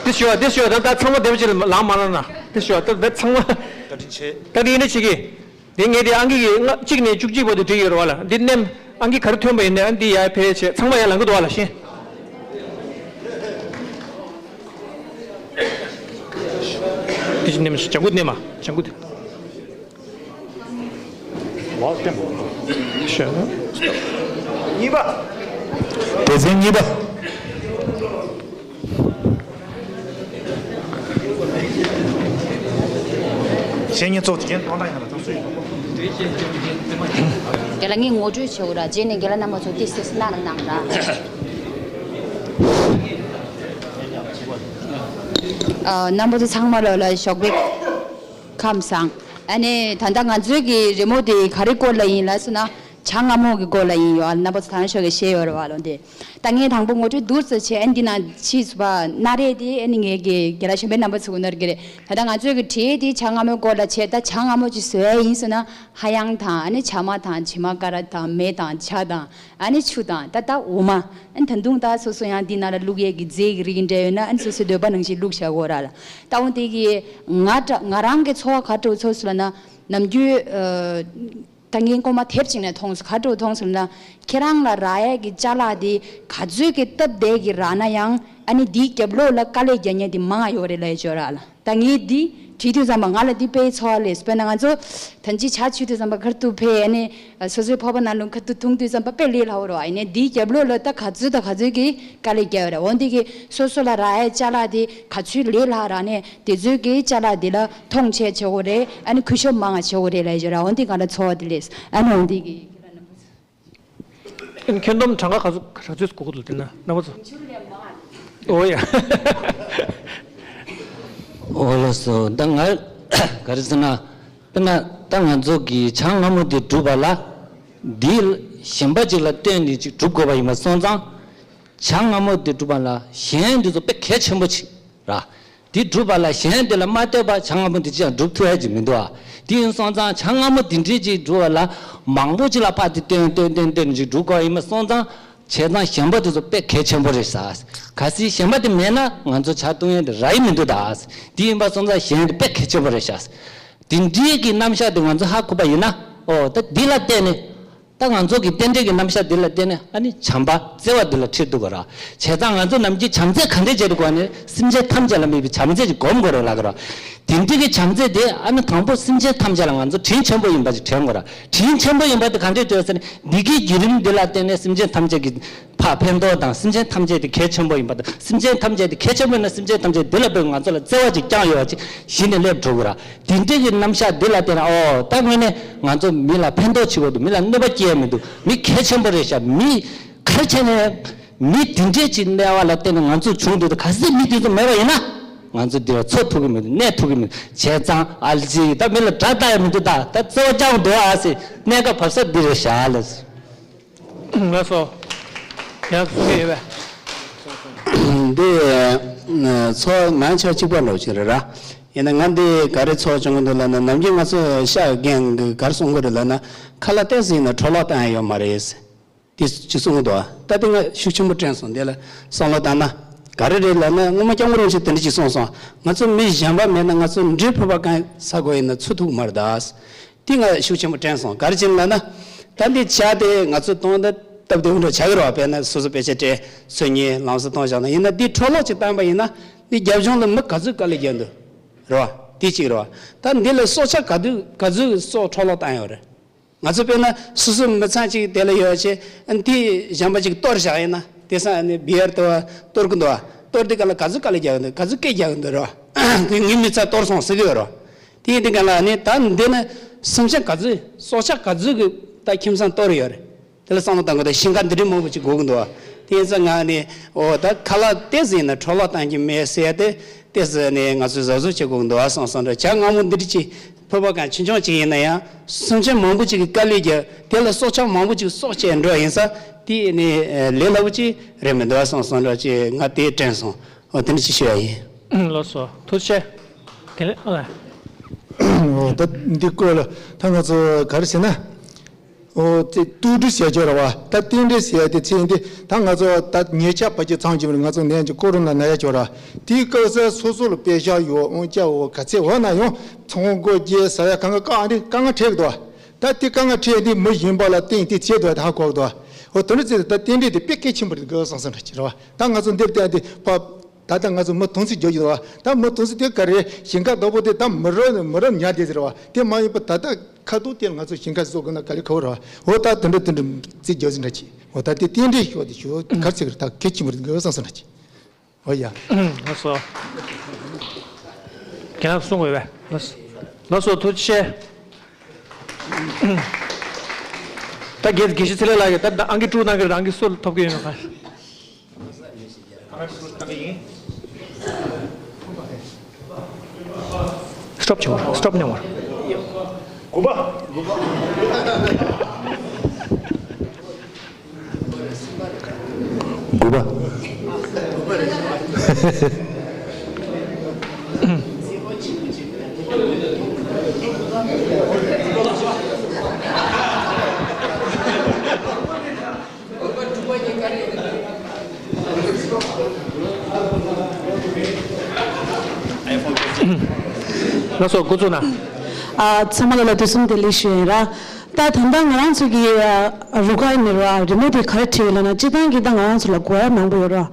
འདི་ཞུ་བ་འདི་ཞུ་བ་ད་ད་ཚང་མ་བདེ་པོ་ཅིག་ལ་ལངས་མ་ལངས་ན། འདི་ཞུ་བ་ད་ད་ཚང་མ། བཀའ་དྲིན་ཆེ། བཀའ་དྲིན་ཆེ་གི། འདི་ངས་འདི་ཨང་ཀི་གི་ལྔ་གཅིག་ནས་བཅུ་གཅིག་བར་དུ་བྲིས་ཡོད་རེད་བ་ལ། འདི་མནན་ཨང་ཀི་ག་རེ་ཐོན་པ་ཡིན་ནའི་ཨ་འདི་ཡར་ཕེབས་བྱས་ཚང་མ་ཡར་ལངས་གི་འདུག་བ་ལ་ཤེས། འདི་ཅི་མནན་མ་ཞིག་ལྗང་གུ་མནན་མ་ལྗང་གུ་དེ། ལག་བརྟན་པོ། ཤེས་ན། གཉིས་པ། སྡེ་ཚན་གཉིས་པ། བཤེས་གཉེན་ཚོགས་ཀྱི་རྒན་གཏོང་སྟངས་ཡིན་ན་ད་སུ་ཡིན། རྒན་ལགས་ངས་ངོ་སྤྲོད་བྱེད་དགོས་ར། རྗེས་ནས་རྒན་ལགས་རྣམ་པ་ཚོ་ཏོག་ཙམ་གནང་རོགས་གནང་ར། ཨ། རྣམ་པ་ཚོ་ཚང་མ་ལ་ལ་ཞོགས་པའི་ཁམས་བཟང་། ཨ་ནི་ད་ལྟ་ང་ཚོའི་གི་རི་མོ་དེ་ག་རེ་སྐོར་ལ་ཡིན་ལབ་ཟེར་ན། བྱ་རྔ་མོང་གི་སྐོར་ལ་ཡིན་ཡོད་ཨ་ལ། རྣམ་པ་ཚོ་ད་ནང་ཤོག་གི་བཤད་ཡོད་རེད་བ་ལོ་འདི། ད་ངས་དང་པོ་ངོ་སྤྲོད་བསྡུས་ཙམ་བྱས། ཨ་ནི་འདི་ན་ཕྱིས་སུ་བ་སྣ་རེད་དེ། ཨ་ནི་ངས་ཀྱི་རྒན་ལགས་གཞོན་པའི་རྣམ་པ་ཚོ་གི་ནོར་གི་རེད། ད་ལྟ་ང་ཚོས་ཀྱི་བྲིས་དེ་བྱ་རྔ་མོང་སྐོར་ལ་བྱས། ད་བྱ་རྔ་མོང་ཅིག་བཟོ་ཡ་ཡིན་ཟེར་ན། ཧ་ཡང་དང་། ཨ་ནི་བྱ་མ་དང་། བྱེ་མ་ཀ་ར་དང་། མེ་དང་། བྱ་དང་། ཨ་ནི་ཆུ་དང་། ད་ད་འོ་མ། ཨ་ནི་ད་དུང་ད་སོ་སོ་ཡང་འདི་ན་ལ་བླུག་ཡས་ཀྱི་རྫས་ཀྱི་རིགས་འདྲ་ཡོད་ན། ཨ་ནི་སོ་སོའི་འདོད་པ་ནང་བཞིན་བླུག་བྱ་དགོས་ར་ལ། ད་འོ་དེ་གི་ང་ད་ང་རང་གི་ཚོར་བ་ག་འདྲ་ཚོར་སོང་ལབ་ན། ནམ་རྒྱུན་ཨ། ད་ངས་ཀོ་མ་དེབ་ཅིག་ནས་མཐོང་སོང་། ག་འདྲ་མཐོང་སོང་ལབ་ན། ཁྱེད་རང་ལ་རག་ཡས་ཀྱི་ཅ་ལག་དེ་ག་ཚོད་ཀྱི་སྟབས་བདེ་གི་རག་ན་ཡང་། ཨ་ནི་དེའི་རྒྱབ་ལོགས་ལ་དཀའ་ལས་རྒྱག་མཁན་དེ་མང་ང་ཡོད་རེད་ལབ་ཡས་ཅིག་ཡོད་ར་ལ། ད་ངས་འདི་བྲིས་དུས་ཙམ་པ་ང་ལ་འདི་དཔེ་ཚོར་བ་སླེབས། དཔེར་ན་ང་ཚོ་ད་ཅི་ཇ་མཆོད་དུས་ཙམ་པ་ཁ་ཐུག་ཕེབས། ཨ་ནི་སོ་སོའི་ཕོར་པ་ནང་ལོགས་ཁ་ཐུག་འཐུང་དུས་ཙམ་པ་དཔེ་ལས་སླ་བོ་རེད་བ། ཡིན་ནའི་འདིའི་རྒྱབ་ལོགས་ལ་ད་ག་ཚོད་དང་ག་ཚོད་ཀྱི་དཀའ་ལས་རྒྱག་ཡོད་རེད། འོ་འདི་གི་སོ་སོ་ལ་རག་ཡས་ཅ་ལག་དེ་ག་ཚོད་ལས་སླ་རག་ནས། དེ་ཚོའི་གི་ཅ་ལག་དེ་ལ་མཐོང་ཆེན་བྱེད་དགོས་རེད། ཨ་ནི་གུས་ཞབས་མང་ང་བྱེད་དགོས་རེད་ལབ་ཡས་ཅིག་ཡོད་ར། འོ་འདི་ང་ལ་ཚོར་བ་དེ་སླེབས། ཨ་ནི་འོ་འདི་གི། ཁྱོན་བསྡོམས་གྲངས་ཀ་ག་ཚོད་ག་ཚོད་དགོས་ཀྱི་འདུག་དེ་ན་རྣམ་པ་ཚོ། འོ་ཡ། འོ་ལགས་སོ། ད་ང་ག་རེ་ཟེར་ན། དཔེར་ན་ད་ང་ཚོ་གི་བྱ་རྔ་མོང་དེ་སྒྲུབ་པ་ལ། འདི་གཞན་པ་ཅིག་ལ་བརྟེན་ནས་ཅིག་སྒྲུབ་དགོས་པ་ཡིན་པ་སོང་ཙང་། བྱ་རྔ་མོང་དེ་སྒྲུབ་པ་ལ་གཞན་འདི་ཚོ་དཔེ་གལ་ཆེན་པོ་ཅིག་ར། དེ་སྒྲུབ་པ་ལ་གཞན་དེ་ལ་མ་ལྟོས་པར་བྱ་རྔ་མོང་དེ་ཅི་ཡང་སྒྲུབ་ཐུབ་ཡ་ཅིག་མི་འདུག་ཨ། དེ་ཡིན་སོང་ཙང་བྱ་རྔ་མོང་དེ་འདྲའི་ཅིག་སྒྲུབ་པ་ལ་མང་པོ་ཅིག་ལ་ཕར་དེ་བརྟེན་བརྟེན་བརྟེན་བརྟེན་ཅིག་སྒྲུབ་དགོས་ཡིན་པ་སོང་ཙང་། བྱས་ཙང་གཞན་པ་དེ་ཚོ་དཔེ་གལ་ཆེན་པོ་རེད་ཤག། གལ་སྲིད་གཞན་པ་དེ་མེད་ན་ང་ཚོ་ཇ་བཏུང་ཡ་དེ་རག་གི་མི་འདུག་ད། དེ་ཡིན་པ་སོང་ཙང་གཞན་དེ་དཔེ་གལ་ཆེན་པོ་རེད་ཤག། དེ་འདྲའི་གི་རྣམ་གཞག་དེ་ང་ཚོ་ཧ་གོ་བ་ཡིན་ན། ཨོ་ད་འདི་ལ་བརྟེན་ནས། ད་ང་ཚོ་གི་རྟེན་འབྲེལ་གྱི་རྣམ་གཞག་འདི་ལ་བརྟེན་ནས། ཨ་ནི་བྱམས་པ་བརྩེ་བ་འདི་ལ་ཁྲིད་ཐུབ་ཀྱི་རེད། བྱས་ཙང་ང་ཚོ་ནམ་རྒྱུན་བྱམས་བརྩེ་ག་འདྲས་བྱེད་དགོས་ནས། སེམས་ཅན་ཐམས་ཅད་ལ་དམིགས་པའི་བྱམས་བརྩེ་ཅིག་སྒོམ་དགོས་རེད་ལབ་ཀྱི་རེད། དེ་འདྲའི་གི་བྱམས་བརྩེ་དེ་ཨ་ནི་དང་པོ་སེམས་ཅན་ཐམས་ཅད་ལ་ང་ཚོ་དྲིན་ཆེན་པོ་ཡིན་པ་ཅིག་དྲན་དགོས་རེད། དྲིན་ཆེན་པོ་ཡིན་པ་དེ་ག་འདྲས་བརྗོད་ཟེར་ན། འདི་གི་བརྒྱུད་རིམ་འདི་ལ་བརྟེན་ནས་སེམས་ཅན་ཐམས་ཅད་ཀྱི་ཕར་ཕན་ཐོགས་དང་། སེམས་ཅན་ཐམས་ཅད་དེ་གལ་ཆེན་པོ་ཡིན་པ་དང་། སེམས་ཅན་ཐམས་ཅད་དེ་གལ་ཆེན་པོ་ཡིན་ན། སེམས་ཅན་ཐམས་ཅད་དེ་ལ་དཔེ་ང་ཚོ་ལ་བརྩེ་བ་ཅིག་བཅངས་ཡོད་པ་ཅིག་གཞི་ནས་སླེབས་འགྲོ་དགོས་ར། དེ་འདྲའི་གི་རྣམ་གཞག་འདི་ལ་བརྟེན་ནས། ཨོ་ད་དངོས་གནས་ང་ཚོ་མི་ལ་ཕན་ཐོགས་ཆེ་བོ་འདུག། མི་ལ་གནོད་པ་སྐྱེལ་ཡ་མི་འདུག། མི་གལ་ཆེན་པོ་རེད་ཤག། མི་གལ་ཆེ་ནས་མི་དེ་འདྲས་ཅིག་གནས་པ་ལ་བརྟེན་ནས་ང་ཚོ་བྱུང་འདུག། ད་གལ་སྲིད་མི་དེ་ཚོ་མེད་པ་ཡིན་ན། ང་ཚོ་འདིར་འཚོ་ཐུབ་ཀྱི་མི་འདུག། གནས་ཐུབ་ཀྱི་མི་འདུག། བྱས་ཙང་ཨ་ལ་ཅིག་ད་མི་ལ་དགྲ་ལྟ་ཡ་མི་འདུག། ད་ད་བརྩེ་བ་བཅངས་འདུག་ཨ་ཟེར་གནས་སྐབས་བབས་ས་འདི་རེད་ཤག་ལ། ལགས་སོ། ཡང་གསུང་གི་ཡོད་པས། འདི་ཚོ་མང་ཆ་གཅིག་པ་འདྲ་བོ་ཅིག་རེད་ར། ཡིན་ན་ང་འདི་ག་རེ་ཚོར་བྱུང་གི་འདུག་ལབ་ན། ནམ་རྒྱུན་ང་ཚོ་ཤག་རྒན་གྱིས་ག་རེ་གསུང་གི་རེད་ལབ་ན། ཁ་ལག་ཏོག་ཙམ་ཡིན་ན་འཕྲོ་བརླག་བཏང་ཡ་ཡོད་མ་རེད། དེ་ཅིག་གསུང་གི་འདུག། ད་དེ་ང་ཤུགས་ཆེན་པོ་དྲན་སོང་། དེ་ལ་བསམ་བློ་བཏང་ན། ག་རེ་རེད་ལབ་ན། སྔོན་མ་སྐྱབས་མགོན་རིན་པོ་ཆེས་དེ་འདྲ་ཅིག་གསུངས་སོང་། ང་ཚོ་མི་གཞན་པ་མེད་ན་ང་ཚོ་འབྲས་བུ་ཕོར་པ་གང་ཟ་དགོས་ཡིན་ན་འཚོ་ཐུབ་ཀྱི་མ་རེད་ད། དེ་ང་ཤུགས་ཆེན་པོ་དྲན་སོང་། ག་རེ་བྱས་ནས་ལབ་ན། ད་འདི་ཇ་དེ་ང་ཚོས་བཏུང་ན་སྟབས་བདེ་པོ་འདྲ་ཆགས་ཀྱི་རེད་བ། དཔེར་ན་སོ་སོ་དཔེ་ཆ་སྤྲད། ཚོས་གཉིས་ལམ་སང་བཏུང་བཞག་ན། ཡིན་ན་འདི་འཕྲོ་བརླག་ཅིག་བཏང་པ་ཡིན་ན། འདི་རྒྱབ་ལྗོངས་ལ་མི་ག་ཚོད་དཀའ་ལས་རྒྱག་འདུག་རེད་བ། དེ་གཅིག་རེད་བ། ད་འདི་ལ་སྲོག་ཆགས་ག་དུས་ག་ཚོད་སྲོག་འཕྲོ་བརླག་བཏང་ཡོད་རེད། ང་ཚོ་དཔེར་ན་སོ་སོའི་མི་ཚང་གཅིག་དེ་ལ་ཡོད་ཅེ། ཨ་ནི་དེ་གཞན་པ་གཅིག་གཏོར་བཞག་ཡིན་ན། དེང་སང་ཨ་ནི་བི་ཨར་ལྟ་བུ་གཏོར་གི་འདུག་བ། གཏོར་དུས་སྒང་ལ་ག་ཚོད་དཀའ་ལས་རྒྱག་གི་འདུག། ག་ཚོད་སྐད་རྒྱག་གི་འདུག་རེད་བ། ངའི་མི་ཚང་གཏོར་སོང་ཟེར་གི་ཡོད་རེད་བ། དེ་ཡིན་དུས་སྒང་ལ་ཨ་ནི་ད་འདི་ན་སེམས་ཅན་ག་ཚོད། སྲོག་ཆགས་ག་ཚོད་ཀྱི་ད་ཁྱིམ་ཚང་གཏོར་ཡོད་རེད། དེ་ལ་བསམ་བློ་བཏང་དགོས། ད་ཞིང་ཁ་འདི་འདྲའི་མང་པོ་ཅིག་དགོས་ཀྱི་འདུག་བ། དེ་ཡིན་ཙང་ང་ནི་ཨོ་ད་ཁ་ལག་ཏོག་ཙམ་ཡིན་ན་འཕྲོ་བརླག་བཏང་གི་མེད་ཟེར་ཡ་དེ་ཏོག་ཙམ་ནི་ང་ཚོས་གཟབ་གཟབ་བྱེད་དགོས་ཀྱི་འདུག་བ་བསམ་བསམ་འདྲ། ཇ་རྔ་མོང་འདི་འདྲ་ཅིག་ཕོར་པ་གང་ཆུང་ཆུང་ཅིག་ཡིན་ན་ཡང་སེམས་ཅན་མང་པོ་ཅིག་གིས་དཀའ་ལས་རྒྱག། དེ་ལ་སྲོག་ཆགས་མང་པོ་ཅིག་སྲོག་བཅད་འགྲོ་ཡིན་ཙང་དེ་ནི་ལས་སླ་པོ་ཅིག་རེད་མི་འདུག་བ་བསམ་བསམ་འདྲ་ཅིག་ང་དེ་དྲན་སོང་། ཨོ་དེ་འདྲ་ཅིག་ཞུ་ཡ་ཡིན། ལགས་སོ། ཐུགས་རྗེ་ཆེ། དེ་ལས་ཨ། ཨོ་ད་འདི་སྐོར་ལ་ད་ང་ཚོ་ག་རེ་ཟེར་ན། ཨོ་དེ་ཏུའུ་ཀྲི་ཟེར་ཆོག་ར་བ། ད་རྟེན་འབྲེལ་ཟེར་ཡ་དེ་ཚེ་འདི་ད་ང་ཚོ་ད་ཉེ་ཆར་ཕལ་ཆེར་ཚང་གི་མ་རེད། ང་ཚོ་ནད་ཀྱི་ཀོ་རོ་ན་ན་ཡ་ཆོག་ར། དེའི་སྐབས་སུ་སོ་སོ་ལ་པེ་ཤག་ཡོད། དབང་ཆ་ཡོད། ག་ཚད་འོ་ན་ཡང་ཚོང་སྒོ་རྒྱག་ཟ་ཡ་གང་ག་ཀ་འདི་དཀའ་ངལ་འཕྲད་ཀྱི་འདུག་བ། ད་དེ་དཀའ་ངལ་འཕྲད་འདི་མི་གཞན་པ་ལ་བརྟེན་ཏེ་བྱས་འདུག་བ། ད་ཧ་གོ་གི་འདུག་བ། ཨོ་དེ་འདྲ་ཚེ་ད་རྟེན་འབྲེལ་དེ་དཔེ་གལ་ཆེན་པོ་རེད་དགོས་བསམ་བསམ་འདྲ་ཅིག་ར་བ། ད་ང་ཚོ་འདིར་བལྟས་ཏེ་ཕ། ད་ལྟ་ང་ཚོ་མི་དུང་སེ་རྒྱག་གི་འདུག་བ། ད་མི་དུང་སེ་དེ་ག་རེ་ཞིང་ཁ་བདག་པོ་དེ་ད་མི་རབས་ནས་མི་རབས་ཉར་བསྡད་ཟེར་བ། དེ་མ་ཡིན་པ་ད་ལྟ་ཁ་ཐུག་དེ་ང་ཚོ་ཞིང་ཁ་བཟོ་དགོས་ན་དཀའ་ལས་ཁག་པོ་རེད་བ། འོ་ད་དེ་འདྲ་དེ་འདྲ་རྩིས་རྒྱག་ཟིན་འདྲ་ཅིག། འོ་ད་དེ་རྟེན་འབྲེལ་ཤོག་དེ་ཤོག་གར་ཚིག་རེད། ད་གལ་ཆེན་པོ་རེད་དགོས་བསམ་སོང་འདྲ་ཅིག། འོ་ཡ། ལགས་སོ། རྒན་ལགས་གསུང་དགོས་པས། ལགས་སོ། ཐུགས་རྗེ་ཆེ། ད་རྒན་དགེ་བཤེས་ཚེ་ལེགས་ལགས་ཀྱིས་ད་ཨང་ཀི་དྲུག་གནང་གི་རེད། ཨང་ཀི་སུ་ཐོབ་ཀྱི་ཡོད་མེད་ག། སི་ཊོབ་བྱེད་དགོས། སི་ཊོབ་མནན་དགོས། དགུ་པ། འདུག་པ། ལགས་སོ། འགོ་བཙུགས་ན། ཨ། ཚང་མ་ལ་ལ་དུས་གསུམ་བདེ་ལེགས་ཞུ་ཡིན་ར། ད་ད་ལྟ་ང་རང་ཚོ་གི་ཨ་རུ་ཁ་ནས་ར་རི་མོ་དེ་ག་རེ་བྲིས་ཡོད་ལབ་ན། སྤྱིར་བཏང་གི་ད་ང་རང་ཚོ་ལ་དགོས་ཡ་མང་པོ་ཡོད་ར།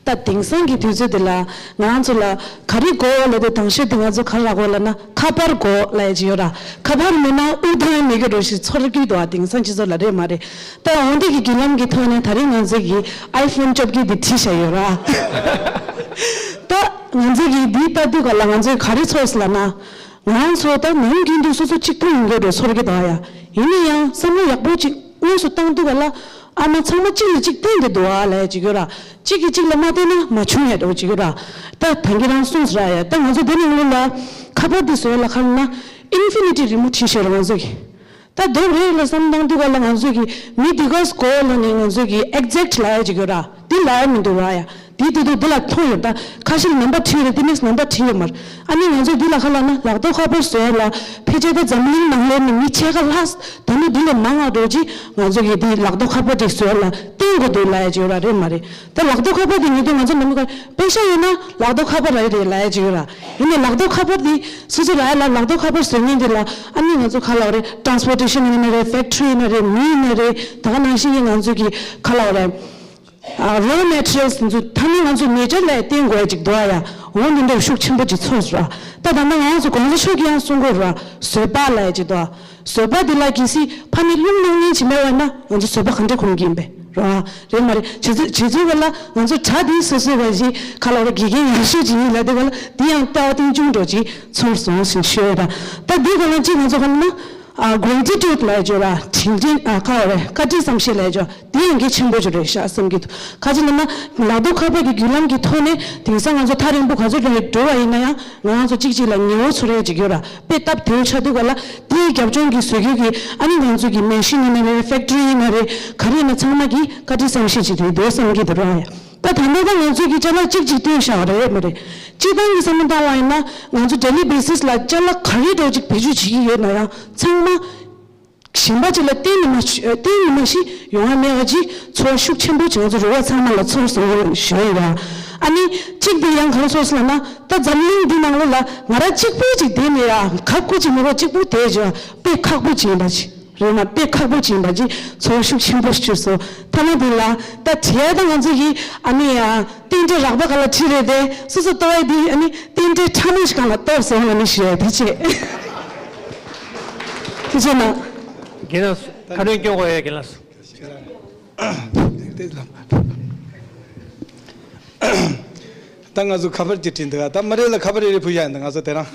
ད་དེང་སང་གི་དུས་ཚོད་འདི་ལ་ང་རང་ཚོ་ལ་ག་རེ་དགོས་ལབ་དུས། དང་ཤོས་དེ་ང་ཚོ་ག་རེ་ལབ་དགོས་ལབ་ན། ཁ་པར་དགོས་ལབ་ཡ་ཅིག་ཡོད་ར། ཁ་པར་མེད་ན་དབུགས་གཏོང་ཡ་མེད་གི་འདྲ་ཞིག་ཚོར་གི་འདུག་ཨ། དེང་སང་སྤྱི་ཚོགས་ལ། རེད་མ་རེད། ད་འོན་ཏེ་གི་བརྒྱུད་ལམ་གྱི་ཐོག་ནས་ད་རིང་ང་ཚོ་གི་ཨའི་ཕོན་བཅོ་བརྒྱད་འདི་བྲིས་བཞག་ཡོད་ར། ད་ང་ཚོ་གི་འདི་ལྟ་དུས་ག་ལ་ང་ཚོས་ག་རེ་ཚོར་སོང་ལབ་ན། ང་རང་ཚོ་ད་ནམ་རྒྱུན་དུ་སོ་སོ་གཅིག་པུ་ཡིན་དགོས་འགྲོ་ཚོར་གི་འདུག་ཡ། ཡིན་ན་ཡང་བསམ་བློ་ཡག་པོ་ཅིག་དངོས་སུ་བཏང་དུས་ག་ལ། ཨ་མ་ཚང་མ་གཅིག་ལ་གཅིག་བརྟེན་ཏེ་འདུག་ཨ་ལབ་ཡ་ཅིག་ཡོད་ར། གཅིག་གིས་གཅིག་ལ་མ་བརྟེན་ན་མ་བྱུང་ཡ་འདྲ་བོ་ཅིག་ཡོད་ར། ད་ད་གིན་རང་གསུངས་སོང་ར་ཡ། ད་ང་ཚོ་དེ་ནང་ལོགས་ལ་ཁ་པར་དེ་བཟོ་ཡ་ལ་ག་རེ་ན་ཨིན་ཕི་ནི་ཊི་རི་མོ་བྲིས་བཞག་ར། ང་ཚོ་གི་ད་དེབ་རེ་ལ་བསམ་བཏང་དུས་ག་ལ་ང་ཚོ་གི་མི་དེ་ག་སྐོར་ལ་ནི་ང་ཚོ་གི་ཨེག་ཛེག་ཊི་ལབ་ཡ་ཅིག་ཡོད་ར། དེ་ལབ་ཡ་མི་འདུག་ར་ཡ། དེ་དེ་དུ་དེ་ལ་མཐོང་ཡོད། ད་ཁ་ཤས་ལ་ནམ་བར་བྲིས་ཡོད་རེད། དེ་ནས་ནམ་བར་བྲིས་ཡོད་མ་རེད། ཨ་ནི་ང་ཚོ་འདི་ལ་ག་ལབ་ན། ལག་ཐོག་ཁ་པར་བཟོ་ཡ་ལ་ཕལ་ཆེར་ད་འཛམ་གླིང་ནང་ལོགས་ནས་མི་ཕྱེད་ཀ་ལྷག་ད་ནི་འདི་ལས་མང་བ་འགྲོ་ཅིག་ང་ཚོ་གི་འདི་ལག་ཐོག་ཁ་པར་དེ་བཟོ་ཡ་ལ་བརྟེན་དགོས་འདུག་ལབ་ཡ་ཅིག་ཡོད་ར། རེད་མ་རེད། ད་ལག་ཐོག་ཁ་པར་དེ་ཉིད་དུ་ང་ཚོ་ནམ་ག་པེ་ཤ་ཡོད་ན་ལག་ཐོག་ཁ་པར་རག་གི་རེད་ལབ་ཡ་ཅིག་ཡོད་ར། ཡིན་ནའི་ལག་ཐོག་ཁ་པར་དེ་སོ་སོ་རག་ཡ་ལ། ལག་ཐོག་ཁ་པར་བཟོ་མཁན་དེ་ལ་ཨ་ནི་ང་ཚོ་ག་ལབ་རེད། ཊ་རན་སི་པོར་ཊེ་ཤན་ཡིན་ན་རེད། ཕེག་ཊི་རི་ཡིན་ན་རེད། མི་ཡིན་ན་རེད། ད་ག་ནང་བཞིན་གྱི་ང་ཚོ་གི་ག་ལབ་རེད། ཨ། རོ་མེ་ཊི་རི་ཡལ་ཚོ་ད་ནི་ང་ཚོ་མེ་ཅར་ལ་བརྟེན་དགོས་ཡ་ཅིག་འདུག་ཨ་ཡ། འོ་འདི་འདྲ་ཤུགས་ཆེན་པོ་ཅིག་ཚོར་སོང་ར། ད་ད་ནི་ང་རང་ཚོ་གོང་ས་མཆོག་གིས་ཡང་གསུང་གི་ཡོད་ར། བཟོད་པ་ལབ་ཡ་ཅིག་འདུག་ཨ། བཟོད་པ་འདི་ལ་གལ་སྲིད་ཕ་མས་སློབ་གནང་མཁན་ཅིག་མེད་པ་ཡིན་ན་ང་ཚོ་བཟོད་པ་ག་འདྲ་སྒོམ་གྱི་ཡིན་པས་ར། རེད་མ་རེད། བྱེད་ཚུལ་བྱེད་ཚུལ་ག་ལ་ང་ཚོ་གྲྭ་འདི་སོ་སོའི་བ་ཞིག་ག་ལབ་ར། དགེ་རྒན་ཡག་ཤོས་ཅིག་ཡིན་ལབ་དེ་ག་ལ་འདི་ཡང་ལྟ་བ་རྟིང་རྒྱུན་འགྲོ་ཅིག་ཚོར་སོང་ཞེས་ཤོད་ར། ད་འདི་ག་ལ་ཅིག་ང་ཚོ་ག་ལབ་ན། ཨ། གྷེ་རེ་ཊི་ཊུཌ་ལབ་ཡ་ཅིག་ཡོད་ར། དྲིན་དྲན། ཨ། ག་རེ། བཀའ་དྲིན་བསམ་ཤེས་ལབ་ཡ་ཅིག་ཡོད། དེ་ཡང་གལ་ཆེན་པོ་ཅིག་རེད་ཤག་བསམ་གྱི་འདུག་ག་ཅི་ལབ་ན། ལག་ཐོག་ཁ་པར་གྱི་བརྒྱུད་ལམ་གྱི་ཐོག་ནས་དེང་སང་ང་ཚོ་ཐག་རིང་པོ་ག་ཚོད་འགྲོ་ཡི་འགྲོ་བ་ཡིན་ན་ཡང་ང་རང་ཚོ་གཅིག་གཅིག་ལ་ཉེ་བོ་ཚོར་ཡ་ཅིག་ཡོད་ར། དཔེ་སྟབས་བདེ་བོ་ཆགས་དུས་ག་ལ་དེའི་རྒྱབ་ལྗོངས་ཀྱི་བཟོ་བཀོད་ཀྱི་ཨ་ནི་ང་ཚོ་གི་མེ་ཤིན་ཡིན་ན་རེད། ཕེག་ཊི་རི་ཡིན་ན་རེད། ག་རེ་ཡིན་ན་ཚང་མ་གི་བཀའ་དྲིན་བསམ་ཤེས་ཅིག་རེད་འདུག་བསམ་གྱི་འདུག་ར། ཡ། ད་ད་ལྟ་ད་ང་ཚོ་གི་ཅ་ལག་གཅིག་གཅིག་བཏོན་བཞག་པ་རེད་མ་རེད། སྤྱིར་བཏང་གི་བསམ་བློ་བཏང་བ་ཡིན་ན་ང་ཚོ་ཌེ་ལི་བེ་སིས་ལ་ཅ་ལག་ག་རེ་འདྲ་ཅིག་བེད་སྤྱོད་བྱེད་ཀྱི་ཡོད་ན་ཡང་ཚང་མ་གཞན་པ་ཅིག་ལ་བརྟེན་ནས་མ་བརྟེན་ནས་མ་གཞི་ཡོང་བ་མེད་པ་ཅིག་ཚོར་བ་ཤུགས་ཆེན་པོ་ཅིག་ང་ཚོ་རུ་བ་ཚང་མ་ལ་ཚོར་སོང་ཞུ་ཡིན་པ། ཨ་ནི་གཅིག་དེ་ཡང་ག་རེ་ཚོར་སོང་ལབ་ན། ད་འཛམ་གླིང་འདི་ནང་ལོགས་ལ་ང་རང་གཅིག་པུ་ཅིག་བསྡད་ནས་ཡ་ག་ཁུ་ཅིག་མི་རོ་གཅིག་པུ་བསྡད་བྱས་དཔེ་ཁག་པོ་ཅིག་ཡིན་པ་ཅིག་རེད་མ། དཔེ་ཁག་པོ་ཅིག་ཡིན་པ་ཅིག་ཚོར་བ་ཤུགས་ཆེན་པོ་ཞིག་བྱུང་སོང་། ཐ་ན་དེ་ལ་ད་དེ་ཡ་ད་ང་ཚོ་གི་ཨ་ནི་ཡ་རྟེན་འབྲེལ་རགས་པ་ག་ལ་ཁྲིད་རེད་དེ། སོ་སོ་ལྟོ་བའི་དེ་ཨ་ནི་རྟེན་འབྲེལ་ཕྲ་མོ་ཞིག་གང་ལ་གཏོར་སོང་ལ་ནི་ཞུ་ཡ་དེ་བྱས། དེ་བྱས་ན། རྒན་ལགས་སུ་ཁ་འདོན་སྐྱོན་དགོས་ཡ། རྒན་ལགས་སུ། ད་ང་ཚོ་ཁ་པར་གྱི་བྲིས་འདུག་ད་མི་རེ་ལ་ཁ་པར་རེ་རེ་ཕུལ་ཡ་ཡིན། ད་ང་ཚོ་དེ་རང་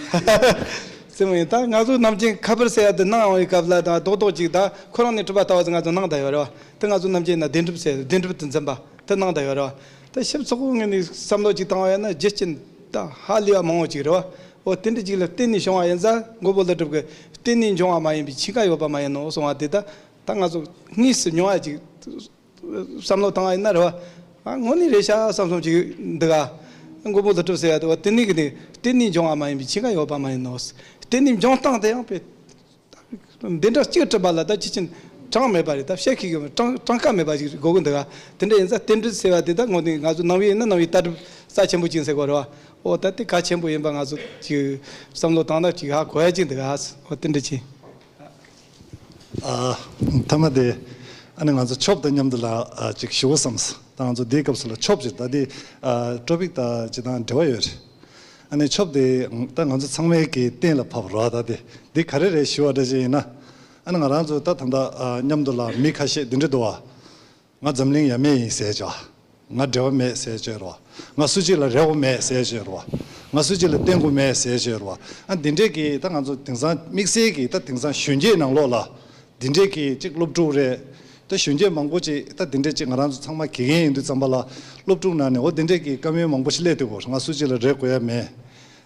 སེམས་ཡིན། ད་ང་ཚོ་ནམ་རྒྱུན་ཁ་པར་ཟེར་ཡ་དེ་གནང་ཡོང་བའི་སྐབས་ལ་ད་རྡོག་རྡོག་ཅིག་ད་ཁོ་རང་ནས་གྲུབ་པ་ལྟ་བ་ཚོ་ང་ཚོ་གནང་བསྡད་ཡོད་རེད་བ། དེ་ང་ཚོ་ནམ་རྒྱུན་ན་བདེན་གྲུབ་ཟེར། བདེན་གྲུབ་དུ་འཛིན་པ་དེ་གནང་བསྡད་ཡོད་རེད་བ། ད་ཞིབ་ཚགས་པོ་ངོས་ནས་བསམ་བློ་ཅིག་བཏང་བ་ཡིན་ན་རྒྱུ་རྐྱེན་ད་ཧ་ལས་པ་མང་བོ་ཅིག་རེད་བ། འོ་དེ་འདྲ་ཅིག་ལ་བརྟེན་ནས་བྱུང་བ་ཡིན་ཙང་མགོན་པོ་ཀླུ་སྒྲུབ་ཀྱིས་བརྟེན་ནས་འབྱུང་བ་མ་ཡིན་པའི་འཆི་ཁ་ཡོད་པ་མ་ཡིན་ནོ་གསུང་བ་དེ་ད། ད་ང་ཚོ་དངོས་སུ་མྱོང་བ་ཅིག་བསམ་བློ་བཏང་བ་ཡིན་ན་རེད་བ། ཨ་དངོས་གནས་རེད་ཤག་བསམ་བསམ་ཅིག་འདུག་ག་མགོན་པོ་ཀླུ་སྒྲུབ་ཟེར་ཡ་དེ་བ་དེ་ནི་གི་ནི་བརྟེན་ནས་འབྱུང་བ་མ་ཡིན་པའི་འཆི་ཁ་ཡོད་པ་མ་ཡིན་ནོ། བརྟེན་ནས་འབྱུང་སྟངས་དེ་ཡང་དཔེ་འདི་འདྲ་གཅིག་གྲུབ་པ་ལ་ད་ཅི་ཕྱིན་གྲངས་མེད་པ་རེད། ད་བཤད་ཁེ་གི་གྲངས་གྲངས་ཀ་མེད་པ་ཞིག་དགོས་ཀྱི་འདུག་ག་དེ་འདྲ་ཡིན་ཙང་བརྟེན་འབྲེལ་ཟེར་བ་དེ་ད་དངོས་གནས་ང་ཚོ་ནང་པའི་ཡིན་ན་ནང་པའི་ལྟ་གྲུབ་རྩ་ཆེན་པོ་ཅིག་ཟེར་དགོས་རེད་བ། འོ་ད་དེ་གལ་ཆེན་པོ་ཡིན་པ་ང་ཚོ་ཅིག་བསམ་བློ་བཏང་ན་ཅིག་ཧ་གོ་ཡ་ཅིག་འདུག་ག་འོ་དེ་འདྲ་ཅིག་ཨ། མཐའ་མ་དེ་ཨ་ནི་ང་ཚོ་ཆོབ་དང་མཉམ་དུ་ལ་ཨ་ཅིག་ཞུ་བ་བསམས། ད་ང་ཚོ་འདིའི་སྐབས་སུ་ལ་ཆོབ་ཅིག་ད་འདི་ཨ་ཊོ་པིག་དང་ཅི་དང་འབྲེལ་བ་ཡོད་རེད། ཨ་ནི་ཆོབ་དེ་ད་ང་ཚོ་ཚང་མའི་གི་གཏན་ལ་ཕབ་རོགས། ད་དེ་འདི་ག་རེ་རེད་ཞུ་བ་འདྲ་ཅིག་ཡིན་ན། ཨ་ནི་ང་རང་ཚོ་ད་ད་ལྟ་ཨ་མཉམ་དུ་ལ་མི་ཁ་ཤས་འདི་འདྲ་འདུག་བ། ང་འཛམ་གླིང་ཡ་མེད་ཡིན་ཟེར་ཅོག་ང་འབྲེལ་བ་མེད་ཟེར་ཅོག་རོ། ང་སུ་གཅིག་ལ་རེ་བ་མེད་ཟེར་ཅོག་རོ། ང་སུ་གཅིག་ལ་བརྟེན་དགོས་མེད་ཟེར་ཅོག་རོ། ཨ་འདི་འདྲས་ཀྱི་ད་ང་ཚོ་དེང་སང་དམིགས་བསལ་གྱི་ད་དེང་སང་གཞོན་སྐྱེས་ནང་ལོགས་ལ་འདི་འདྲས་ཀྱི་གཅིག་སློབ་ཕྲུག་རེད། ད་གཞོན་སྐྱེས་མང་པོ་ཅིག་ད་འདི་འདྲས་ཅིག་ང་རང་ཚོ་ཚང་མ་དགེ་རྒན་ཡིན་དུས་ཙམ་པ་ལ་སློབ་ཕྲུག་ནང་ནས་འོ་འདི་འདྲས་ཀྱི་བཀའ་མོལ་མང་པོ་ཞིག་སླེབས་འདུག་གོ་ང་སུ་གཅིག་ལ་རེ་དགོས་ཡ་མེད།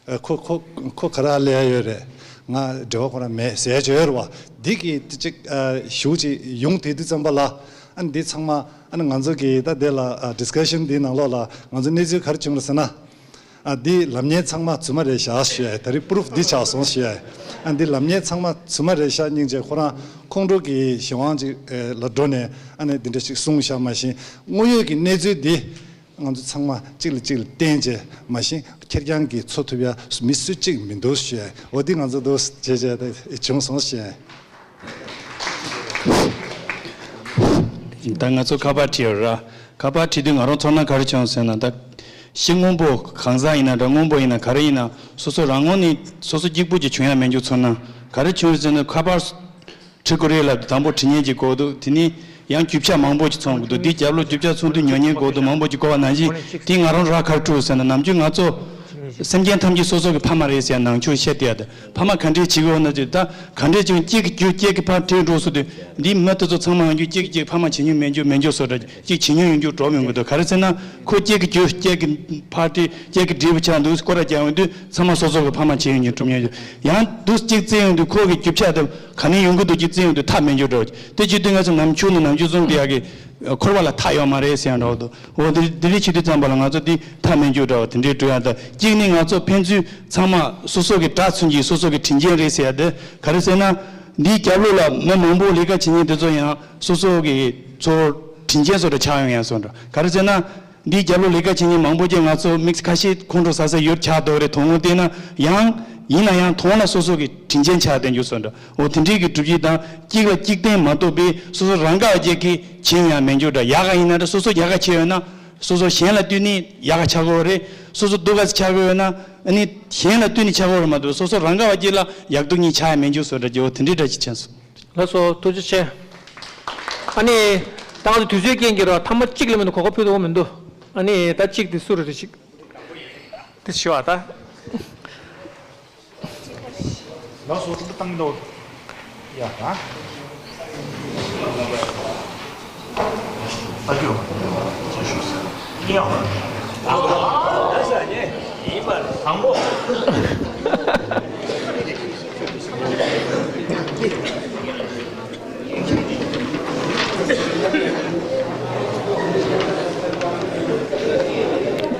ཨ་ཁོ་ཁོ་ཁོ་ག་རེ་ལས་ཡ་ཡོད་རེད། ང་འབྲེལ་བ་ཁོ་རང་མེད་ཟེར་ཡ་ཅིག་ཡོད་རེད་བ། འདི་གི་ཅིག་ཨ་ཞུ་ཅིག་ཡོང་དེ་དུས་ཙམ་པ་ལ་ ཨ་ནི་འདི་ཚང་མ་ཨ་ནི་ང་ཚོ་གི་ད་དེ་ལ་ཨ་discussion འདིའི་ནང་ལོགས་ལ་ང་ཚོ་གནས་ཚུལ་ག་རེ་བྱུང་རེད་ཟེར་ན། ཨ་འདི་ལབ་མཁན་ཚང་མ་རྫུན་མ་རེད་བཞག་ཞུ་ཡ། ད་རེས་proof འདི་ཆགས་སོང་ཞུ་ཡ། ཨ་འདི་ལབ་མཁན་ཚང་མ་རྫུན་མ་རེད་བཞག་སྙིང་རྗེ། ཁོ་རང་ཁོང་ཁྲོ་གི་གཞན་དབང་ཅིག་ཨེ་ལ་འགྲོ་ནས་ཨ་ནི་འདི་འདྲ་ཞིག་གསུངས་བཞག་མ་གཞི་དངོས་ཡོད་ཀྱི་གནས་ཚུལ་འདི། ང་ཚོ་ཚང་མ་གཅིག་ལ་གཅིག་ལ་བརྟེན་བྱས་མ་གཞི་ཁེར་རྐྱང་གིས་འཚོ་ཐུབ་ཡ་མི་སུ་གཅིག་མི་འདུག་ཞེས། འོ་འདི་ང་ཚོ་འདུག་བྱས་བྱས་ཏེ་བྱུང་སོང་ཞེས། ད་ང་ཚོ་ཁ་པར་བྲིས་ཡོད་ར། ཁ་པར་བྲིས་དུས་ང་རང་ཚོར་སྣང་ག་རེ་བྱུང་ཟེར་ན། ད་ཤི་སྔོན་པོ་གང་ཟག་ཡིན་ན་འདྲ། སྔོན་པོ་ཡིན་ན་ག་རེ་ཡིན་ན་སོ་སོ་རང་ངོས་ནས་སོ་སོ་གཅིག་པུ་གྱིས་བྱུང་ཡ་མེད་རྒྱུ་ཚོར་སྣང་ག་རེ་བྱུང་ཟེར་ན། ཁ་པར་བྲི་དགོས་རེད་ལབ་དུས་དང་པོ་བྲི་མཁན་གྱིས་གོ་འདུག་དེ་ནས་ཡང་རྒྱུ་ཆ་མང་པོ་ཞིག་ཚོང་དགོས་འདུག་འདིའི་རྒྱབ་ལོགས་རྒྱུ་ཆ་ཚོང་དུས་ཉོ་མཁན་གོ་འདུག་མང་པོ་ཞིག་གོ་བ་ནང་བཞིན། དེ་ང་རང་རག་ག་རེ་ཐུག་ཟེར་ན། ནམ་རྒྱུན་ང་ཚོ་སེམས་ཅན་ཐམས་ཅད་སོ་སོ་གི་ཕ་མ་རེད་ཟེར་ཡ་ནང་ཆོས་བཤད་བསྡད་ཡ་དེ། ཕ་མ་ག་འདྲས་བྱེད་དགོས་ན་ཅིག་ད་ག་འདྲས་བྱུང་། གཅིག་གི་རྒྱུ་གཅིག་གི་ཕར་བྲོས་འགྲོ་སོང་དུས། འདིའི་མི་དེ་ཚོ་ཚང་མ་ཡང་རྒྱུ་གཅིག་གི་གཅིག་ཕ་མ་བྱེད་མྱོང་མེད་རྒྱུ་མེད་རྒྱུ་བཟོ་འདྲ། གཅིག་བྱེད་མྱོང་ཡོང་རྒྱུ་གྲོགས་ཡོང་གི་འདུག་ག་རེ་ཟེར་ན། ཁོ་གཅིག་གི་རྒྱུ་གཅིག་གི་ཕར་བྲོས་གཅིག་གི་འབྲས་བུ་ཆགས་འདུག་སྐོར་ར་རྒྱག་ཡོང་དུས་ཚང་མ་སོ་སོ་གི་ཕ་མ་བྱེད་ཡོང་རྒྱུ་གྲོགས་མྱོང་ཡོང་། ཡང་འདུག་གཅིག་བཙལ་ཡོང་དུས་ཁོ་གི་རྒྱུ་ཆ་དེ་ག་ནས་ཡོང་གི་འདུག་གཅིག་བཙལ་ཡོང་དུས་མཐའ་མེད་རྒྱུ་འདྲ་བོ། དེ་བྱེད་དུས་ང་ཚོ་ནམ་ཆུང་ནས་ནམ་ཆུང་བཟུང་དེ་ཡག་གི་འཁོར་བ་ལ་མཐའ་ཡོད་མ་རེད་ཟེར་ཡང་འདྲ་བོ་འདུག་འོ་འདི་འདི་རིགས་བྱེད་དུས་ཙམ་པ་ལ་ང་ཚོ་འདི་མཐའ་མེད་རྒྱུ་འདྲ་བོ་དེ་འདྲའི་འགྲོ་ཡ། ད་གཅིག་ནི་ང་ཚོ་ཕན་ཚུན་ཚང་མ་སོ་སོ་གི་དགྲ་མཚོན་གྱི་སོ་སོ་གི་དྲིན་ཅན་རེད་ཟེར་ཡ་དེ་ག་རེ་ཟེར་ན། འདིའི་རྒྱབ་ལོགས་ལ་མི་མང་པོ་ལས་ཀ་བྱེད་མཁན་དེ་ཚོ་ཡང་སོ་སོ་གི་ཚོ་དྲིན་ཅན་བཟོ་འདྲ་ཆགས་ཡོང་ཡ་བཟོ་འདྲ། ག་རེ་ཟེར་ན། འདིའི་རྒྱབ་ལོགས་ལས་ཀ་བྱེད་མཁན་མང་པོ་ཅིག་ང་ཚོ་མིག་ཁ་ཤས་ཁོང་ཁྲོ་ཟ་ས་ཡོད་ཆགས་འདུག་རེད། དོ་དགོང་བལྟས་ན་ཡང་ཡིན་ན་ཡང་དོ་དགོང་ལ་སོ་སོ་གི་དྲིན་ཅན་ཆགས་བསྡད་རྒྱུ་བཟོ་འདྲ། འོ་དེ་འདྲའི་གི་གྲུབ་ཀྱི་དང་། གཅིག་ལ་གཅིག་བརྟེན་མ་གཏོགས་པའི་སོ་སོ་རང་ག་བ་ཅིག་གིས་བྱེད་ཡ་མེད་རྒྱུ་འདྲ། ཡག་ག་ཡིན་ན་འདྲ། སོ་སོ་ཡག་ག་བྱས་ཡོད་ན་སོ་སོ་གཞན་ལ་བསྟུན་ནས་ཡག་ག་ཆགས་ཀྱི་ཡོད་རེད། སོ་སོ་སྡུག་ག་ཆགས་ཀྱི་ཡོད་ན་ཨ་ནི་གཞན་ལ་བསྟུན་ནས་ཆགས་ཀྱི་ཡོད་རེད་མ་གཏོགས་སོ་སོ་རང་ག་བ་ཅིག་ལ་ཡག་སྡུག་གཉིས་ཆགས་ཡ་མེད་རྒྱུ་བཟོ་འདྲ་གི། འོ་དེ་འདྲའི་འདྲ་ཅིག་བྱས་སོང་། ལགས་སོ། ཐུགས་རྗེ་ཆེ། ཨ་ནི་ད་ང་ཚོ་དུས་ཚོད་རྐྱེན་གྱིས་རོ་ཐ་མ་གཅིག་ལས་མི་འདུག་གོ་སྐབས་ཕུལ་ཐུབ་ཀྱི་མི་འདུག་ཨ་ནི་ད་གཅིག་དེ་སུ་རེད་ཞིག་དེ་ཞུ་བ་ད། ལགས་སོ། ཐུགས་བཏང་འདུག་ཡ་ད། ཨ་ཇོ། ཅི་ཞུ་ས། ཡ། ད་ས་ནས་ཡིན་པ་དང་པོ།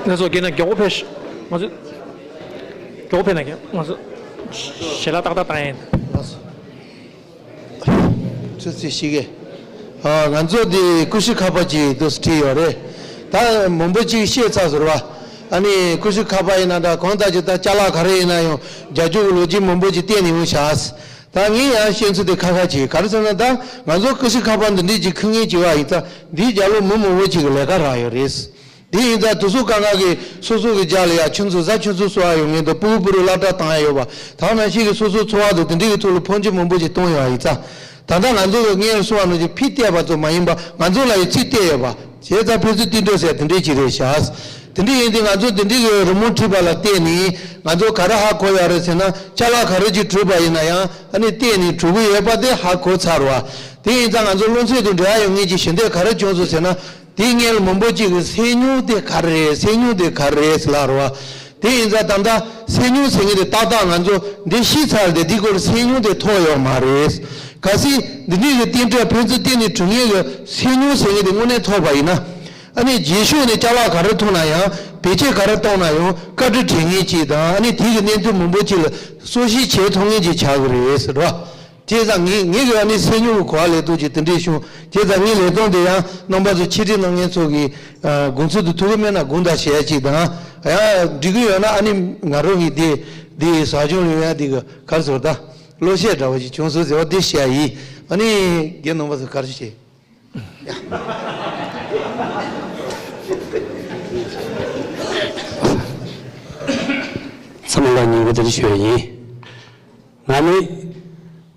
ང་ཚོ་དགེ་ན་མགྱོགས་པོ་ཕེབས་ཤིག་ང་ཚོ་མགྱོགས་པོ་ཕེབས་ན་ང་ཚོ་ཞལ་ལག་ཏག་ཏག་བཏང་ཡིན། ཚོད་རྩིས་ཤིག་གེ་ཨ། ང་ཚོ་འདི་ཀུ་ཤུ་ཁ་པར་ཅིག་འདུག་སེ་བྲིས་ཡོད་རེད། ད་མང་པོ་ཅིག་བཤད་ཚར་ཟེར་བ། ཨ་ནི་ཀུ་ཤུ་ཁ་པར་ཡིན་ན་འདྲ། གང་ལྟར་ཅིག་ད་ཅ་ལག་ག་རེ་ཡིན་ན་ཡང་རྒྱག་རྒྱུ་གི་ལོ་རྒྱུས་མང་པོ་ཅིག་བསྟན་ནས་ཡོང་བཞག་ད་ངས་ཡང་བཤད་ཚུལ་དེ་ཁ་ཁ་བྱེད། ག་རེ་ཟེར་ན། ད་ང་ཚོ་ཀུ་ཤུ་ཁ་པར་འདི་འདྲས་ཅིག་ཁུར་མཁན་ཅིག་ཡོད་པ་ཡིན་ཙང་འདིའི་རྒྱབ་ལོགས་མི་མང་པོ་ཅིག་གི་ལས་ཀ་རག་ཡོད་རེད། དེ་ཡིན་ཙང་དུས་ཚོད་དཀའ་ངལ་གྱིས་སོ་སོ་གི་རྒྱབ་ལ་ཡ་ཁྱུ་མཚོ་གཟའ་ཁྱུ་མཚོ་གསོ་བ་ཡོང་མཁན་དང་སྤུ་གུ་སྤུ་རུ་སློབ་གྲྭ་བཏང་ཡ་ཡོད་པ། ད་ནང་བཞིན་གྱི་སོ་སོ་འཚོ་བ་དང་དེ་འདྲའི་གི་ཐོག་ལ་ཕོན་ཆེ་མང་པོ་ཞིག་གཏོང་ཡོད་པ་ཡིན་ཙང་། ད་ལྟ་ང་ཚོ་གི་སྔོན་གསུངས་པ་ནང་བཞིན་ཕྱི་བལྟས་པ་ཙམ་མ་ཡིན་པ་ང་ཚོ་ལ་ཡང་ཕྱི་བལྟས་ཡོད་པ། བྱས་ཙང་ཕན་ཚུན་བསྟུན་གྲོས་ཟེར་དེ་འདྲའི་ཅིག་རེད་བཞག་དེ་འདྲ་ཡིན་དུས་ང་ཚོ་དེ་འདྲའི་གི་རི་མོ་བྲིས་པ་ལ་བལྟས་ནས་ང་ཚོ་ག་རེ་ཧ་གོ་ཡོད་རེད་ཟེར་ན། ཅ་ལག་ག་རེ་ཅིག་བྲིས་པ་ཡིན་ན་ཡང་ཨ་ནི་བལྟས་ནས་བྲིས་ཀྱི་ཡོད་པ་དེ་ཧ་གོ་ཚར་བ། དེ་ཡིན་ཙང་ང་ཚོ་སློབ་ཚན་དང་འབྲེལ་བ་ཡོད་མཁན་ཅིག་ཞུ་འདོད་ག་རེ་བྱུང་སོང་ཟེར་ན། དེའི་སྔོན་ལ་མང་པོ་ཅིག་གིས་སེལ་མྱོང་དེ་ག་རེ་རེད། སེལ་མྱོང་དེ་ག་རེ་རེད་ཟེར་ལབ་རེད་བ། དེ་ཡིན་ཙང་ད་ལྟ་སེལ་མྱོང་ཟེར་མཁན་དེ་ཏག་ཏག་ང་ཚོ་འདི་ཤེས་ཚར་ཏེ་འདི་སྐོར་སེལ་མྱོང་དེ་ཐོབ་ཡོད་མ་རེད། གལ་སྲིད་འདི་འདྲའི་གི་བསྟུན་གྲོས་ཕན་ཚུན་བསྟུན་ནས་གྲུབ་མཁན་གི་སེལ་མྱོང་ཟེར་མཁན་དེ་དངོས་གནས་ཐོབ་པ་ཡིན་ན། ཨ་ནི་རྗེས་ཕྱོགས་ནས་ཅ་ལག་ག་རེ་ཐོབ་ན་ཡང་། བེད་སྤྱོད་ག་རེ་གཏོང་ན་ཡང་བཀའ་འདྲི་དྲི་མཁན་ཅིག་དང་། ཨ་ནི་དེ་གི་གནད་དོན་མང་པོ་ཅིག་ལ་སོར་བཤིག་བྱེད་ཐུབ་མཁན་ཅིག་ཆགས་ཀྱི་རེད་ཟེར་བ། བྱས་ཙང་ངས་ངས་ཀྱི་ཨ་ནི་སེམས་མྱོང་གི་གོ་བ་ལེན་སྟངས་ཀྱི་དེ་འདྲས་བྱུང་། བྱས་ཙང་ངའི་ལས་དོན་དེ་ཡང་རྣམ་པ་ཚོ་ཆེད་ཁྲིད་གནང་མཁན་ཚོ་གི་ཨ་དགོངས་ཚུལ་དེ་ཐུགས་ཁུར་མེད་ན་དགོངས་དག་ཞུ་ཡ་ཅིག་དང་། ཡང་འགྲིག་གི་ཡོད་ན་ཨ་ནི་ང་རང་གི་དེ་དེ་ཟབ་སྦྱོང་ལས་ཡ་དེ་གི་ག་རེ་ཟེར་ད་བློ་ཤེད་འདྲ་བོ་ཞིག་བྱུང་སོང་ཟེར་བ་དེ་བཤད་ཡ་ཡིན། ཨ་ནི་རྒན་རྣམ་པ་ཚོ་ག་རེ་བཤད། ཚང་མ་ལ་ཉིན་གུང་བདེ་ལེགས་ཞུ་ཡ་ཡིན། ང་ནི་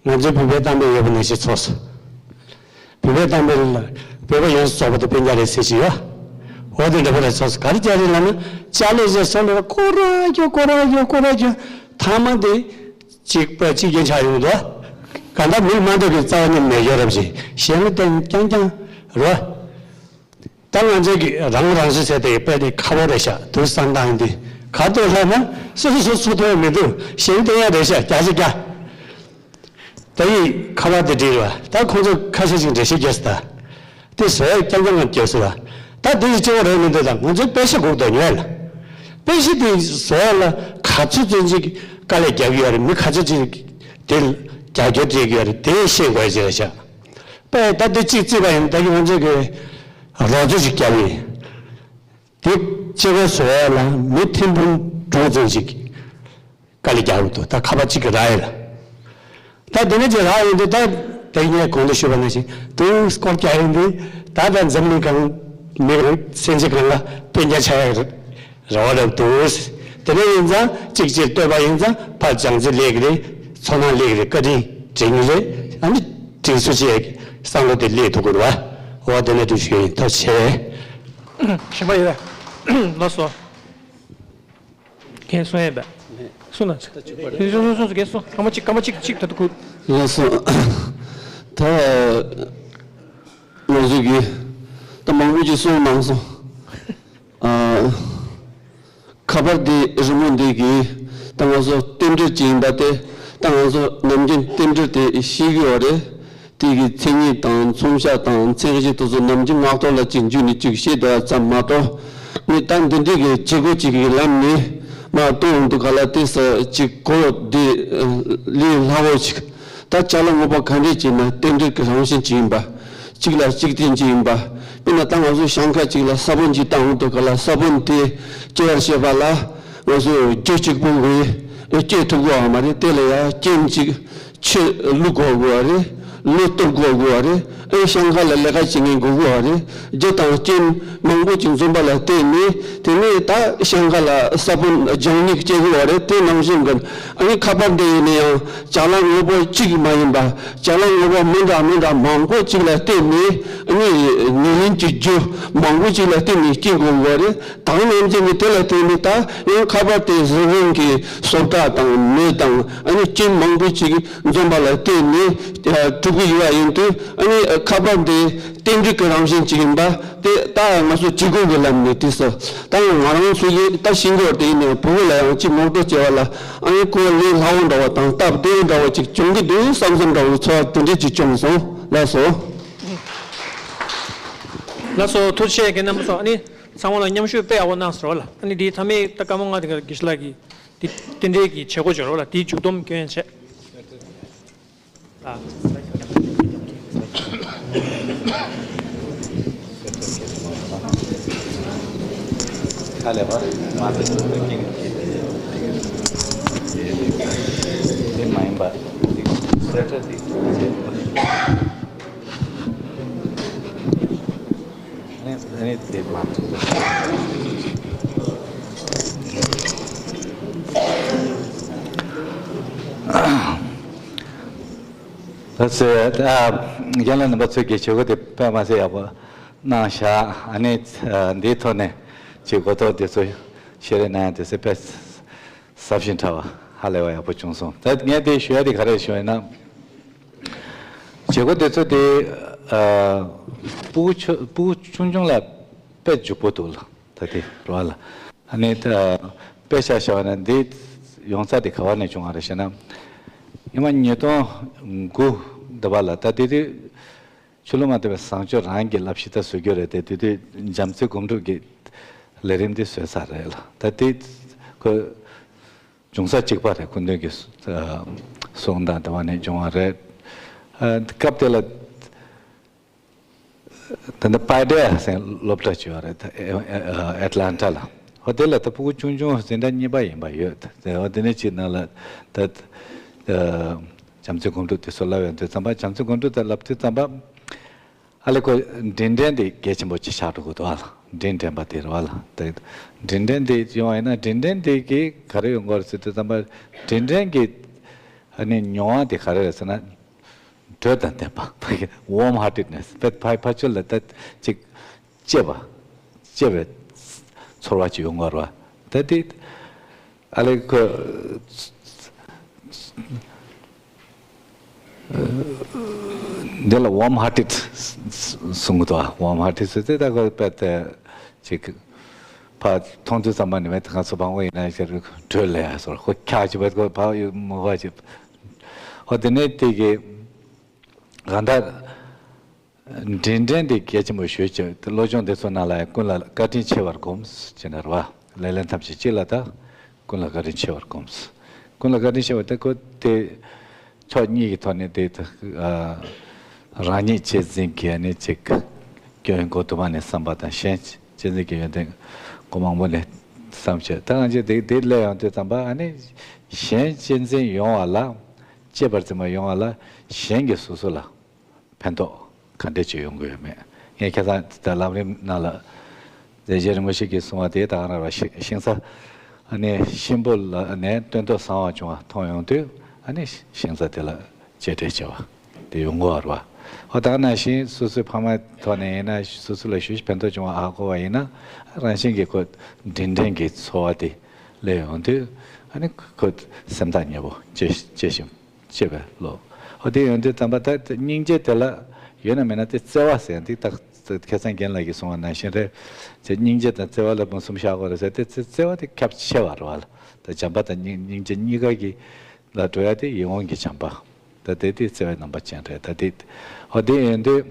ང་ཚོའི་བོད་པའི་གཏམ་དཔེ་ཡོད་པ་ནང་བཞིན་ཚོགས་སོ། བོད་པའི་གཏམ་དཔེ་ལ་བོད་པ་ཡོངས་སུ་རྫོགས་པ་དེ་སྤུན་ཀྱག་རེད་ཟེར་གྱི་ཡོད། འོ་དེ་འདྲ་པོ་ལ་ཚོགས་སོ། ག་རེ་བྱས་རེད་ལབ་ན། ཅ་ལག་ཟེར་སོང་ལ་ཁོ་རང་ཁྱོད་ཁོ་རང་ཁྱོད་ཁོ་རང་ཁྱོད་ཐ་མ་དེ་གཅིག་པ་གཅིག་རྐྱང་ཆགས་ཡོང་གི་འདུག་གང་ལྟར་མི་མ་འདུག་གི་རྩ་བ་ཉིད་མེད་ཡོད་རབས་ཅིག་གཞན་ལ་བརྟེན་རྐྱང་རྐྱང་རོ། ད་ང་ཚོའི་གི་རང་རང་སོ་སོའི་དེ་དཔེ་དེ་ཁག་པོ་རེད་ཤག་དུས་སང་བཏང་འདི་ག་དུས་ལྷག་ན་སོ་སོ་སོ་སོ་ཐོན་མི་འདུག་གཞན་བརྟེན་ཡ་རེད་ཤག་རྒྱ་ཆེ་རྒྱ། ད་ཡིན་ཁ་པར་དེ་བྲིས་རེད་བ། ད་ཁོང་ཚོ་ཁ་ཤས་ཤིག་འགྲེལ་བཤད་རྒྱག་སྲིད་ད། དེ་བཟོ་ཡ་རྐྱང་རྐྱང་ང་རྒྱབ་སོང་ལ། ད་དེ་ཡི་སྐྱེ་བོ་རེད་མི་འདུག་ད་ང་ཚོའི་པེ་ཤ་གུག་དང་ཉོས་ལ། པེ་ཤ་དེ་བཟོ་ཡ་ལ་ག་ཚོད་ཙམ་ཅིག་དཀའ་ལས་རྒྱག་གི་ཡོད་རེད། མི་ག་ཚོད་ཅིག་དེ་རྒྱབ་སྐྱོར་བྱེད་ཀྱི་ཡོད་རེད། དེ་ཤེས་དགོས་ཅིག་རེད་ཤག་པས་ད་དེ་གཅིག་བརྩིས་པ་ཡིན། ད་གི་ང་ཚོས་གི་རོགས་ཚོད་ཅིག་རྒྱབ་ཡིན། དེ་སྐྱེ་བོ་བཟོ་ཡ་ལ་མི་ཐེར་འབུམ་དྲུག་ཙམ་ཅིག་དཀའ་ལས་རྒྱག་གི་འདུག་ད་ཁ་པར་གཅིག་གི་རག་ཡོད་ལ། ད་དེ་ནས་ཅིག་རག་ཡོད་འདུག་ད་དེ་ངས་གོང་དུ་ཞུས་པ་ནང་བཞིན་དུ་སྐོར་རྒྱག་ཡོད་འདུག་ད་ད་འཛམ་གླིང་གང་མི་གང་སེམས་ཅན་གང་ལ་སྤུན་ཀྱག་ཆགས་ཡག་རེད། རེ་བ་རབ་འདུག་དེ་ནས་ཡིན་ཙང་གཅིག་གཅིག་བསྟོད་པ་ཡིན་ཙང་ཕར་བྱམས་བརྩེ་སླེབས་ཀྱི་རེད། ཚོར་སྣང་སླེབས་ཀྱི་རེད། བཀའ་དྲིན་དྲན་གྱི་རེད། ཨ་ནི་དྲིན་གཟོ་བྱེད་ཀྱི་བསམ་བློ་དེ་སླེབས་ཐུབ་ཀྱི་རེད་བ། འོ་དེ་ནས་དུ་ཞུ་ཡིན། ཐུགས་རྗེ་ཆེ། གཞན་པ་ཡོད་པས། ལགས་སོ། གན་སོང་ཡས་པས། སོང་ན། སོང་སོང་སོང་། གན་སོང་། སྐར་མ་གཅིག་སྐར་མ་གཅིག་གཅིག་ད་ལྟ་ཁུར། ལགས་སོ། ད་ང་ཚོ་གིས་ད་མང་པོ་ཅིག་གསུངས་གནང་སོང་། ཨ། ཁ་པར་འདི་རི་མོ་འདི་གིས་ད་ང་ཚོ་རྟེན་འབྲེལ་ཅིག་ཡིན་པ་དེ། ད་ང་ཚོ་ནམ་རྒྱུན་རྟེན་འབྲེལ་དེ་ཤེས་ཀྱི་ཡོད་རེད། དེ་གི་མཚན་ཉིད་དང་མཚོན་བྱ་དང་མཚན་གཞི་དེ་ཚོ་ནམ་རྒྱུན་ངག་ཐོག་ལ་ཅིག་འཇུས་ནས་ཅིག་བཤད་བསྡད་པ་ཙམ་མ་གཏོགས། ངས་ད་འདི་འདྲའི་གི་བྱེད་སྒོ་ཅིག་གི་ལམ་ནས་མར་གཏོང་འདུག་ག་ལ། དེ་ས་ཅིག་གོ་བདེ་ལས་སླ་བོ་ཅིག་ད་བྱ་ལ་དངོས་པོ་ག་འདྲས་བྱས་ན་རྟེན་འབྲེལ་གྱི་རང་བཞིན་ཅིག་ཡིན་པ། གཅིག་ལ་གཅིག་བརྟེན་ཅིག་ཡིན་པ། དཔེར་ན་ད་ང་ཚོ་ཞིང་ཁ་ཅིག་ལ་ས་བོན་ཅིག་བཏང་འདུག་ག་ལ། ས་བོན་དེ་སྐྱེ་བར་བྱེད་པ་ལ་ང་ཚོ་རྒྱུ་གཅིག་པུ་གིས་སྐྱེ་ཐུབ་ཀྱི་ཡོད་མ་རེད། དེ་ལ་ཡང་རྐྱེན་ཅིག་ཆུ་བླུག་དགོས་དགོས་པ་རེད། ལུད་གཏོར་དགོས་དགོས་པ་རེད། ཨེ་ཞིང་ཁ་ལ་ལས་ཀ་བྱེད་མཁན་དགོས་དགོས་པ་རེད། རྒྱུ་དང་རྐྱེན་མང་པོ་ཅིག་འཛོམས་པ་ལ་བརྟེན་ནས། དེ་ནས་ད་ཞིང་ཁ་ལ་ས་བོན་ལྗང་ནག་སྐྱེ་དགོས་པ་རེད། དེ་ནང་བཞིན་གྱི་ཨ་ནི་ཁ་པར་འདི་ཡིན་ན་ཡང་བྱ་ལ་དངོས་པོ་གཅིག་མ་ཡིན་པ། བྱ་ལ་དངོས་པོ་མི་འདྲ་མི་འདྲ་མང་པོ་ཅིག་ལ་བརྟེན་ནས་ཨ་ནི་ཉེར་ལེན་གྱི་རྒྱུ་མང་པོ་ཅིག་ལ་བརྟེན་ནས་སྐྱེ་དགོས་པ་རེད། ད་ནང་བཞིན་གྱི་དེ་ལ་བརྟེན་ནས་ད་ཡང་ཁ་པར་དེ་གཟུགས་པོ་གི་བཟོ་གྲྭ་དང་མི་དང་ཨ་ནི་རྐྱེན་མང་པོ་ཅིག་འཛོམས་པ་ལ་བརྟེན་ནས་གྲུབ་ཀྱི་ཡོད་པ་ཡིན་དུས། ཨ་ནི་ཁ་པར་འདི་རྟེན་འབྲེལ་གྱི་རང་བཞིན་ཅིག་ཡིན་པ་དེ་ད་ང་ཚོ་བྱེད་སྒོ་གི་ལམ་ནས་དེ་ཚོ་ད་ང་རང་ཚོ་གི་ད་ཤེས་ཀྱི་ཡོད་དེ་ཡིན་ནའི་བུ་གུ་ལ་ཡང་ཅིག་ངོ་སྤྲོད་བྱས་པ་ལ། ཨ་ནི་ཁོ་ལས་སླ་བོ་འདྲ་བ་དང་སྟབས་བདེ་བོ་འདྲ་བ་ཅིག་བྱུང་གི་འདུག་བསམ་བསམ་འདྲ་བོའི་ཚོར་བ་དེ་འདྲས་ཅིག་བྱུང་སོང་། ལགས་སོ། ལགས་སོ། ཐུགས་རྗེ་ཆེ། རྒན་རྣམ་པ་ཚོ། ཨ་ནི་ཚང་མ་ལ་མཉམ་ཞུགས་དཔེ་ཡག་པོ་གནང་ཟེར་བ་ལ། ཨ་ནི་འདིའི་མཐའ་མའི་ད་སྐར་མ་ལྔ་དེ་གར་དགེ་བཤེས་ལགས་ཀྱིས་འདི་རྟེན་འབྲེལ་གྱི་བྱེད་སྒོ་སྦྱོར་བ་ལ་དེའི་མཇུག་སྡོམ་སྐྱོན་བྱས། ད་ཚོས་ཨ་རྒན་ལགས་རྣམ་པ་ཚོས་ཀྱི་བྱེད་སྒོ་དེ་དཔེ་མ་ཚད་ཡག་པོ་གནང་བཞག་ཨ་ནི་འདིའི་ཐོག་ནས་ཀྱི་གོ་རྟོགས་དེ་ཚོ་བཤད་རེས་གནང་ཡ་དེ་ཚོ་དཔེ་ཟབ་ཞིང་ཕྲ་བ་ཧ་ལས་པ་ཡག་པོ་བྱུང་སོང་། ད་ངས་དེ་ཞུ་ཡ་དེ་ག་རེ་ཞུ་ཡིན་ན། བྱེད་སྒོ་དེ་ཚོ་དེ་ཨ་སྤུ་གུ་ཆུང་སྤུ་གུ་ཆུང་ཆུང་ལ་དཔེ་འཇུག་པོ་འདུག་ལ། ད་དེ་རོ་ལ་ཨ་ནི་ད་དཔེ་ཆ་བཞག་པ་ན་འདི་ཡོང་ས་དེ་ག་བ་ནས་བྱུང་བ་རེད་ཞེ་ན། སྔོན་མ་ཉིས་སྟོང་དགུ་འདི་བ་ལ་ད་དེ་དུས་ཆོས་ལུགས་མ་དད་པའི་བཟང་སྤྱོད་རང་གི་བསླབ་གཞི་ད་བཟོ་རྒྱུ་རེད་དེ། དེ་དུས་བྱམས་བརྩེ་སྒོམ་སྒྲུབ་ཀྱི་ལས་རིམ་དེ་བཟོས་ཚར་རེད་ལ། ད་དེ་ཁོ་འབྱུང་ས་གཅིག་པ་རེད། སྐུ་མདུན་གྱི་གསུང་དང་དེ་བ་ནས་བྱུང་བ་རེད། ཨ་སྐབས་དེ་ལ་ད་ལྟ་པཱ་ཌེ་ཟེར་སློབ་གྲྭ་ཅིག་ཡོད་རེད། ཨེ་ཨེ་ཨེ་ཨེ་ཊ་ལན་ཊ་ལ། ཧོ་དེ་ལ་ད་ཕྲུ་གུ་ཆུང་ཆུང་འཛིན་གྲྭ་གཉིས་པ་ཡིན་པ་ཡོད། དེ་ཧོ་དེ་ནས་ཅིག་ནང་ལ་ད་བྱམས་བརྩེ་སྒོམ་སྒྲུབ་དེ་ཚོ་བསླབ་ཡོང་དུས་ཙམ་པ། བྱམས་བརྩེ་སྒོམ་སྒྲུབ་དེ་བསླབ་དུས་ཙམ་པ། ཨ་ལེ་ཁོ་འདྲེན་འདྲེན་དེ་གལ་ཆེན་པོ་ཅིག་ཆགས་འགྲོ་གི་འདུག་ཨ་ལ། འདྲེན་འདྲེན་པ་དེ་རེད་བ་ལ། དེ་འདྲེན་འདྲེན་དེ་ཡོང་བ་ཡིན་ན་འདྲེན་འདྲེན་དེ་གི་ག་རེ་ཡོང་གི་རེད་ཟེར་དུས་ཙམ་པ། འདྲེན་འདྲེན་གི་ཨ་ནི་མྱོང་བ་དེ་ག་རེ་རེད་ཟེར་ན། འགྲོས་དང་ལྡན་པ། Warm heartedness. དཔེ་ཕ་ཕ་ཆོས་ལ་ད་ཅིག་གཅེས་པ། གཅེས་པའི་ཚོར་བ་ཅིག་ཡོང་གི་རེད་བ། ད་དེ་ཨ་ལེ་ཁོ། འདི་ལ་warm hearted གསུང་གི་འདུག་ཨ། Warm hearted ཟེར་ཏེ་ད་ཁོ་དཔེ་དེ་ཅིག་ཕར་མཐོང་དུས་ཙམ་པ་ནི་མེད་དེ། ང་ཚོ་བང་བོ་ཡིན་ན་ཞེ་གྲོས་ལས་ཡ་སོར་ཁོ་ཁྱག་ཅིག་བེད་ཁོ་ཕར་ཡོད་མོ་བ་ཅིག་ཧོ་དེ་ནས་དེ་གི་གང་ལྟར། འདྲེན་འདྲེན་དེ་གལ་ཆེན་པོ་ཞུ་ཅིག་དེ་སློབ་སྦྱོང་དེ་ཚོ་ནང་ལ་ཡང་ཀུན་ལ་བཀའ་དྲིན་ཆེ་བར་སྒོམ་ཅེས་ན་རེད་བ། ལེ་ལན་ཐམས་ཅད་གཅིག་ལ་ད་ཀུན་ལ་བཀའ་དྲིན་ཆེ་བར་སྒོམ། ཀུན་ལ་བཀའ་དྲིན་ཆེ་བ་དེ་ཁོ་དེ་ཕྱོགས་གཉིས་ཀྱི་ཐོག་ནས་དེ་ཨ་རང་ཉིད་གཅེས་འཛིན་གྱི་ནི་ཅིག་སྐྱོན་གོ་དུ་མ་ནས་བསམ་པ་དང་གཞན་གཅེས་འཛིན་གྱི་ཡོན་ཏན་གོ་མང་པོ་ནས་བསམ་བྱས་ད་ང་ཚོས་དེ་དེ་སླེབས་ཡོང་དུས་ཙམ་པ་ཨ་ནི་གཞན་གཅེས་འཛིན་ཡོང་བ་ལ་གཅེས་པར་འཛིན་པ་ཡོང་བ་ལ་གཞན་གྱིས་སོ་སོ་ལ། ཕན་ཐོགས་ག་འདྲས་ཅིག་ཡོང་གི་ཡོད་མེད། ངས་ཁ་སང་ད་ལམ་རིམ་ནང་ལ་མཛད་རྗེས་རིན་པོ་ཆེ་གིས་གསུངས་པ་དེ་ད་ག་རང་ར་ཤི་ཤིང་ས་ཨ་ནི་གཤིན་པོ་ལ་ནས་སྟོན་ཐོག་བཟང་བ་བྱུང་བ་མཐོང་ཡོང་དུས་ཨ་ནི་ཤིང་ས་དེ་ལ་གཅེས་སྤྲས་བྱ་བ་དེ་ཡོང་གི་ཡོད་རེད་བ། ཧོ་ད་ག་ནང་བཞིན་སོ་སོའི་ཕ་མའི་ཐོག་ནས་ཡིན་ན་སོ་སོ་ལ་ཞུ་ཕན་ཐོགས་བྱུང་བ་ཧ་གོ་བ་ཡིན་ན་རང་བཞིན་གྱིས་ཁོ་འདྲེན་འདྲེན་གྱི་ཚོར་བ་དེ་སླེབས་ཡོང་དུས་ཨ་ནི་ཁོ་སེམས་ཐག་ཉེ་པོ་གཅེས་གཅེས་ཤིང་། ཅེས་པའི་བློ། ཨོ་དེ་ཡོང་དུས་ཙམ་པ་ད་སྙིང་རྗེ་དེ་ལ་ཡོད་ན་མེད་ན་དེ་བརྩེ་བ་ཟེར་ཡང་དེ་ད་ཁ་སང་རྒན་ལགས་ཀྱིས་གསུངས་པ་ནང་བཞིན་རེད། དེ་སྙིང་རྗེ་དང་བརྩེ་བ་ལ་མུ་གསུམ་བཞག་དགོས་རེད་ཟེར་དེ་བརྩེ་བ་དེ་ཁྱབ་ཆེ་བ་རེད་བ་ལ། ད་བྱམས་པ་དང་སྙིང་སྙིང་རྗེ་གཉིས་ཀ་གི་ལ་འགྲོ་ཡ་དེ་ཡིད་འོང་གི་བྱམས་པ། ད་དེ་དེ་བརྩེ་བའི་རྣམ་པ་ཅན་རེད་ད་དེ། ཨོ་དེ་ཡོང་དུས།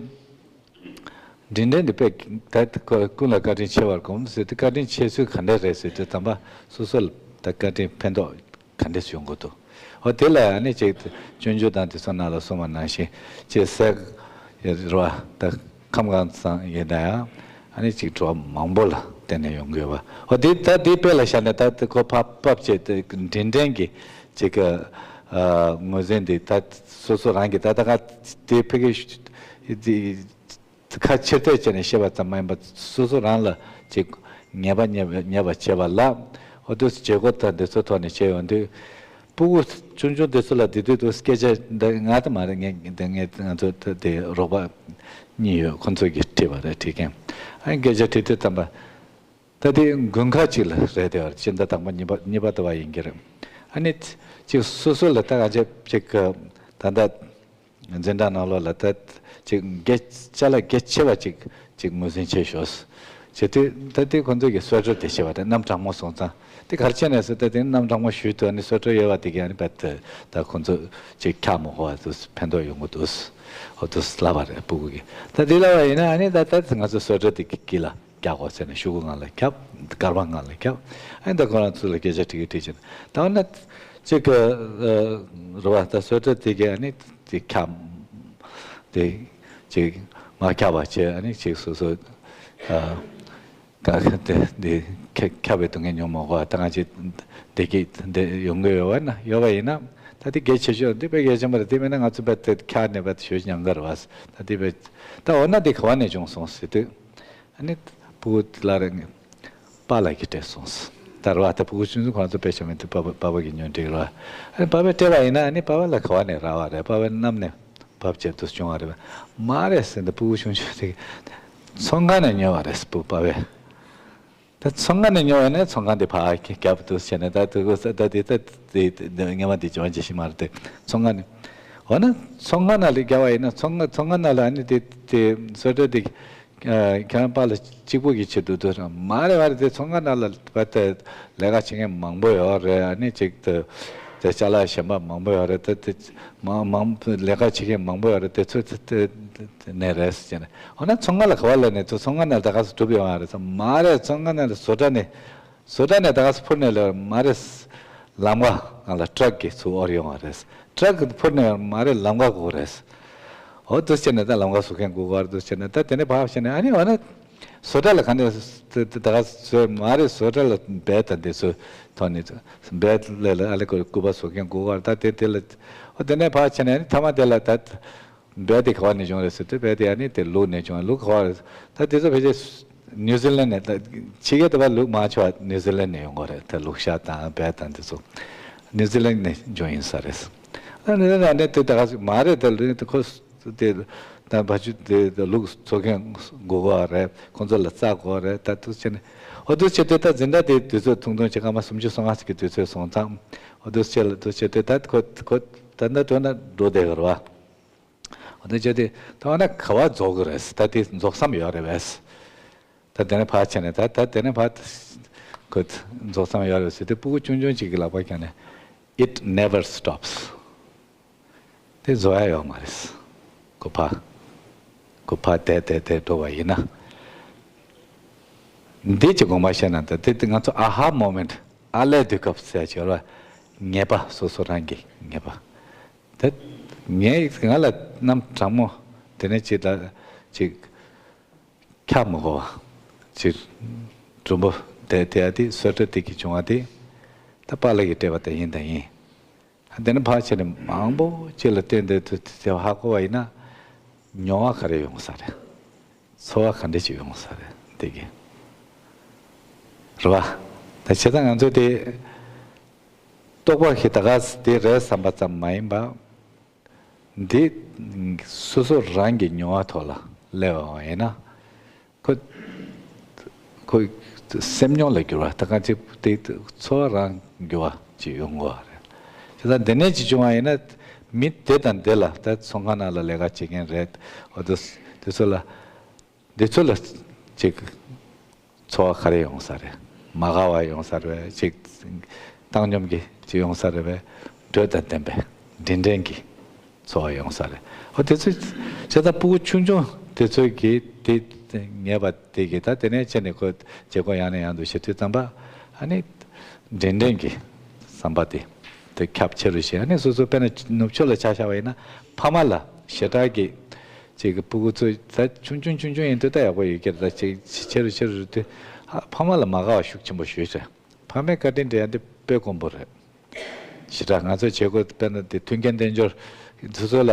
འདྲེན་འདྲེན་འདི་དཔེ་ད་ཀུན་ལ་བཀའ་དྲིན་ཆེ་བར་སྒོམ་ཟེར་དུས་བཀའ་དྲིན་ཆེ་ཚུལ་ག་འདྲ་རེད་ཟེར་དུས་དམ་པ་སོ་སོ་ལ་ད་བཀའ་དྲིན་ཕན་ཐོགས་ག་འདྲས་ཡོང་གི་འདུག་ཨོ་དེ་ལ་ཡང་ནི་ཅིག་སྤྱོད་འཇུག་དང་དེ་ཚོ་ནང་ལ་གསུངས་པ་ནང་བཞིན་ཅིག་སྲས་རེད་བ་ད་ཁམས་གང་ཚང་ཡིན་ན་ཡང་ཨ་ནི་ཅིག་གྲོགས་མང་པོ་ལ་བརྟེན་ནས་ཡོང་གི་ཡོད་པ་ཨོ་དེ་ད་དེ་དཔེ་ལ་བཞག་ནས་ད་དེ་ཁོ་ཕ་ཕབ་བྱས་དེ་འདྲེན་འདྲེན་གྱི་ཅིག་ངོས་འཛིན་དེ་ད་སོ་སོ་རང་གི་ད་ད་ག་དེ་ཕ་གི་ཁ་ཕྱིར་ལྟོས་བྱས་ནས་བཤད་པ་ཙམ་མ་ཡིན་པར་སོ་སོ་རང་ལ་ཅིག་ངེས་པ་རྙེད་པ་རྙེད་པ་བྱེད་པ་ལ་འོ་དུ་བྱེད་སྒོ་དང་འདི་ཚོ་ཐོག་ནས་བྱས་ཡོང་དུས་སྤུ་གུ་ཆུང་ཆུང་འདི་ཚོ་ལ་འདི་དུས་དུ་སྐད་ཆ་འདི་ང་ད་མ་རེད་ངས་འདི་ངས་ང་ཚོ་དེ་རོགས་པ་གཉིས་ཡོད་ཁོང་ཚོ་གིས་ཁྲིད་པ་རེད་ཁྲིད་མཁན་ཨ་སྐད་ཆ་དྲིས་དུས་ཙམ་པ་ད་དེ་དགུན་ཁ་ཅིག་ལ་རེད་དེ་བར་སྤྱི་ཟླ་དང་པོ་གཉིས་པ་གཉིས་པ་ལྟ་བ་ཡིན་གྱི་རེད་ཨ་ནི་ཅིག་སོ་སོ་ལ་ད་ག་ཅིག་ཅིག་ད་ལྟ། འཛིན་གྲྭ་ནང་ལོགས་ལ་ད་ཅིག་རྒྱ་ཅ་ལག་རྒྱ་ཆེ་བ་ཅིག་ཅིག་ངོས་འཛིན་བྱས་ཤོག་ཟེར་དུས་ད་དེ་ཁོང་ཚོ་གི་སོ་ཊར་དེ་བྱས་པ་རེད་གནམ་གྲང་མོ་སོང་ཙང་དེ་ག་རེ་བྱས་ནས་ཟེར་ད་དེ་གནམ་གྲང་མོ་ཞུས་དུས་ཨ་ནི་སོ་ཊར་ཡོད་པ་དེ་གི་ཨ་ནི་བད་ད་ཁོང་ཚོ་ཅིག་འཁྱག་མ་དགོས་པ་དུ་ཕན་ཐོགས་ཡོང་གི་འདུག་ཟེར་ཨོ་དུ་ལབ་པ་རེད་སྤུ་གུ་གི་ད་དེ་ལབ་པ་ཡིན་ན་ཨ་ནི་ད་ད་ང་ཚོ་སོ་ཊར་དེ་གི་དཀྱིལ་ལ། རྒྱག་དགོས་ཟེར་ནས་ཤོག་གུ་ངང་ལ་ཁྱབ། སྐར་མ་ངང་ལ་ཁྱབ། ཨ་ནི་ད་ཁོ་རང་ཚོ་ལ་སྐད་ཆ་དྲི་གི་དྲི་བྱས་ནས་ད་འོ་ན་ཅིག་གི་རུ་བ་ད་སོ་ཊར་དེ་གས་ཨ་ནི་དེ་ཁྱབ། དེ་ཅིག་མ་ཁྱབ་པ་བྱས་ཨ་ནི་ཅིག་སོ་སོ་ཨ་ཀ་ཁ་དེ་དེ་ཁྱབ་ཁྱབ་པའི་སྡུག་བསྔལ་མྱོང་མ་དགོས་པ་ད་ང་ཅིག་བདེ་སྐྱིད་དེ་ཡོང་གི་ཡོད་བ་ན་ཡོད་པ་ཡིན་ན་ད་དེ་གལ་ཆེ་ཤོས་འདི་དཔེ་གལ་ཆེན་པོ་རེད་དེ་མིན་ན་ང་ཚོ་དཔེ་དེ་ཁྱབ་ནས་དཔེ་ཞོད་ཉང་གི་རུ་བ་ད་དེ་དཔེ་ད་འོ་ན་དེ་ག་བ་ནས་བྱུང་སོང་ཟེར་དུས། ཨ་ནི་སྤུ་གུ་ལ་རེ་པཱ་ལགས་ཀྱིས་སྤྲད་སོང་། ད་རུ་བ་ད་སྤུ་གུ་ཆུང་ཆུང་ཁོ་རང་ཚོ་དཔེ་ཆ་མེད་དུས་པཱ་པཱ་པཱ་པཱ་གི་ཉོན་སྒྲིག་རུ་བ། ཨ་ནི་པཱ་པས་སྤྲད་པ་ཡིན་ན་ཨ་ནི་པཱ་པཱ་ལ་ག་བ་ནས་རག་པ་རེད་པཱ་པཱ་གནམ་ནས་བབས་བྱས་དུ་བྱུང་བ་རེད་པ། མ་རེད་ཟེར་འདི་སྤུ་གུ་ཆུང་ཆུང་དེ་ཚོང་ཁང་ནས་ཉོས་པ་རེད་སྤུ་པཱ་པས། ད་ཚོང་ཁང་ནས་ཉོས་པ་ཡིན་ན་ཚོང་ཁང་དེ་ཕར་རྒྱབ་དུ་བྱས་ནས་ད་དུ་ད་དེ་ད་དེ་སྔ་མ་དེ་བྱོན་བྱེད་ཤི་མ་རེད་དེ་ཚོང་ཁང་ནས། འོ་ན་ཚོང་ཁང་ནང་ལ་རྒྱབ་པ་ཡིན་ན་ཚོང་ཁང་ཚོང་ཁང་ནང་ལ་ཨ་ནི་དེ་དེ་སོ་ཊར་དེ། ཁྱེད་རང་པཱ་ལགས་གཅིག་པུ་གི་ཆེད་དུ་འདུག་ར་མ་རེད་བ་རེད་དེ་ཚོང་ཁང་ནང་ལ་བ་དེ་ལས་ཀ་བྱེད་མཁན་མང་པོ་ཡོད་རེད་ཨ་ནི་གཅིག་ཏུ་དེ་ཅ་ལག་གཞན་པ་མང་པོ་ཡོད་རེད་དེ་དེ་མང་མང་ལས་ཀ་བྱེད་མཁན་མང་པོ་ཡོད་རེད་དེ་ཚོ་དེ་དེ་ནས་རེད་ཟེར་ནས་འོ་ན་ཚོང་ཁང་ལ་ག་བ་ལས་ནས་ཚོ་ཚོང་ཁང་ནང་ལ་ད་ག་སུ་གྲུབ་ཡོང་བ་རེད་ཚོ་མ་རེད་ཚོང་ཁང་ནང་ལ་བཟོ་གྲྭ་ནས། བཟོ་གྲྭ་ནས་ད་ག་སུ་འཕུར་ནས་ལོས་མ་རེད། ལམ་ཀ་ང་ལ་ཊྲག་གིས་ཚུར་དབོར་ཡོང་བ་རེད། ཊྲག་གིས་འཕུར་ནས་མ་རེད་ལམ་ཀ་སྒུག་རེད། འོ་དུ་བྱས་ནས་ད་ལམ་ཀ་བཟོ་མཁན་སྒུག་གར་དུ་བྱས་ནས་ད་དེ་ནས་བབས་བྱས་ནས་ཨ་ནི་འོ་ན་བཟོ་གྲྭ་ལ་ག་ནས་ད་ག་བཟོས་མ་རེད་བཟོ་གྲྭ་ལ་བལ་དང་དེ་ཚོ་ཐོག་ནས་བལ་ལས་ལ་ཨ་ལེ་ཀོ་སྐུད་པ་བཟོ་མཁན་སྒུག་གར་ད་དེ་དེ་ལ་འོ་དེ་ནས་བབས་བྱས་ནས་ཨ་ནི་ཐ་མ་དེ་ལ་ད། བལ་དེ་ག་བ་ནས་བྱུང་རེད་ཟེར་དུས་བལ་དེ་ཨ་ནི་དེ་ལུག་ནས་བྱུང་ལུག་ག་བ་རེད། ད་དེ་ཚོ་ཕལ་ཆེར་ནིའུ་ཛི་ལན་ནས་ད་ཕྱི་རྒྱལ་དུ་བ་ལུག་མང་ཆེ་བ་ནིའུ་ཛི་ལན་ནས་ཡོང་གི་རེད་ད་ལུག་ཤ་དང་བལ་དང་དེ་ཚོ་ནིའུ་ཛི་ལན་ནས་བྱུང་ཡིན་ས་རེད། ཨ་ནི་ད་ནས་དེ་ད་ག་ཟིག་མ་རེད་ད་ལུག་དེ་ཁོ་དེ་ད་བ་ཆུ་དེ་ད་ལུག་འཚོ་མཁན་དགོས་གོ་རེད་ཁོང་ཚོ་ལ་རྩྭ་དགོས་རེད་ད་དུ་བྱས་ནས་ཨོ་དུ་བྱས་དུས་ད་འཛིན་གྲྭ་དེ་དུས་ཚོད་ཐུང་ཐུང་བྱས་སྐར་མ་སུམ་ཅུ་སོ་ལྔ་ཟིག་གི་དུས་ཚོད་སོང་ཙང་ཨོ་དུ་བྱས་ལ་དུ་བྱས་དུས་ད་ཁོ་ཁོ་ད་ན་དོན་ན་འགྲོ་བསྡད་གི་རེད་བ། འོ་ད་བྱས་ཏེ་ད་འོ་ན་ག་བ་རྫོགས་ཀྱི་རེད་ད་དེ་རྫོགས་བསམ་ཡོད་རེད་བས། ད་དེ་ནས་ཕར་བྱས་ནས་ད་ད་དེ་ནས་ཕར་ཁོ་རྫོགས་བསམ་ཡོད་རེད་ཟེར་དེ་སྤུ་གུ་ཆུང་ཆུང་ཅིག་གི་ལག་པ་བརྒྱབ་ནས་It never stops། དེ་རྫོགས་ཡ་ཡོད་མ་རེད། ཁོ་ཕར་ ཁོ་ཕར་བསྡད་བསྡད་བསྡད་འགྲོ་བ་ཡིན་ན། འདི་ཅིག་དགོངས་པ་བཞེས་ན་ད་དེ་ང་ཚོ་ཨ་ཧ་མོ་མེན་ཊི་ཨ་ལས་དུས་སྐབས་ཟེར་ཡ་ཅིག་ཡོད་རེད་བ། ངེས་པ་སོ་སོ་རང་གི་ངེས་པ། ད་ངས་ང་ལ་གནམ་གྲང་མོ་དེ་ནས་ཅིག་ད་ཅིག་འཁྱག་མི་དགོས་པ། ཅིག་སྒྲོམ་བུ་དེ་དེ་ཡ་དེ་སོ་ཊར་དེ་གི་བྱུང་བ་དེ་ད་པཱ་ལགས་ཀྱིས་སྤྲད་པ་དེ་ཡིན་དང་ཡིན། དེ་ནས་ཕར་ཕྱིན་ནས་མང་པོ་ཅིག་ལ་བསྟན་དེ་དུ་དེ་ཧ་གོ་བ་ཡིན་ན་མྱོང་བ་ག་རེ་ཡོང་ས་རེད། ཚོར་བ་ག་འདྲ་ཅིག་ཡོང་ས་རེད་དེ་གི། རེད་བ། ད་བྱས་ཙང་ང་ཚོས་དེ་རྟོགས་པ་གི་ད་ག་དེ་རེད་བསམ་པ་ཙམ་མ་ཡིན་པ། འདི་སོ་སོ་རང་གི་མྱོང་བ་ཐོག་ལ་སླེབས་པ་ཡིན་ན། ཁོ་ཁོ་སེམས་མྱོང་ལ་འགྱུར་བ་ད་ག་ཅིག་དེ་ཚོར་བ་རང་འགྱུར་བ་ཅིག་ཡོང་གི་རེད། བྱས་ཙང་དེ་ནས་ཅིག་བྱུང་བ་ཡིན་ན་མི་དེ་དང་དེ་ལ་ད་ཚོང་ཁང་ནང་ལ་ལས་ཀ་བྱེད་མཁན་རེད། འོ་དེ་དེ་ཚོ་ལ་འདི་ཚོ་ལ་ཅིག་ཚོར་བ་ག་རེ་ཡོང་ས་རེད། མ་དགའ་བ་ཡོང་ས་རེད་པས། ཅིག་བཏང་སྙོམས་ཀྱི་ཅིག་ཡོང་ས་རེད་པས། འགྲོས་དང་ལྡན་པའི་དྲིན་དྲན་གྱི་ཚོར་བ་ཡོང་ས་རེད། ཨོ་དེ་ཚོ་བྱས་ཙང་སྤུ་གུ་ཆུང་ཆུང་དེ་ཚོ་གིས་དེ་ངེས་པ་དེ་གིས་ད་དེ་ནས་བྱས་ནས་ཁོ་བྱེད་སྒོ་ཡང་ནས་ཡང་དུ་བྱེད་དུས་ཙམ་པ་ཨ་ནི་དྲིན་དྲན་གྱི་བསམ་པ་དེ་དེ་ཁྱབ་ཆེ་རུ་ཕྱིན། ཨ་ནི་སོ་སོ་དཔེར་ན་ནུབ་ཕྱོགས་ལ་ཆ་བཞག་པ་ཡིན་ན་ཕ་མ་ལ་ཞེ་དྲག་གི་ཅིག་གི་སྤུ་གུ་ཚོ་ད་ཆུང་ཆུང་ཆུང་ཆུང་ཡིན་དུས་ད་ཡག་པོ་ཡོད་ཀྱི་རེད། ད་ཅིག་ཆེ་རུ་ཆེ་རུ་རེད་དུས་ཨ་ཕ་མ་ལ་མ་དགའ་བ་ཤུགས་ཆེན་པོ་ཞིག་རེད། ཕ་མའི་བཀའ་དྲིན་དྲན་ཡ་འདི་དཔེ་དཀོན་པོ་རེད། ཞེ་དྲག་ང་ཚོ་བྱེད་སྒོ་དཔེར་ན་དེ་མཐུན་རྐྱེན་བསྟན་འབྱོར་སོ་སོ་ལ་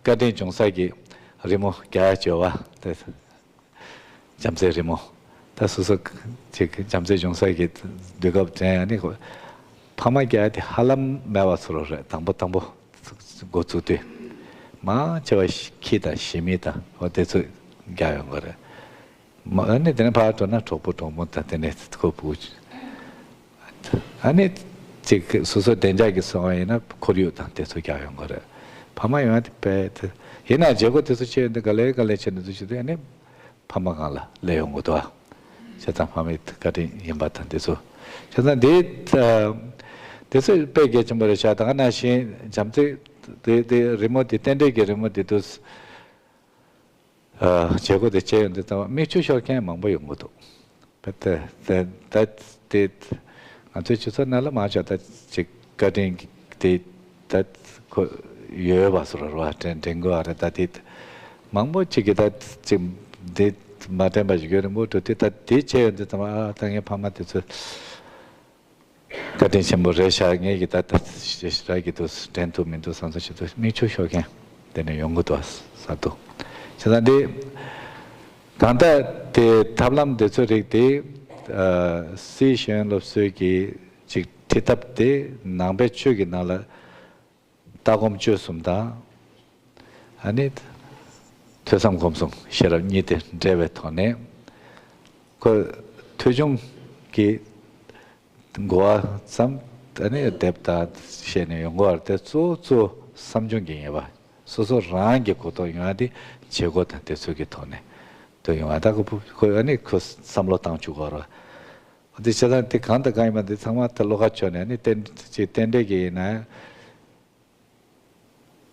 བཀའ་དྲིན་འབྱུང་ས་གི་རི་མོ་རྒྱག་ཡ་བྱེད་པ་དེ་བྱམས་བརྩེའི་རི་མོ་ད་སོ་སོ་ཅིག་བྱམས་བརྩེ་འབྱུང་ས་གི་དུས་སྐབས་དྲན་ཡ་ནི་ཕ་མ་རྒྱག་ཡ་དེ་ཧ་ལམ་མེད་པ་བཟོ་འདྲ་རེད། དང་པོ་དང་པོ་འགོ་བཙུགས་དུས་མང་ཆེ་བ་ཁྱི་དང་ཞི་མི་དང་འོ་དེ་ཚོ་རྒྱག་ཡོང་གི་རེད། མ་ཨ་ནི་དེ་ནས་ཕར་འགྲོ་ན་གྲོགས་པོ་གྲོགས་མོ་དང་དེ་ནས་ཁོ་བུ། ཨ་ནི་ཅིག་སོ་སོ་བདེ་འཇགས་ཀྱི་སོང་བ་ཡིན་ན་ཁོར་ཡུག་དང་དེ་ཚོ་རྒྱག་ཡོང་གི་རེད། ཕ་མ་ཡོང་ཡ་དེ་དཔེ་དེ་ཡིན་ན་བྱེད་སྒོ་དེ་ཚོ་བྱེད་ཡོང་དུས་ག་ལེ་ག་ལེ་བྱེད་ནས་དུ་བྱེད་དུས་ཨ་ནི་ཕ་མ་སྒང་ལ་སླེབས་ཡོང་གི་འདུག་ཨ། བྱས་ཙང་ཕ་མའི་བཀའ་དྲིན་ཡིན་པ་དང་དེ་ཚོ། བྱས་ཙང་དེ་དེ་ཚོ་དཔེ་གལ་ཆེན་པོ་རེད་ཤག་ད་ག་ནང་བཞིན་བྱམས་བརྩེ་དེ་དེ་རི་མོ་དེ་རྟེན་འབྲེལ་གྱི་རི་མོ་དེ་དུས། བྱེད་སྒོ་དེ་བྱས་ཡོང་དུས་ཙམ་པ་མིག་ཆུ་ཤོར་མཁན་མང་པོ་ཡོང་གི་འདུག་དེ་དེ་དེ་ང་ཚོའི་སྤྱི་ཚོགས་ནང་ལ་མང་ཆེ་བ་ད་ཅིག་བཀའ་དྲིན་དེ་ད་ཁོ་ཡོད་པ་བཟོ་འདྲ་རེད་བ། དྲན་དྲན་གྱི་ཡོད་རེད། ད་དེ་མང་པོ་ཅིག་གིས་ད་ཅིག་དེ་མ་དྲན་པ་ཞིག་ཡོད་རེད་མོད། དེ་ད་དེ་བྱས་ཡོང་དུས་ཙམ་པ་ཨ་ད་ངའི་ཕ་མ་དེ་ཚོ། བཀའ་དྲིན་ཆེན་པོ་རེད་ཤག་ངེད་ཀྱི་ད་ལྟ་ཞེ་དྲག་གི་འདུག་དྲན་ཐུབ་མི་འདུག་བསམ་བསམ་ཞིག་འདུག་མིག་ཆུ་ཤོར་མཁན་དེ་ནས་ཡོང་གི་འདུག་ཟེར་འདུག་བྱས་ཙང་འདི་གང་ལྟར་དེ་ཐབས་ལམ་འདི་ཚོའི་རིགས་དེ་སྲིད་གཞུང་སློབ་གསོའི་གི་ཅིག་ཁྲིད་ཐབས་དེ་ནང་པའི་ཆོས་ཀྱི་ནང་ལ་ལྟ་སྒོམ་སྤྱོད་གསུམ་དང་། ཨ་ནི་ཐོས་བསམ་སྒོམ་གསུམ་ཤེས་རབ་གཉིས་དེ་འབྲེལ་བའི་ཐོག་ནས་ཁོ་ཐོས་བྱུང་གི་གོ་བ་ཙམ་ཨ་ནི་དེབ་དང་བཤད་ནས་ཡོང་གི་ཡོད་རེད་དེ་གཙོ་བོ་གཙོ་བོ་བསམ་བྱུང་གི་ངེས་པ་སོ་སོ་རང་གི་གོ་རྟོགས་ཡོང་ཡ་དེ་བྱེད་སྒོ་དང་དེ་ཚོ་གི་ཐོག་ནས་དུ་ཡོང་བ་ད་ཁོ་ཁོ་ཨ་ནི་ཁོ་བསམ་བློ་བཏང་བཅུག་གི་ཡོད་རེད། དེ་བྱས་ཙང་དེ་གང་དང་གང་ཡིན་པ་འདི་ཚང་མ་ད་བློ་ཁ་ཕྱོགས་ནས་ཨ་ནི་རྟེན་ཅིག་རྟེན་འབྲེལ་གྱི་ཡིན་ན་ཡང་།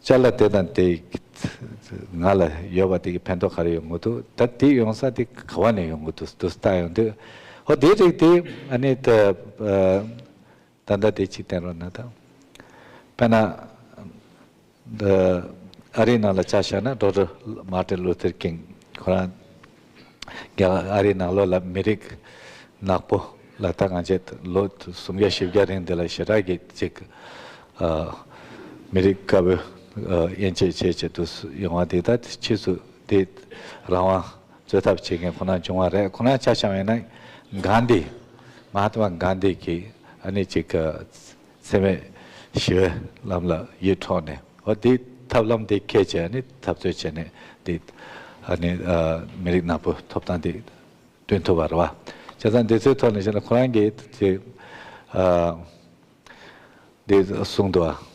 ཅ་ལག་དེ་དང་དེ་ང་ལ་ཡོད་པ་དེ་གི་ཕན་ཐོགས་ག་རེ་ཡོང་གི་འདུག་ད་དེ་ཡོང་ས་དེ་ག་བ་ནས་ཡོང་གི་འདུག་འདུག་ལྟ་ཡོང་དུས་ཧོ་དེའི་རིགས་དེ་ཨ་ནི་ད་ད་ལྟ་དེ་གཅིག་བསྟན་རོགས་གནང་དང་། དཔེར་ན་ཨ་རིའི་ནང་ལ་ཆ་བཞག་ན་ཌོག་ཊར་མར་ཊིན་ལུ་ཐར་ཀིང་ཁོ་རང་རྒྱ་ཨ་རིའི་ནང་ལོགས་ལ་མི་རིགས་ནག་པོ་ལ་ད་ང་ཚོས་ལོ་སུམ་བརྒྱ་བཞི་བརྒྱ་རིང་འདི་ལ་ཞེ་དྲག་གི་ཅིག་ཨ་མི་རིགས་དཀར་པོའི་ཨ་དབྱེ་འབྱེད་བྱེད་ཆེད་དུ་ཡོང་བ་དེ་ད་ཕྱིས་སུ་དེ་རང་དབང་རྩོད་ཐབས་བྱེད་མཁན་ཁོ་རང་བྱུང་བ་རེད། ཁོ་རང་ཆ་བཞག་པ་ཡིན་ན་གྷན་དྷི་མ་ཧཱ་ཏ་མ་གྷན་དྷི་གི་ཨ་ནི་ཅིག་ཨ་འཚེ་མེད་ཞི་བའི་ལམ་ལ་ཡིད་འཕྲོག་ནས་འོ་དེ་ཐབས་ལམ་དེ་ཁས་བྱས་ནས་འཐབ་རྩོད་བྱས་ནས་དེ་ཨ་ནི་ཨ་མི་རིགས་ནག་པོའི་ཐོབ་ཐང་དེ་བསྐྲུན་ཐུབ་པ་རེད་བ། བྱས་ཙང་འདི་ཚོའི་ཐོག་ནས་བཤད་ན་ཁོ་རང་གིས་དེ་ཨ་འདི་གསུངས་འདུག་ཨ།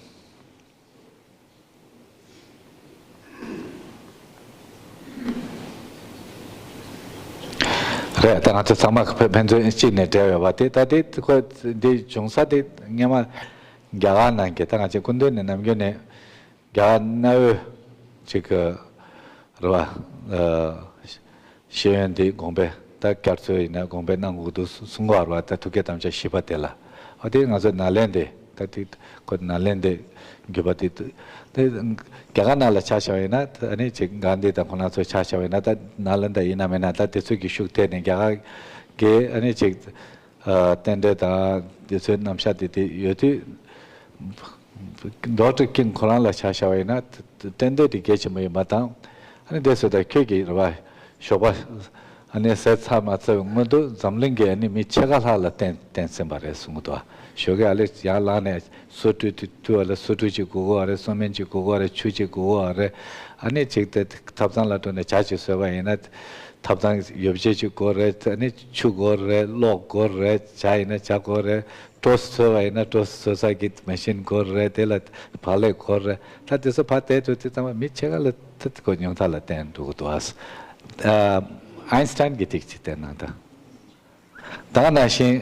རེད། ད་ང་ཚོ་ཚང་མ་ཕན་ཕན་ཚུན་གཅིག་ནས་འབྲེལ་ཡོད་པ་དེ་ད་དེ་ཁོ་འདི་བྱུང་ས་དེ་སྔོན་མ་རྒྱ་གར་ནང་གི་ད་ང་ཚོའི་སྐུ་མདུན་ནས་ནམ་རྒྱུན་ནས་རྒྱ་གར་གནའ་བོའི་ཅིག་གི་ རེད་བ། ཨ། ཤེས་ཡོན་འདི་དགོངས་པའི་ད་བསྐྱར་གསོ་ཡིན་ན་དགོངས་པའི་གནང་དགོས་འདུག་གསུང་གི་ཡོད་རེད་བ། ད་ཐུགས་བསྐྱེད་དམ་བཅའ་བཞི་པ་དེ་ལ། ཨ་དེ་ང་ཚོ་ནཱ་ལེནྡྲའི་ད་དེ་ཁོ་ནཱ་ལེནྡྲའི་བརྒྱུད་པ་དེ་དེ་རྒྱ་གར་ནང་ལ་ཆ་བཞག་པ་ཡིན་ན་ཨ་ནི་ཅིག་གྷན་དྷི་དང་ཁོ་རང་ཚོ་ཆ་བཞག་པ་ཡིན་ན། ད་ནཱ་ལེནྡྲ་ཡིན་ན་མིན་ན་ད་དེ་ཚོ་གི་ཤུགས་ཐེབས་ནས་རྒྱ་གར་གི་ཨ་ནི་ཅིག་ཨ། རྟེན་འབྲེལ་དང་དེ་ཚོའི་རྣམ་གཞག་དེ་དེ་ཡོད་དུས། ཌོག་ཊར་ཀིང་ཁོ་རང་ལ་ཆ་བཞག་པ་ཡིན་ན་རྟེན་འབྲེལ་དེ་གལ་ཆེན་པོ་ཡིན་པ་དང་། ཨ་ནི་དེ་ཚོ་ད་ཁྱོད་ཀྱིས་རེད་བ། ཞོགས་པ་ཨ་ནི་ཟས་ཚར་མ་ཚར་བའི་སྔོན་དུ་འཛམ་གླིང་གི་ཨ་ནི་མི་ཕྱེད་ཀ་ལྷག་ལ་བསྟན་བསྟན་ཟིན་པ་རེད་གསུང་གི་འདུག་ཞོགས་ཀས་ཨ་ལེ་ཡར་ལངས་ནས་སོ་བཀྲུས་དུས་དུས་ཨ་ལེ་སོ་བཀྲུ་ཅིག་དགོས་ཀྱི་ཡོད་རེད། སོ་སྨན་ཅིག་དགོས་ཀྱི་ཡོད་རེད། ཆུ་ཅིག་དགོས་ཀྱི་ཡོད་རེད། ཨ་ནི་ཅིག་དེ་ཐབ་ཚང་ལ་འགྲོ་ནས་ཇ་ཅིག་བཟོས་པ་ཡིན་ན། ཐབ་ཚང་ཡོ་བྱད་ཅིག་དགོས་རེད། ཨ་ནི་ཆུ་དགོས་རེད། གློག་དགོས་རེད། ཇ་ཡིན་ན་ཇ་དགོས་རེད། གྲོ་བཟོས་པ་ཡིན་ན་གྲོ་བཟོ་ས་གི་མེ་ཤིན་དགོས་རེད། དེ་ལ་བག་ལེབ་དགོས་རེད། ད་དེ་ཚོ་ཕར་བལྟས་དུས་དེ་ཚང་མ་མི་ཕྱེད་ཀ་ལ་ད་དེ་ཁོ་ཉུང་མཐའ་ལ་བསྟན་འགྲོ་གི་འདུག་ཨ། ཨ་ཨའིན་སི་ཊའིན་གྱིས་ཐིག་ཅིག་བསྟན་གནང་ད། ད་ག་ནང་བཞིན་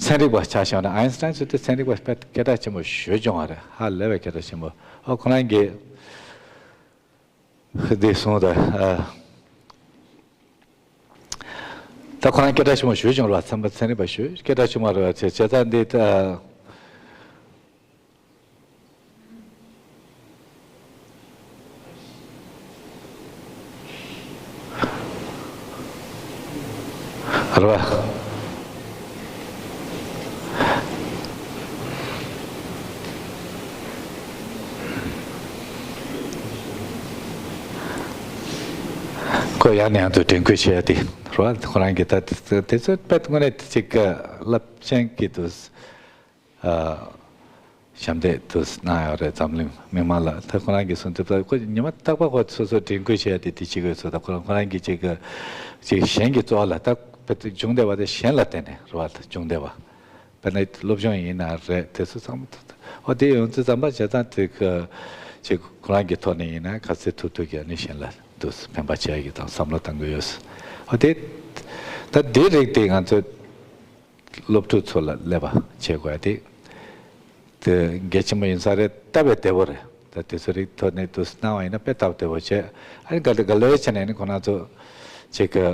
ཚན་རིག་པ་ཆ་བཞག་ན་ཨའིན་སི་ཊའིན་ཟེར་དུས་ཚན་རིག་པ་དཔེ་སྐད་གྲགས་ཆེན་པོ་ཞེ་པོ་བྱུང་བ་རེད། ཧ་ལས་པའི་སྐད་གྲགས་ཆེན་པོ། ཨོ་ཁོ་རང་གིས། འདི་གསུངས་ད། ཨ། ད་ཁོ་རང་སྐད་གྲགས་ཆེན་པོ་ཞེ་པོ་བྱུང་རེད་བ། ཚན་པ་ཚན་རིག་པ་ཞེ་པོ་སྐད་གྲགས་ཆེན་པོ་རེད་བ། བྱས་བྱས་ཙང་འདི་ད། རེད་བ། ཁོ་ཡང་ནས་ཡང་དུ་དྲན་སྐུལ་བྱེད་ཡ་དེ་རེད་བ། ཁོ་རང་གིས་ད་དེ་དེ་ཚོ་དཔེ་དངོས་གནས་ཅིག་རླབས་ཆེན་གྱི་དུ་ཨ། ཞབས་འདེགས་དུ་གནང་ཡོད་རེད། འཛམ་གླིང་མི་མང་ལ་ད་ཁོ་རང་གིས་གསུངས་དུས་ད་ཁོ་ཉི་མ་རྟག་པར་ཁོ་སོ་སོ་དྲན་སྐུལ་བྱེད་ཡ་དེ་དེ་བྱེད་དགོས་ཚོད། ད་ཁོ་རང་ཁོ་རང་གིས་ཅིག་ཅིག་གཞན་གྱི་རྩོལ་བ་ལ་ད་དཔེ་སྦྱོང་བརྡར་བ་དེ་གཞན་ལ་བརྟེན་ནས་རེད་བ། སྦྱོང་བརྡར་བ། དཔེར་ན་སློབ་སྦྱོང་ཡིན་ན་རེད། དེ་ཚོ་ཚང་མ་ཨོ་དེ་ཡོང་ཚུལ་ཙམ་པ་བྱས་ཙང་དེ་ཁ་ཅིག་ཁོ་རང་གི་ཐོག་ནས་ཡིན་ན་ག་ཚོད་ཐུབ་ཐུབ་ཀྱི་ཨ་ནི་གཞན་ལ་དུ་ཕན་པ་བྱེད་ཀྱི་དང་བསམ་བློ་གཏང་གི་ཡོད། ཨོ་དེ་ད་དེ་རིགས་དེ་ང་ཚོ་སློབ་ཕྲུག་ཚོ་ལ་སླེབས་པ་བྱེད་དགོས་ཡ་དེ་དེ་གལ་ཆེན་པོ་ཡིན་ས་རེད། སྟབས་བདེ་པོ་རེད། ད་དེ་ཚོ་རིགས་ཐོག་ནས་དུ་གནང་བ་ཡིན་ན་དཔེ་སྟབས་བདེ་པོ་བྱས། ཨ་ནི་ག་ལེ་ག་ལེ་བྱས་ནས་ནི་ཁོ་རང་ཚོ་ཅིག་གི་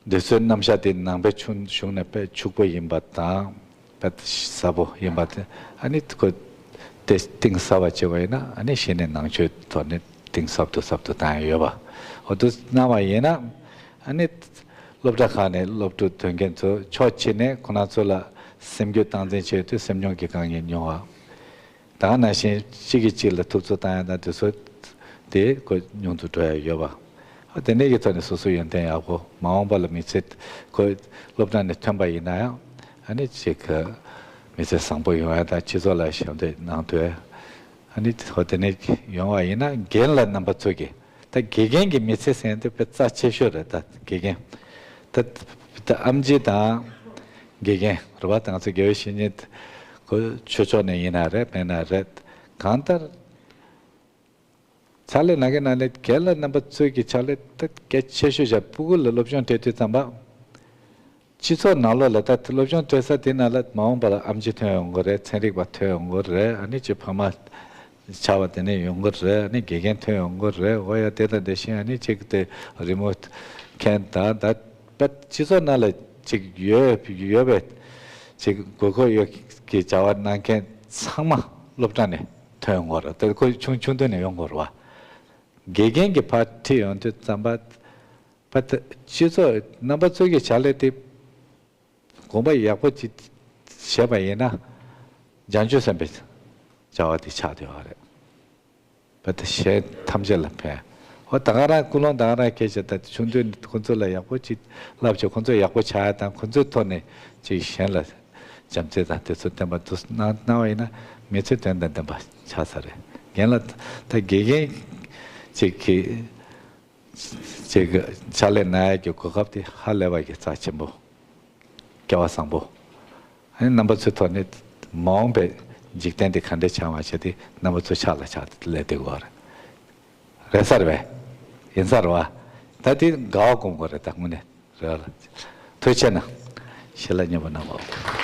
འདི་ཚོའི་རྣམ་གཞག་དེ་ནང་པའི་ཆུང་གཞུང་ནས་དཔེ་ཕྱུག་པོ་ཡིན་པ་དང་། དཔེ་ཟབ་པོ་ཡིན་པ་དེ་ཨ་ནི་ཁོ་དེ་གཏིང་ཟབ་པ་བྱེད་པ་ཡིན་ན་ཨ་ནི་གཞི་ནས་ནང་ཆོས་ཐོག་ནས་གཏིང་ཟབ་ཏུ་ཟབ་ཏུ་བཏང་ཡོད་པ། འོ་དུ་གནང་བ་ཡིན་ན་ཨ་ནི་སློབ་གྲྭ་ཁག་ནས་སློབ་ཕྲུག་ཐོན་མཁན་ཚོ་ཕྱོགས་གཅིག་ནས་ཁོ་རང་ཚོ་ལ་སེམས་རྒྱུད་སྟངས་འཛིན་བྱེད་དུས་སེམས་མྱོང་གི་དཀའ་ངལ་མྱོང་བ། ད་ག་ནང་བཞིན་གཅིག་གིས་གཅིག་ལ་ཐུབ་ཚོད་བཏང་ཡ་དང་དེ་ཚོ་དེ་ཁོ་ཉུང་དུ་འགྲོ་ཡ་ཡོད་པ། ཨ་དེ་འདྲའི་གི་ཐོག་ནས་སོ་སོའི་ཡོན་ཏན་ཡག་པོ་མ་འོངས་པ་ལ་མི་ཚེ་ཁོ་སློབ་གྲྭ་ནས་ཐོན་པ་ཡིན་ན་ཡང་ཨ་ནི་ཅིག་མི་ཚེ་བཟང་པོ་ཡོང་ཡ་དང་སྤྱི་ཚོགས་ལ་ཞབས་འདེགས་གནང་ཐུབ་ཡ། ཨ་ནི་ཁོ་དེ་ནས་ཡོང་བ་ཡིན་ན་རྒན་ལགས་རྣམ་པ་ཚོ་གི་ད་དགེ་རྒན་གྱི་མི་ཚེ་ཟེར་ཡ་དེ་དཔེ་རྩ་ཆེ་ཤོས་རེད། ད་དགེ་རྒན་ད་ད་ཨེམ་ཆི་དང་། དགེ་རྒན་རེད་བ། ད་ང་ཚོ་དགེ་བའི་བཤེས་གཉེན་ཁོ་ཆོས་ཕྱོགས་ནས་ཡིན་ན་རེད། མིན་ན་རེད། གང་ལྟར་ཕྱག་ལས་གནང་མཁན་ནང་ནས་རྒན་ལགས་རྣམ་པ་ཚོས་ཀྱི་ཕྱག་ལས་ད་གལ་ཆེ་ཤོས་བྱས། སྤུ་གུ་ལ་སློབ་སྦྱོང་སྤྲད་དུས་ཙམ་པ་སྤྱི་ཚོགས་ནང་ལོགས་ལ་ད་སློབ་སྦྱོང་སྤྲད་ས་དེ་ནང་ལ་མ་འོངས་པ་ལ་ཨེམ་ཆི་ཐོན་ཡོང་གི་རེད། ཚན་རིག་པ་ཐོན་ཡོང་གི་རེད། ཨ་ནི་ཅིག་ཕ་མ་ཆགས་པ་དེ་ནས་ཡོང་གི་རེད། ཨ་ནི་དགེ་རྒན་ཐོན་ཡོང་གི་རེད། འོ་ཡ་དེ་དང་དེ་བཞིན་ཨ་ནི་ཅིག་དེ་རི་མོ་མཁན་དང་ད་དཔེ་སྤྱི་ཚོགས་ནང་ལ་ཅིག་ཡོད་ཡོད་པའི་ཅིག་དགོས་མཁོ་ཡོད་ཀྱི་བྱ་བ་གནང་མཁན་ཚང་མ་སློབ་གྲྭ་ནས་ཐོན་ཡོང་གི་རེད། དེ་ཁོ་ཆུང་ཆུང་དུས་ནས་ཡོང་གི་རེད་བ། དགེ་རྒན་གྱི་ཕར་ཁྲིད་ཡོང་དུས་ཙམ་པ་པ་ད་སྤྱི་ཚོགས་རྣམ་པ་ཚོ་གི་ཕྱག་ལས་དེ་དགོངས་པ་ཡག་པོ་ཅིག་བཞེས་པ་ཡིན་ན་བྱང་ཆུབ་སེམས་དཔའི་བྱ་བ་དེ་ཆགས་བསྡད་ཡོད་རེད། བ་དེ་གཞན་ཐམས་ཅད་ལ་ཕན། འོ་ད་ག་རང་ཀུན་སློང་ད་ག་རང་ཁྱེད་ཅག་ད་ཆུང་དུས་ནས་ཁོ་ཚོ་ལ་ཡག་པོ་ཅིག་བསླབ་བྱས་ཁོ་ཚོ་ཡག་པོ་ཆགས་ཡ་དང་ཁོ་ཚོའི་ཐོག་ནས་ཅིག་གཞན་ལ་བྱམས་བརྩེ་དང་དེ་ཚོ་བསྟན་པ་དུ་གནང་གནང་བ་ཡིན་ན་མི་ཚེ་དོན་དང་ལྡན་པ་ཆགས་ས་རེད། རྒན་ལགས་ད་དགེ་རྒན་ཅིག་གིས་ཅིག་ཕྱག་ལས་གནང་ཡ་གི་གོ་སྐབས་དེ་ཧ་ལས་པ་གི་རྩ་ཆེན་པོ། སྐལ་བ་བཟང་པོ། ཨ་ནི་རྣམ་པ་ཚོའི་ཐོག་ནས་མ་འོངས་པའི་འཇིག་རྟེན་འདི་ག་འདྲ་ཆགས་པ་བྱས་ཏེ་རྣམ་པ་ཚོ་ཕྱག་ལ་ཕྱག་ལས་དེ་དགོས་རེད། རེད་ས་རེད་པས། ཡིན་ས་རེད་བ། ད་དེ་དགའ་བ་སྒོམ་དགོས་རེད། ད་དངོས་གནས་རེད་ལ། ཐུགས་རྗེ་ཆེ་གནང་། ཞལ་ལག་མཉེས་པོ་གནང་གོ།